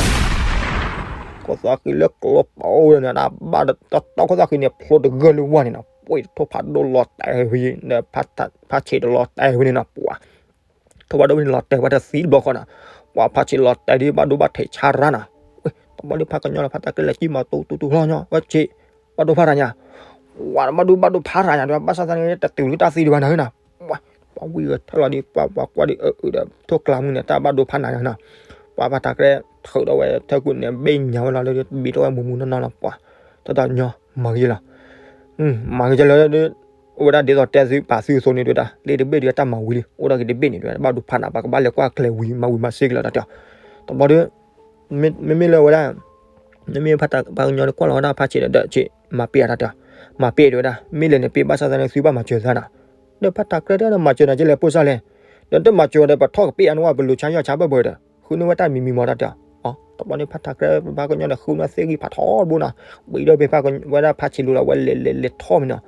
ခိၣ်သၣ်ဃံလၢကျိပအိၣ်ဝဲန့ၣ် ဘၣ်တတီခိၣ်သၣ်ဃံန့ၣ် ဖျိတဂၢၢ်လၢဝါန့ၣ်နီၤ ပှ့ၤထိၣ်ဖးဒိၣ်လီၤတဲာ်ဝဲ ဒီးဖးဆဲးဒီးလီၤတဲာ်ဝဲန့ၣ်နီၤ ပှၤ ထိၣ်ဖးဒိၣ်ဝဲန့ၣ်လီၤတဲာ်ဝဲတသံတဘျီဃီနီၤ, ပှၤဖးဆဲးလီၤတဲာ်ဒ်ဘၣ်ဒိဘၣ်ထံးဆါရါနီၤ, တဘျီဒီးဖးကညီလီၤ ဖးတၢ်ကဲလဲၣ်ကံမၤတူတူတူလီၤညီ ဝဲဆဲး ဘၣ်ဒိဖးရါညါ, ဝဲဘၣ်ဒိဘၣ်ဒိဖးရါညါ ဘၣ်ဆၣ်သနာ်က့ တတုၤလၢတၢ်သံဒံးဘၣ်နၤနၤ, ပှၤဝံၤဂဲၤထၢၣ်လီၤဒီး ပှၤပှၤကွၢ်ဒီး အၢအၢဒီး ထိၣ်ကျါမုၢ်န့ၣ် တၢ်ဘၣ်ဒိဖးနၤနၤ, ပှၤဖးတၢ်ကဲ ထုးဒီးဝဲထၢၣ်ကူၣ်န့ၣ် ဘ့ၣ်ညါဝဲလီၤလၢ ဘံထီၣ်ဝဲမူမူနီၢ်နီၢ်လီၤ ပှၤ တၢ်တညီ မၤဂ့ၤလီၤ မၤဂ့ၤကလၢ အိၣ်ဝဲဒၣ်ဒ်သိးတဲသုပာ်သုအသိးန့ၣ် တဝဲဒၣ် လ့တဘ့ၣ်ဒီးတၢ်မၤဝံၤလံ အိၣ်ဒီးက့ၤတဘ့ၣ်န့ၣ် တဝဲဒၣ် ဘၣ်ဒိဖးနၤ ပှၤကဘၣ်လဲၤကွၢ်ကျဲၤဝံၤ မၤဝံၤမၤစ့ၢ်ကီးလီၤတၢ်တဲအီၤ, တဘျီဒီး မ့မ့ၢ်လၢဝဲဒၣ် မ့မ့ၢ်ဖးကညီန့ၣ် ကွၢ်လီၤဝဲဒၣ်ဖးဆဲးဒီး ဒီးဆဲး မၤပ့ၢ်အတၢ်တဲအီၤ, မၤပ့ၢ်တဝဲဒၣ် မ့ၢ်လဲၤန့ၣ်ပ့ၢ် ဘၣ်ဆၣ်သနာ်က့ သုဘၣ်မၤစၢၤသးနၤ, ဒီးဖးတၢ်ကဲဒီး မၤစၢၤနၤက့လဲၣ် ပိၢ်စၢ်လဲၣ်, ဒီးတမၤစၢၤဒီး ပထီၣ်ကပ့ၢ်အနဝဲ ပလိၤဆါယီၢ်ဆါဘၢၣ်ဘၢၣ်ဒီး ဃုန့ၢ်ဝဲတၢ်မံၤမံၤမီၤတၢ်တဲအီၤ, တဘျီန့ၣ် ဖးတၢ်ကဲ ဖးကညီန့ၣ် ဃုန့ၢ်သ့ၣ်ဂံၢ်ဖးထီတဘိနီၤ, ဝံၤဒီးဖဲဖးဝဲဒၣ်ဖးဆဲးလိၤလီၤ ဝဲလဲၤလဲၤလဲၤထီၣ်မ့ၢ်နီၤ,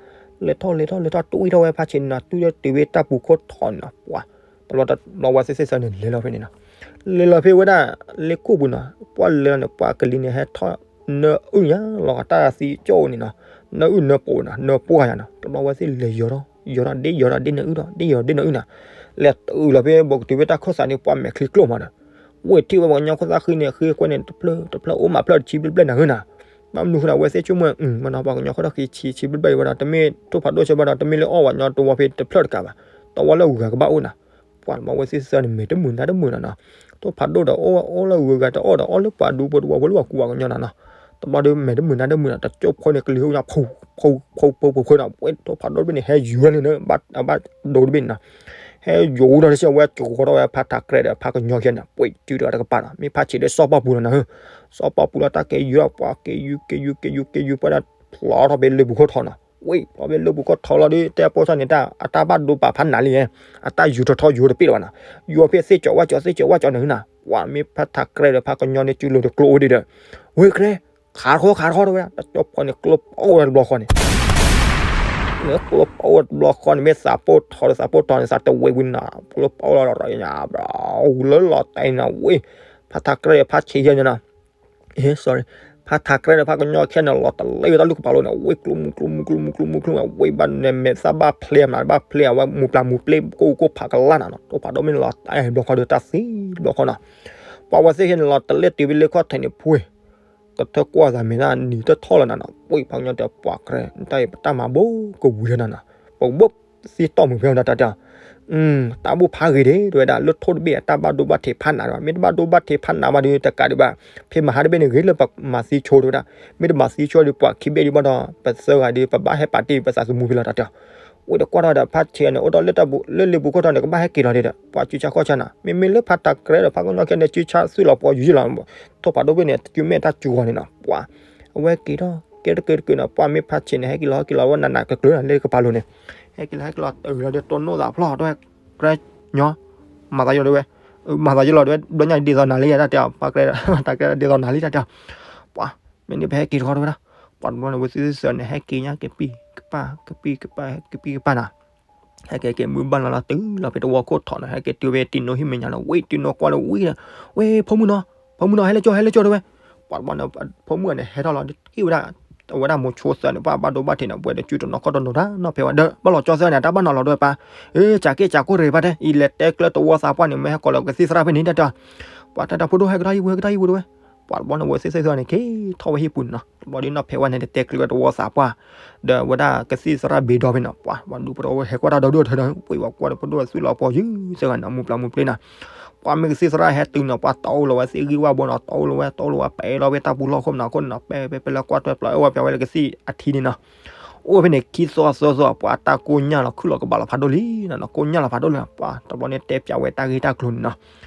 လဲၤထီၣ်လဲၤထီၣ်လဲၤထီၣ် တွံၢ်ထီၣ်ဝဲဖးဆဲးန့ၣ်နီၤ တွံၢ်ထီၣ်တုၤဝဲတၢ်ပူၤခိၣ်ထီၣ်န့ၣ်နီၤ ပှၤ တဘျီတဘျီဝဲသ့ၣ်သ့ၣ်သၢန့ၣ် လဲၤလီၤဖဲန့ၣ်နီၤ, လဲၤလီၤဖဲဝဲဒၣ် လ့ကိၣ်ပူၤနီၤ ပှၤလဲၤလီၤန့ၣ် ပှၤကလံၤန့ၣ်ဟဲထီၣ် နၢအုၣ်ညါလီၤ တၢ်သံကၠိၣ်န့ၣ်နီၤ, နၢအုၣ်နၢပှိၤနီၤ နၢပှၢ်ယါနီၤ, တဘျီဝဲသ့ၣ်လဲၤယီၤထီၣ် ယီၤထီၣ်ဒ့ယီၤထီၣ်ဒ့နၢအုၣ်ထီၣ် ဒ့ယီၤဒ့နၢအုၣ်နီၤ, လဲၤတုၤလီၤဖဲ ဘူးကတုၤဖဲတၢ်ခၢၣ်သးန့ၣ် ပှၤမဲာ်ချံကျိၣ်မးနီၤ, ဝဲထံၣ်ဝဲပှၤကညီခိၣ်သၣ်ဃံန့ၣ် ဃ့ကွဲန့ၣ် တဖျၢၣ်တဖျၢၣ် အိၣ်မးဖျၢၣ်တဆံဘျဲၣ်ဘျဲၣ်နၤဧၢနီၤ, ဘၣ်မနုၤဃိဒီး ဝဲသ့ၣ်ဆိကမိၣ် မနီၤ ပှၤကညီခိၣ်သၣ်ဃံဆံဆံဘျဲၣ်ဘျဲၣ်ဝဲဒီး တမ့ၢ်ထိၣ်ဖးဒိၣ်ဆၢဘၣ်ဒီး တမ့ၢ်လၢအီၣ်ဝဲညီတဝီဖဲတဖျၢၣ်တကးဘၣ်, တဝီလၢဂၤကဘၣ်အိၣ်နီၤ, ပှၤမၤဝဲသ့ၣ်သၢန့ၣ် မဲာ်တမုာ်နါတမုာ်နီၤနီၤ, ထိၣ်ဖးဒိၣ်ဒီး အိၣ်အိၣ်လၢဂၤတအီၣ်ဒီး အီၣ်လၢပှၤဒူပှၤတဝီဖိလၢပှၤကူပှၤကညီနီၤနီၤ, တဘျီဒီးမဲာ်တမုာ်နါတမုာ်နီၤ တကၠိၣ်ဖိန့ၣ် ကလံၤဟူညါ ဖူဖူဖူဖူဖူနီၤ, ဝဲထိၣ်ဖးဒိၣ်တဘ့ၣ်န့ၣ် ဟဲယုၤလၢန့ၣ် အဘၣ်ဒိတဘ့ၣ်န့ၣ်နီၤ, ဟဲယိၤဒီးတဆၢ ဝဲကဝီၤထီၣ်ဝဲဖးထးကြဲးဒီး ဖးကညီခဲန့ၣ် ပှ့ၤစုဒီးတကပၤနီၤ, မ့ၢ်ဖးဆံးဒီးစီၤပီပူၤလီၤနၤဧၢ, စီၤပီပူၤလီၤ တၢ်က့ၤယုၤဒီး ပှၤက့ၤယုၤ က့ၤယုၤ က့ၤယုၤ က့ၤယုၤ ပှၤဒၣ်ဖျီထီၣ်ဖဲလၢပူၤခိၣ်ထီၣ်နီၤ, ဝ့ၢ် လီၤဖဲလၢပူၤခီၣ်ထီလီၤဒီး တဲပိၢ်ဆၢန့ၣ် တၢ်အတၢ်ဘၣ်ဒိဘၣ်ဖးနးလံ, အတၢ်ယူၤထီၣ်ထီယူၤတပ့ၢ်လၢၤဘၣ်နီၤ, ယူၤဖဲသ့ၣ်ကၠီၤဝၣ်ကၠီၤ သ့ၣ်ကၠီၤဝၣ်ကၠီၤန့ၣ်နီၤ, ပှၤမ့ၢ်ဖးထးကြဲဒီး ဖးကညီန့ၣ် စုလိၤတကျိအိၣ်ဒံးဒီး, ဝ့ၢ်ကြဲ ခးတခီ ခးတခီတဝဲဒၣ် တကၠီဖီန့ၣ် ကျိပအိၣ်ဝဲတဘျီဃီန့ၣ် မ့ၢ်ကျိပအိၣ်တဘျီဃီန့ၣ် မ့ၢ်သးပိၢ်ထီဒီး သးပိၢ်ထီန့ၣ် သးတဝဲဝံၤနီၤ, ကျိပအိၣ်လီၤဒီး ဝံၤလၢလီၤတဲာ်နီၤ ဝ့ၢ် ဖးထးကြဲဒီးဖးဆံးယဲၢ်န့ၣ်နီၤ, အ့ sorry, ဖးထးကြဲဒီးဖးကညီခဲန့ၣ် လီၤတလ့ဝဲတၢ်လူၢ်ကပၤလိၤန့ၣ် ဝ့ၢ် ကျိမူ ကျိမူ ကျိမူ ကျိမူ ကျိမူ ဝ့ၢ်ဘၣ်န့ၣ် မ့ၢ်သးဘၣ်ဖျဲးမး ဘၣ်ဖျဲးအဝဲ မူပျၢ်မူပျ့ ကိၣ်ကိၣ်ဖးကလၢ်နၤနီၤ, တိၢ်ဖးဒိၣ်မ့ၢ်လီၤတဲာ်တဘျီဃီဒီး တၢ်သံတဘျီဃီနီၤ, ပှၤဝဲသ့ၣ်ခဲန့ၣ် လီၤတလ့တုၤဖဲလၢခီၣ်ထံးန့ၣ် ဖှ့ၣ် ကထၢကွၢ်သးမ့ၢ်ဒၣ်နံၤတထီၣ်လၢၤနၤနီၤ, ဝ့ၢ်ဖးကညီတဲ ပှၤကြဲ တၢ်အံၤပတၢ်မၤဘိကဝံၤလၢနၤနီၤ, ပကဘၣ်သံတီၢ်မုာ်ဖဲဝဲဒၣ်တၢ်တဲအီၤ, တၢ်ဘူၣ်ဖးဂ့ၤဒံး တဲဝဲဒၣ် လၢထိၣ်တဘ့ၣ်အတၢ်ဘၣ်ဒိဘၣ်ထံးဖးနးဒီး မ့ၢ်တဘၣ်ဒိဘၣ်ထံးဖးနးဘၣ်ဒီး တကးဒံးဘၣ်, ဖဲမဟါတဘ့ၣ်န့ၣ် ဂ့ၤလၢပမၤသံဆိတဝဲဒၣ်, မ့ၢ်တမၤသံဆိဒီး ပှၤခံဘ့ၣ်ဒံးဘၣ်ဒီး ပသၢဂၤဒီး ပဘၣ်ဟဲပာ်တ့ၢ်ပသးသမူဖဲလီၤတၢ်တဲအီၤ, ဝ့ၢ်ဒီးကွၢ်ထီၣ်ဒီး ဖးဆံးန့ၣ် အိၣ်ဒီးလၢတၢ်ဘူၣ် လၢလ့ပူၤခီၣ်ထီန့ၣ် ကဘၣ်ဟဲက့ၤလီၤဒံးဒီး ပှၤစုဆါခီၣ်ဆါနၤ, မ့မ့ၢ်လၢဖးထးကြဲဒီးဖးကညီခဲန့ၣ် စုဆါသုးလီၤပှီၤယူၤယံၤလီၤ, ထိၣ်ဖးဒိၣ်ဘ့ၣ်န့ၣ် တစုမဲာ်တၢ်စူၤဂီၤန့ၣ်နီၤ, ပှၤ အဝဲက့ၤထီၣ်ကဲတက့ၢ်တက့ၢ်နီၤ, ပှၤမ့ၢ်ဖးဆံးန့ၣ် ဟဲက့ၤလီၤ ဟဲက့ၤလီၤ ဝဲနးနးကျၢၤကျၢၤလၢကပၤလိၤန့ၣ်, ဟဲက့ၤလီၤ ဟဲက့ၤလီၤ တအုၤလီၤဒီး တိၢ်နီၣ်သးဖျီၣ် တဝဲ ကြၢညီ မၤသးယလီၤတဝဲ, မၤသးယလီၤတဝဲ ဘျီညါဒ်သိးနၤလံ တၢ်တဲအီၤ, ဖးကြဲ ဖးထးကြဲဒ်သိးနၤလံ တၢ်တဲအီၤ, ပှၤ မ့ၢ်န့ၣ် ပဟဲက့ၤတခီတဝဲဒၣ်, ပှၤတဘျီန့ၣ် ဝဲသ့ၣ်သ့ၣ်စၢၤန့ၣ် ဟဲက့ၤညါ ကပံၢ်ကပၢ် ကပံၢ်ကပၢ် ကပံၢ်ကပၢ်နီၤ, ဟဲက့ၤက့ၤမုၢ်ဘၣ်လီၤလီၤတုၤလီၤဖဲတဝီခိၣ်ထီၣ်နီၤ, ဟဲက့ၤတုၤဝဲတံၤနိဟံၣ်မဲာ်ညါလီၤ, ဝ့ၢ်တံၤနိကွၢ်လၢဝံၤဒီး, ဝ့ၢ် ဖိမုၣ်နီၤ, ဖိမုၣ်နီၤ ဟဲလၢကၠီ ဟဲလၢကၠီတဝဲ, ပှၤတဘျီန့ၣ် ဖိမုၣ်န့ၣ် ဟဲထီၣ်လီၤ ဟ့ၣ်ဝဲဒၣ် အဝဲဒၣ်မိၤဆိသၢန့ၣ် ပှၤဘၣ်ဒိဘၣ်ထံးန့ၣ် ပှဲၤဒီးစုတနီၤခီၣ်တနီၤတၢ်နီၤ ဖဲဝဲဒီး ဘၣ်လီၤကၠီသၢန့ၣ် တၢ်ဘၣ်နီၤလီၤဒိဝဲပၢ်, အ့ ကးက့ၢ်ကးကိၢ်တဂ့ၤပၢ်တဲ အံၤလဲၤတဲကျၢၤတဝီသးပှၢ်န့ၣ် မ့ၢ်ဟဲကိးလၢကသံၣ်သရၣ်ဖဲန့ၣ် တၢ်တဲအီၤ, ပှၤတၢ်တၢ်ဖိဒိၣ် ဟဲကဒါယံၤဝဲ ဟဲကဒါယံၤဝဲတဝဲ, ပှၤတဘျီန့ၣ် ဝဲသ့ၣ်သ့ၣ်စၢၤန့ၣ် က့ၤထီၣ်ဝဲဟံၣ်ပူၤန့ၣ်နီၤ, တဘျီဒီးနီၢ်ဖဲဝဲန့ၣ် တဲကျၢၤဝဲတဝီသးပှၢ်, ဒီးဝဲဒၣ်ကသံၣ်သရၣ်ဘ့ၣ်ဒီဖဲန့ၣ်နီၤ, ပှၤ ပှၤဒူဖိတဝီဖိဟဲကွၢ်တၢ်ဒီဒိၣ်ထဲဒီး ဝ့ၢ်ဝဲကွၢ်ဒီးဖိဒိၣ်ဝဲသွံၣ်လီၤပှီၤယုၢ်သၢဂၤန့ၣ် မူပျၢ်မူပျ့ၤနီၤ, ပှၤမ့ၢ်ကသံၣ်သရၣ်ဟဲတုၤန့ၣ် ပှၤတီအိၣ်လီၤဝဲသ့ၣ်ဂံၢ်ဝၣ်ဘိနီၤ, တီအိၣ်လီၤဝဲ တီအိၣ်လီၤဝဲ ပဲလီၤဝဲတၢ်ပူၤလီၢ်ခိၣ်မနုၤခိၣ်န့ၣ်နီၤ, ပဲပဲပဲလၢကွၢ်ထွဲပျီ အဲၣ်ဝဲပျီဝဲလၢကသံၣ်အထံန့ၣ်နီၤ, အိၣ်ဖဲန့ၣ် ခံသီသၢသီ ပှၤတၢ်ကိၢ်ညၢ်လီၤ ခုၣ်လီၤကဘၣ်လီၤဖးဒိၣ်လံနီၤ, ကိၢ်ညၢ်လီၤဖးဒိၣ်လံ, ပှၤတဘျီန့ၣ် တဲပၠးဝဲတၢ်ဂ့ၢ်တၢ်ကျိၤန့ၣ်နီၤ,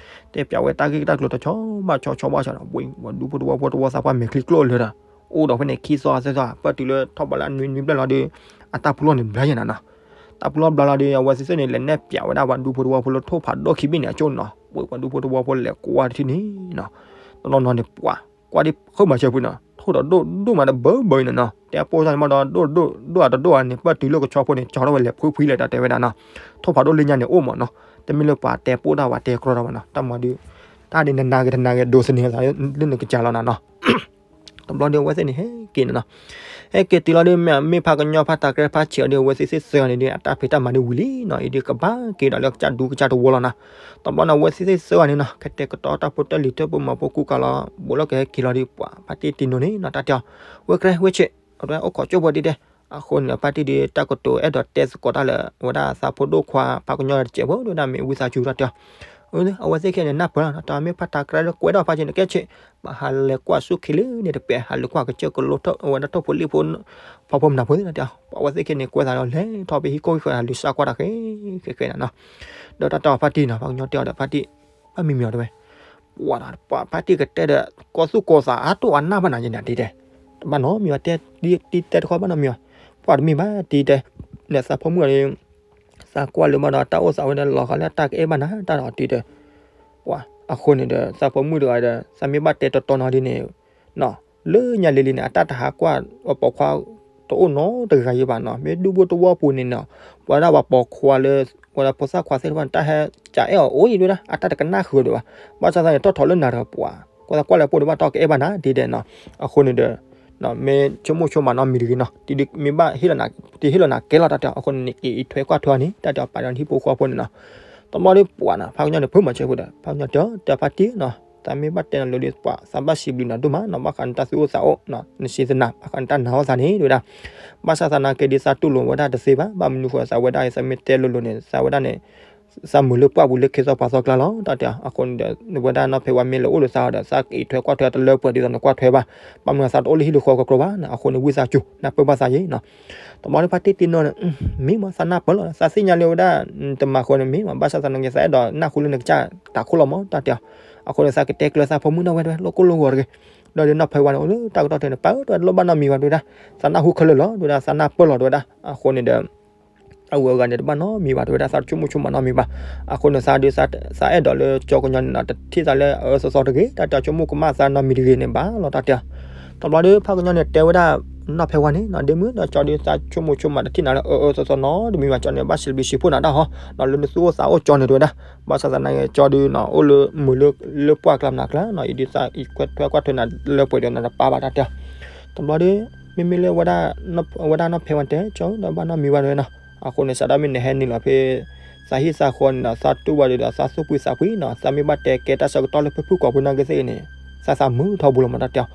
တဲပၠးဝဲတၢ်ဂ့ၢ်တၢ်ကျိၤတဆီဘၣ်ဆီဆီဘၣ်ဆီနီၤ, ဝ့ၢ် ပှၤဒူဖိတဝီဖိတဝီသးပှၢ်မဲာ်ချံကျိၣ်လၢာ်ဒီး အိၣ်ဒီးဖဲန့ၣ် ခံသီသၢသီ ပၢၢ်တုၤလၢထီၣ်ဘးလၢအနွံနွံဘျဲၣ်လီၤဒီး အတၢ်ပူၤလီၢ်န့ၣ်ဘျါယဲၢ်နၤနီၤ, တၢ်ပူၤလီၢ်ဘျါလီၤဒီး အဝဲသ့ၣ်သ့ၣ်န့ၣ် လဲၤနဲၣ်ပၠးဝဲဒၣ်ပှၤဒူဖိတဝီဖိလၢထိၣ်ဖးဒိၣ်ခံဘ့ၣ်န့ၣ် အကၠိန့ၣ်နီၤ, ဝ့ၢ် ပှၤဒူဖိတဝီဖိလဲၤကွၢ်တထံၣ်န့ၣ်နီၤ, တနီၤနီၤန့ၣ် ပှၤ ကွၢ်ဒ်ဃုမၤစၢၤဖုနီၤ, ထိၣ်ဒီးဒိၣ်ဒိၣ်မးတဘၢဘၢအံၤန့ၣ်နီၤ, တဲပိၢ်ဆၢန့ၣ်မ့ၢ်ဒီး ဒိၣ်ဒိၣ်ဒိၣ်အတဒိၣ်အန့ၣ် ပၢၢ်တုၤလၢကဆီဖိန့ၣ် ကၠီထီၣ်ဝဲလဲၤဖှံဖှံလဲၣ် တၢ်တဲဝဲဒၣ်နီၤ, ထိၣ်ဖးဒိၣ်လၢညါန့ၣ်အိၣ်မးနီၤ, တမ့ၢ်လၢပှၤတဲပိၢ်တၢ် ပှၤတဲကြီတၢ်ဘၣ်နီၤ, တၢ်မၤဒုး တၢ်ဒ်နနာ်ဂ့ၤတနာ်ဂ့ၤ ဒိးသန့ၤသးလၢနကစၢ်လီၤနၤနီၤ တဘျီဒီး အဝဲသ့ၣ်န့ၣ် ဟဲက့ၤန့ၣ်နီၤ, ဟဲက့ၤတုၤလီၤဒီး မ့ၢ်ဖးကညီဖးထးကြဲဖးဆံးအီၤဒီး အဝဲသ့ၣ်သ့ၣ်သၢဂၤန့ၣ်ဒီး အတၢ်ဖံးတၢ်မၤဒ်ဝံၤလံနီၤ, အံၤဒီးကဘၣ်က့ၤဒီးလၢကစၢ်ဒူကစၢ်တဝီလီၤနီၤ, တဘျီန့ၣ် အဝဲသ့ၣ်သ့ၣ်သၢဂၤန့ၣ်နီၤ ကတဲာ်ကတီၤတၢ်ဖိတၢ်လံၤ တၢ်ပိာ်မၤဖိကူကၤလီၤ ဘူးလီၤကဟဲက့ၤလီၤဒီး ပှၤဖါတံၢ်တံၤနိန့ၣ်နီၤ တၢ်တဲအီၤ ဝ့ၢ်ကြဲ ဝ့ၢ်ဆံး အဝဲအိၣ်ခိးကၠိဖိဒ်တဲ အဃိန့ၣ်ဒီး ဖါတံၢ်ဒီးတၢ်ကတိၤအဲၣ်ဒိးတဲသကိးတၢ်လၢ အဝဲဒၣ်သးဖိဒိၣ်ခွါ ဖးကညီတစဲးဖိဒီး မ့ၢ်ဝံသးစူၤတၢ်တဲအီၤ အဝဲသ့ၣ်ခဲန့ၣ် နၢ်ပၢၢ်လီၤ တၢ်မ့ၢ်ဖးထးကြဲဒီး ကွဲးဒီးဖါဆံးန့ၣ် ကဲဆံး ပဟးလဲၤကွၢ်ဆူၣ်ခံလၢန့ၣ်တပဲာ် ဟးလဲၤကွၢ်ကစၢၢ်ကလိထီၣ် အဝဲဒၣ်ထိၣ်ဖိလံၣ်ဖိ ဖးဖိမနုၤဖိသ့ၣ်တၢ်တဲအီၤ ပှၤအဝဲသ့ၣ်ခဲန့ၣ် ကွဲးသးလီၤ လဲၤထီၣ်ဖဲဟံၣ်ခိၣ်ဟံၣ်ဃီ ဟးလူၤစၢ်ကွၢ်တၢ်ဃဲဃဲဃဲန့ၣ်နီၤ ဒီးတၢ်တဲအီၤဖါတံၢ်နီၤ ဖးကညီတဲအီၤဒီးဖါတံၢ် ဘၣ်မံၤမံၤအီၤတဲဝဲ ပှၤဒီး ပှၤဖါတံၢ်ကတဲဒီး ကီၢ်သူၣ်ကီၢ်သးအါတိၢ်အါနၢ်ဘၣ်နၤယဲန့ၣ် တံၤတဲ တဘၣ်နီတမံၤဘၣ် တံၤတဲတခီဘၣ်နီတမံၤဘၣ် ပှၤတမ့ၢ်ဘၣ်တံၤတဲ ဒီးသးဖိမုၣ်အီၤဒီး သးကွၢ်လၢၤဘၣ်ဒီး တၢ်အိၣ်သးဝဲဒီးလီၤဃာ်လၢတၢ်ကအဲၣ်ဘၣ်နၤတၢ်ဒီးတံၤတဲ ပှၤ အဃိန့ၣ်ဒီး သးဖိမုၣ်တဂၤဒီး သးမ့ၢ်ဘၣ်တဲတီတီနီၤဒ်န့ၣ် လၢညါလံၤလံၤန့ၣ် အတၢ်တဟးကွၢ် ပှၤပိာ်ခွါတအိၣ်နီတဂၤယံၤဘၣ်နီၤ မ့ၢ်ဒူဖိတဝီပူၤန့ၣ်နီၤ ပှၤဒၣ်ပှၤပိာ်ခွါလၢ ပှၤဒၣ်ဖိသၣ်ခွါသ့ၣ်တဖၣ်န့ၣ် တၢ်ဟဲကအဲၣ်အီၤအိၣ်အံၤဒၣ် အတၢ်တကနၣ်ဃုာ်ဒီးဘၣ် ဘၣ်ဆၣ်သနာ်က့ တီၣ်ထီၣ်လၢနၤတဂၤပှၤ ကွၢ်သးကွၢ်လၢပိာ်တဘၣ်တီၣ်ကအဲၣ်ဘၣ်နၤဒ်တဲနီၤ အဃိန့ၣ်ဒီး မ့ၢ်ဆိကမိၣ်ဆိကမးနီတမံၤတဂ့ၤနီၤ မ့ၢ်ဘၣ်ဟ့ၣ်လီၤနၤ တဟ့ၣ်လီၤနၤကဲလီၤတၢ်တဲအီၤ အဃိန့ၣ် က့ၤအံးထွဲကွၢ်ထွဲအီၤန့ၣ် တၢ်တဲအီၤပာ်ဒီးနဟံၣ်ဖိဃီဖိန့ၣ်နီၤ တဘျီဒီးပှၤနီၤ ဖးကညီန့ၣ် ဖုမၤဆၢဖိဒီး ဖးကညီတဲအီၤ တဲဖါတံၢ်နီၤ သးမ့ၢ်ဘၣ်တဲနၤလိၤဒီး ပှၤသးဘၣ်စံးဘျုးနၤဒိၣ်မးနီၤ ဘၣ်ဃးနတၢ်သူၣ်အိၣ်သးအိၣ်နီၤ နစံးသနာ် ဘၣ်ဃးနတၢ်နာ်အိၣ်သးန့ၣ် တဲဝဲဒၣ် ဘၣ်ဆၣ်သနာ်က့ဒီး သးတူၢ်လိာ်ဝဲဒၣ်တသ့ဘၣ် ဘၣ်မနုၤဃိ သးဝဲဒၣ်အံၤ သးမ့ၢ်တဲလိၤလိၤန့ၣ် သးဝဲဒၣ်န့ၣ် သးမုာ်လၢပှၢ်ပူၤလၢခ့သီပှၤသီကျါလီၤ တၢ်တဲအီၤ အဃိန့ၣ်ဒီး ဝဲဒၣ်နီၢ်ဖဲဝဲမ့ၢ်လဲၤအိၣ်ဒီးသးဒီး သးကအံးထွဲကွၢ်ထွဲတလၢပှဲၤဒ်သိးနကွၢ်ထွဲဘၣ် ဘၣ်မနုၤသးတအိၣ်လၢဟံၣ်လၢဃီကကြိဘၣ် အဃိန့ၣ် ဝံသးစူၤ နၢ်ပၢၢ်ဘၣ်သးယဲနီၤ တဘျီဒီးဖါတံၢ်တံၢ်နီၤန့ၣ် မ့ၢ်မး သးနၢ်ပၢၢ်လီၤ သးသ့ၣ်ညါလၢဝဲဒၣ် တမၤဃီန့ၣ်မ့ၢ်မး ဘၣ်ဆၣ်သနာ်က့ သးအဲၣ်ဒိးနၢ်ဟူလၢနကစၢ်တၢ်ခိၣ်လီၤမး တၢ်တဲအီၤ အဃိန့ၣ် သးကတဲကျၢၤသးဖိမုၣ်နီၢ်ဝဲတဝဲ လိၣ်ကိၢ်လိၣ်ဂီၤတဂ့ၤ ဒီးနီၢ်ဖဲဝါန့ၣ် အိၣ်လၢတၢ်ကတီၢ်ထဲန့ၣ် ပၢ်ဧၢ တဝဲတလိၣ်ဘၣ်နီတမံၤဘၣ် တဲဝဲဒၣ်, သးနၢ်ဟူခဲလၢာ်လီၤ တဲဝဲဒၣ်, သးနၢ်ပၢၢ်လီၤ တဲဝဲဒၣ်. အဃိန့ၣ်ဒီး အဝဲအဂၤန့ၣ် တဘၣ်နီတမံၤဘၣ် တဲဝဲဒၣ်, သးတဆိကမိၣ်ဆိကမးနီတမံၤဘၣ်. အဃိန့ၣ် သးဒုး သးအဲၣ်ဒိးလၢကၠီကညီန့ၣ်နီၤ တထံၣ်သးလၢအအၢသီသီတဂ့ၤ တၢ်တဲ ဆိကမိၣ်ကမၣ်သးနီတမံၤတဂ့ၤန့ၣ်ဘၣ်လီၤ တၢ်တဲအီၤ. တဘျီဒီး ဖးကညီန့ၣ် တဲဝဲဒၣ်နီၢ်ဖဲဝါန့ၣ်နီၤ, ဒ့မုၣ်နီၤ ကၠီဒုး သးဆိကမိၣ်ဆိကမး တထံၣ်နၤလၢအအၢသီသီနီတမံၤဘၣ်, ကၠီန့ၣ် ဘၣ်စံးဘျုးစံးဖှိၣ်နၤတၢ်ဟီနီၤ လၢနသူၣ်အိၣ်သးအိၣ်ကၠီန့ၣ် တဲဝဲဒၣ်. ဘၣ်ဆၣ်သနာ်က့ ကၠီဒုးနီၤ အိၣ်လၢမုာ်လၢ လၢပှၢ်ကျါမနုၤကျါနီၤ, အံၤဒုးသးအံးခွဲးထွဲကွၢ်ထွဲနၤလၢပှဲၤဒီးနၤတပာ်ဘၣ် တၢ်တဲအီၤ. တဘျီဒီး မ့မ့ၢ်လၢဝဲဒၣ် ဝဲဒၣ်နီၢ်ဖဲဝါန့ၣ်တဲ ကၠီဒီးဘၣ်နီတမံၤဘၣ် တဲဝဲနီၤ. အဃိန့ၣ် စးထီၣ်မ့ၢ်နဟဲနုာ်လီၤဖဲ သးဟံၣ်သးဃီန့ၣ်ဒီး သးတူၢ်ဘၣ်ဒီး သးသူၣ်ဖှံသးဖှံနီၤ, သးမ့ၢ်ဘၣ်တဲကဲတၢ်ဆၢကတီၢ်လၢဖုၣ်ဖုၣ်ကိာ်ဖိနာ်က့သ့ၣ်ဂ့ၤန့ၣ် သးသးမုာ်ထီဘိလီၤမး တၢ်တဲအီၤ.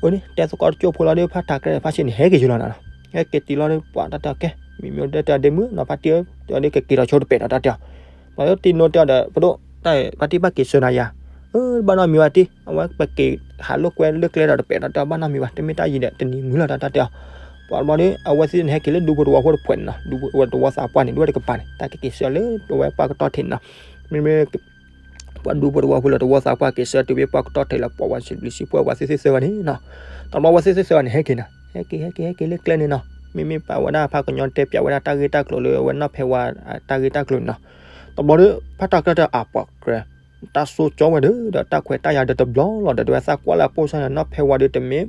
အန့ၣ် တဲသကိးတကၠိၢ်ဖိလီၤဒီး ဖးတၢ်ကဲဖးဆ့ၣ်န့ၣ် ဟဲက့ၤယလီၤနၤနီၤ, ဟဲက့ၤတုၤလီၤဒီး ပှၤတၢ်တဲအီၤ ကဲ မ့မ့ၢ်တဲတဲဒ့မုၣ်နီၤ ဖါတံၢ်ဧၢ တဲအီၤဒီး ကက့ၤထီၣ်ဆိတပဲာ်ဒီး တၢ်တဲအီၤ. ပှၤလၢတံၤနိတဲအီၤဒီး ပဒိၣ်တၢ် ဖါတံၢ်ဘၣ်က့ၤဆှၢနၤယၤ, အၢ ဘၣ်နီတမံၤဘၣ်တံၢ် အဝဲပက့ၤဟးလိာ်ကွဲလၢကျဲဒီးတပဲာ် တၢ်တဲအီၤ ဘၣ်နီတမံၤဘၣ် တမ့ၢ်တၢ်ယံၤဒီး တနံၤမုာ်လီၤ တၢ်တဲအီၤ. ပှၤတဘျီဒီး အဝဲသ့ၣ်န့ၣ် ဟဲက့ၤလၢဒူဖိတဝီဖိတဖှဲးန့ၣ်နီၤ, ဒူဖိတဝီသးပှၢ်န့ၣ် ဒွဲၣ်တကပၤန့ၣ် တၢ်ကက့ၤဆှၢလၢအဝဲပှၢ်ကတီၢ်ထဲန့ၣ်နီၤ. မ့မ့ၢ် ပှၤဒူဖိတဝီဖိလၢတဝီသးပှၢ်က့ၤဆှၢတုၤဖဲပှၢ်ကတီၢ်ထဲလၢ ပှၤဝဲစံးဘျုးစံးဖှိၣ်ဝဲသ့ၣ်သ့ၣ်သၢဂၤန့ၣ်နီၤ. တဘျီဝဲသ့ၣ်သ့ၣ်သၢဂၤန့ၣ် ဟဲက့ၤနီၤ, ဟဲက့ၤ ဟဲက့ၤ ဟဲက့ၤလၢကျဲန့ၣ်နီၤ. မ့မ့ၢ်ပှၤဝဲဒၣ်ဖးကညီတဲပၠးဝဲဒၣ်တၢ်ဂ့ၢ်တၢ်ကျိၤလၢအဝဲနီၢ်ဖဲဝါ တၢ်ဂ့ၢ်တၢ်ကျိၤန့ၣ်နီၤ. တဘျီဒီး ဖးတၢ်ကဲတဲအပှၤကြဲ တၢ်စိကၠီဝဲဒီး ဒီးတၢ်ခွဲးတၢ်ယာ်ဒီးတဘျီလီၤဒီး တဝဲသးကွၢ်လၢအပိၢ်စၢ်န့ၣ် နီၢ်ဖဲဝါဒီးတမ့ၢ်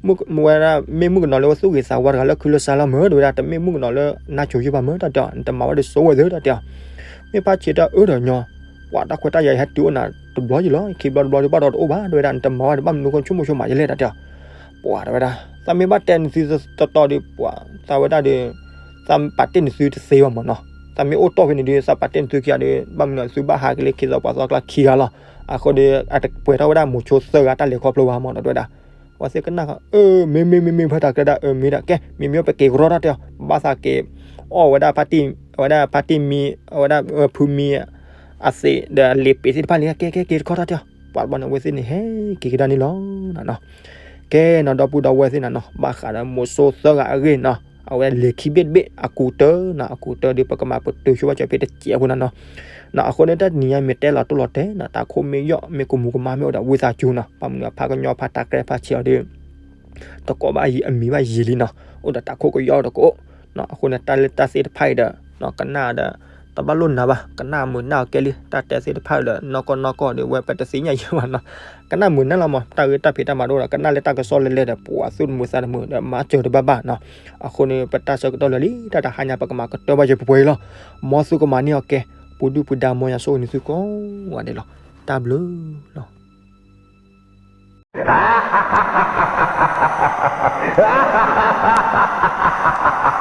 မ့ၢ်ဝဲဒၣ် မ့ၢ်မုၣ်ကနီၤလၢဝဲသူၣ်ဂ့ၤသးဝါတဂၤလၢခုလၢစါလီၤမၢ် တဝဲဒၣ် တမ့ၢ်မုၣ်ကနီၤလၢနါစိၤယုၢ်ဘၣ်မၢ် တၢ်တဲအီၤ နတမၤဝဲဒီးစိဝဲသ့ တၢ်တဲအီၤ. မ့ၢ်ဖးဆံးတၢ်အၢဒီးညီ ပှၤတၢ်ခွဲးတၢ်ယာ်ဟဲတုၤအိၣ်နၤတဘျီယံၤလီၤ ခံဘျီတဘျီဒီးဘၣ်ဒီးတအိၣ်ဘၣ် တဝဲဒၣ် နတမၤဝဲဒီးဘၣ်မနုၤဃိဆိကမိၣ်ဆိကမးယလဲၣ် တၢ်တဲအီၤ. ပှၤတဝဲဒၣ် သးမ့ၢ်ဘၣ်တဲနသုတတီဒီး ပှၤသးဝဲဒၣ်ဒီး သးပာ်တ့ၢ်နသုတသ့ဘၣ်မၢ်နီၤ. သးမ့ၢ်အိၣ်တီၢ်ဖဲန့ၣ်ဒီး သးပာ်တ့ၢ်နသုခံဂၤဒီး ဘၣ်မနုၤသုဘၣ်ဟးက့ၤလၢခံသီပှၤသီကျါခံဂၤလီၤ. အဃိဒီး အတပှဲၤထီၣ်ဝဲဒၣ်မိၤဆိသၢဂၤတၢ်လဲၤခီဖျိဘၣ်မၢ်နီၤ တဝဲဒၣ်. အဝဲသ့ၣ်ကနၣ်ဃီ အၢ မ့မ့ၢ်မ့မ့ၢ်ဖးတၢ်ကဲဒၣ် အၢ မ့ၢ်ဒၣ်ကဲ မ့မ့ၢ်ပက့ၤကရီတၢ်တဲအီၤ ဘၣ်သးက့ၤ အီၣ်ဝဲဒၣ်ဖါတံၢ် အဝဲဒၣ်ဖါတံၢ်မံ အဝဲဒၣ်ဖုမံ အသံးဒီးအလံာ်ပ့ၤသ့ၣ်တဖၣ်လံ ကဲကဲက့ၤတခီတၢ်တဲအီၤ. ပှၤတဘျီန့ၣ် အဝဲသ့ၣ်န့ၣ် ဟဲက့ၤကဒါန့ၣ်လီၤနနီၤ. ကဲနီၤ ဒီပုၢ်ဒီဝဲၢ်သ့ၣ်နနီၤ ဘၣ်ဃးဒီးမိၤဆိသၢဂၤအဂ့ၢ်နီၤ အဝဲလဲၤခံဘ့ၣ်တဘ့ၣ် အကူးတၢနီၤ အကူးတၢဒီး ပကမၤပတုာ်ဆိဘၣ်စၢၤဖဲတစဲးအဃိနနီၤ. နီၤ အဃိန့ၣ် တနံၤညါမ့ၢ်တဲလီၤတိၢ်လီၤတဲာ်နီၤ တၢ်ခိၣ်မ့ၢ်ယီၣ်မ့ၢ်ကမူၤကမၣ်မ့ၢ်အိၣ်ဒီး ဝံသးစူၤနီၤ ဘၣ်မနုၤအဖးကညီဖးတၢ်ကြဲဖးဆံးအီၤဒီး တကိးဘၣ်ယံၤအမံၤဘၣ်ယံၤလံနီၤ အိၣ်ဒီးတၢ်ခိၣ်ကယီၣ်တကိး နီၤ အဃိန့ၣ် တၢ်လၢတၢ်သ့ၣ်တဖၣ်အံၤဒီး နီၤ ကနၣ်ဒီး တဘၣ်လိၣ်နၤဘၣ် ကနၣ်မုာ်နၢ်အီၤကဲလံ တၢ်တဲသ့ၣ်တဖၣ်အံၤဒီး နီၢ်ကီၢ်နီၢ်ကီၢ်ဒီး ဝဲပတသ့ၣ်ညါယဲဘၣ်နီၤ ကနၣ်မုာ်နၢ်လီၤမး တၢ်ဂ့ၢ်တၢ်ဖံးတၢ်မၤတအိၣ်ဒီး ကနၣ်လၢတၢ်ကစီၣ်လဲၤလဲၤဒီး ပှၤသူၣ်တမုာ်သးတမုာ်ဒီး မၤစၢၤတဘၣ်ဘၣ်နီၤ အဃိန့ၣ် ပတၢ်ဆၢကတီၢ်လၢာ်လံ တၢ်တဟါညါ ပကမၤကတၢၢ်ဘၣ်ယဲပှဲၤပှဲၤအံၤလီၤ မ်သုကမၤန့ၢ်အီၤကဲ ပူၤဒုၣ်ပူၤဒါ မ်ယွၤဆိၣ်ဂ့ၤနသုကိးဂၤဒဲးလီၤ တၢ်ဘျုးလီၤ ha ha ha ha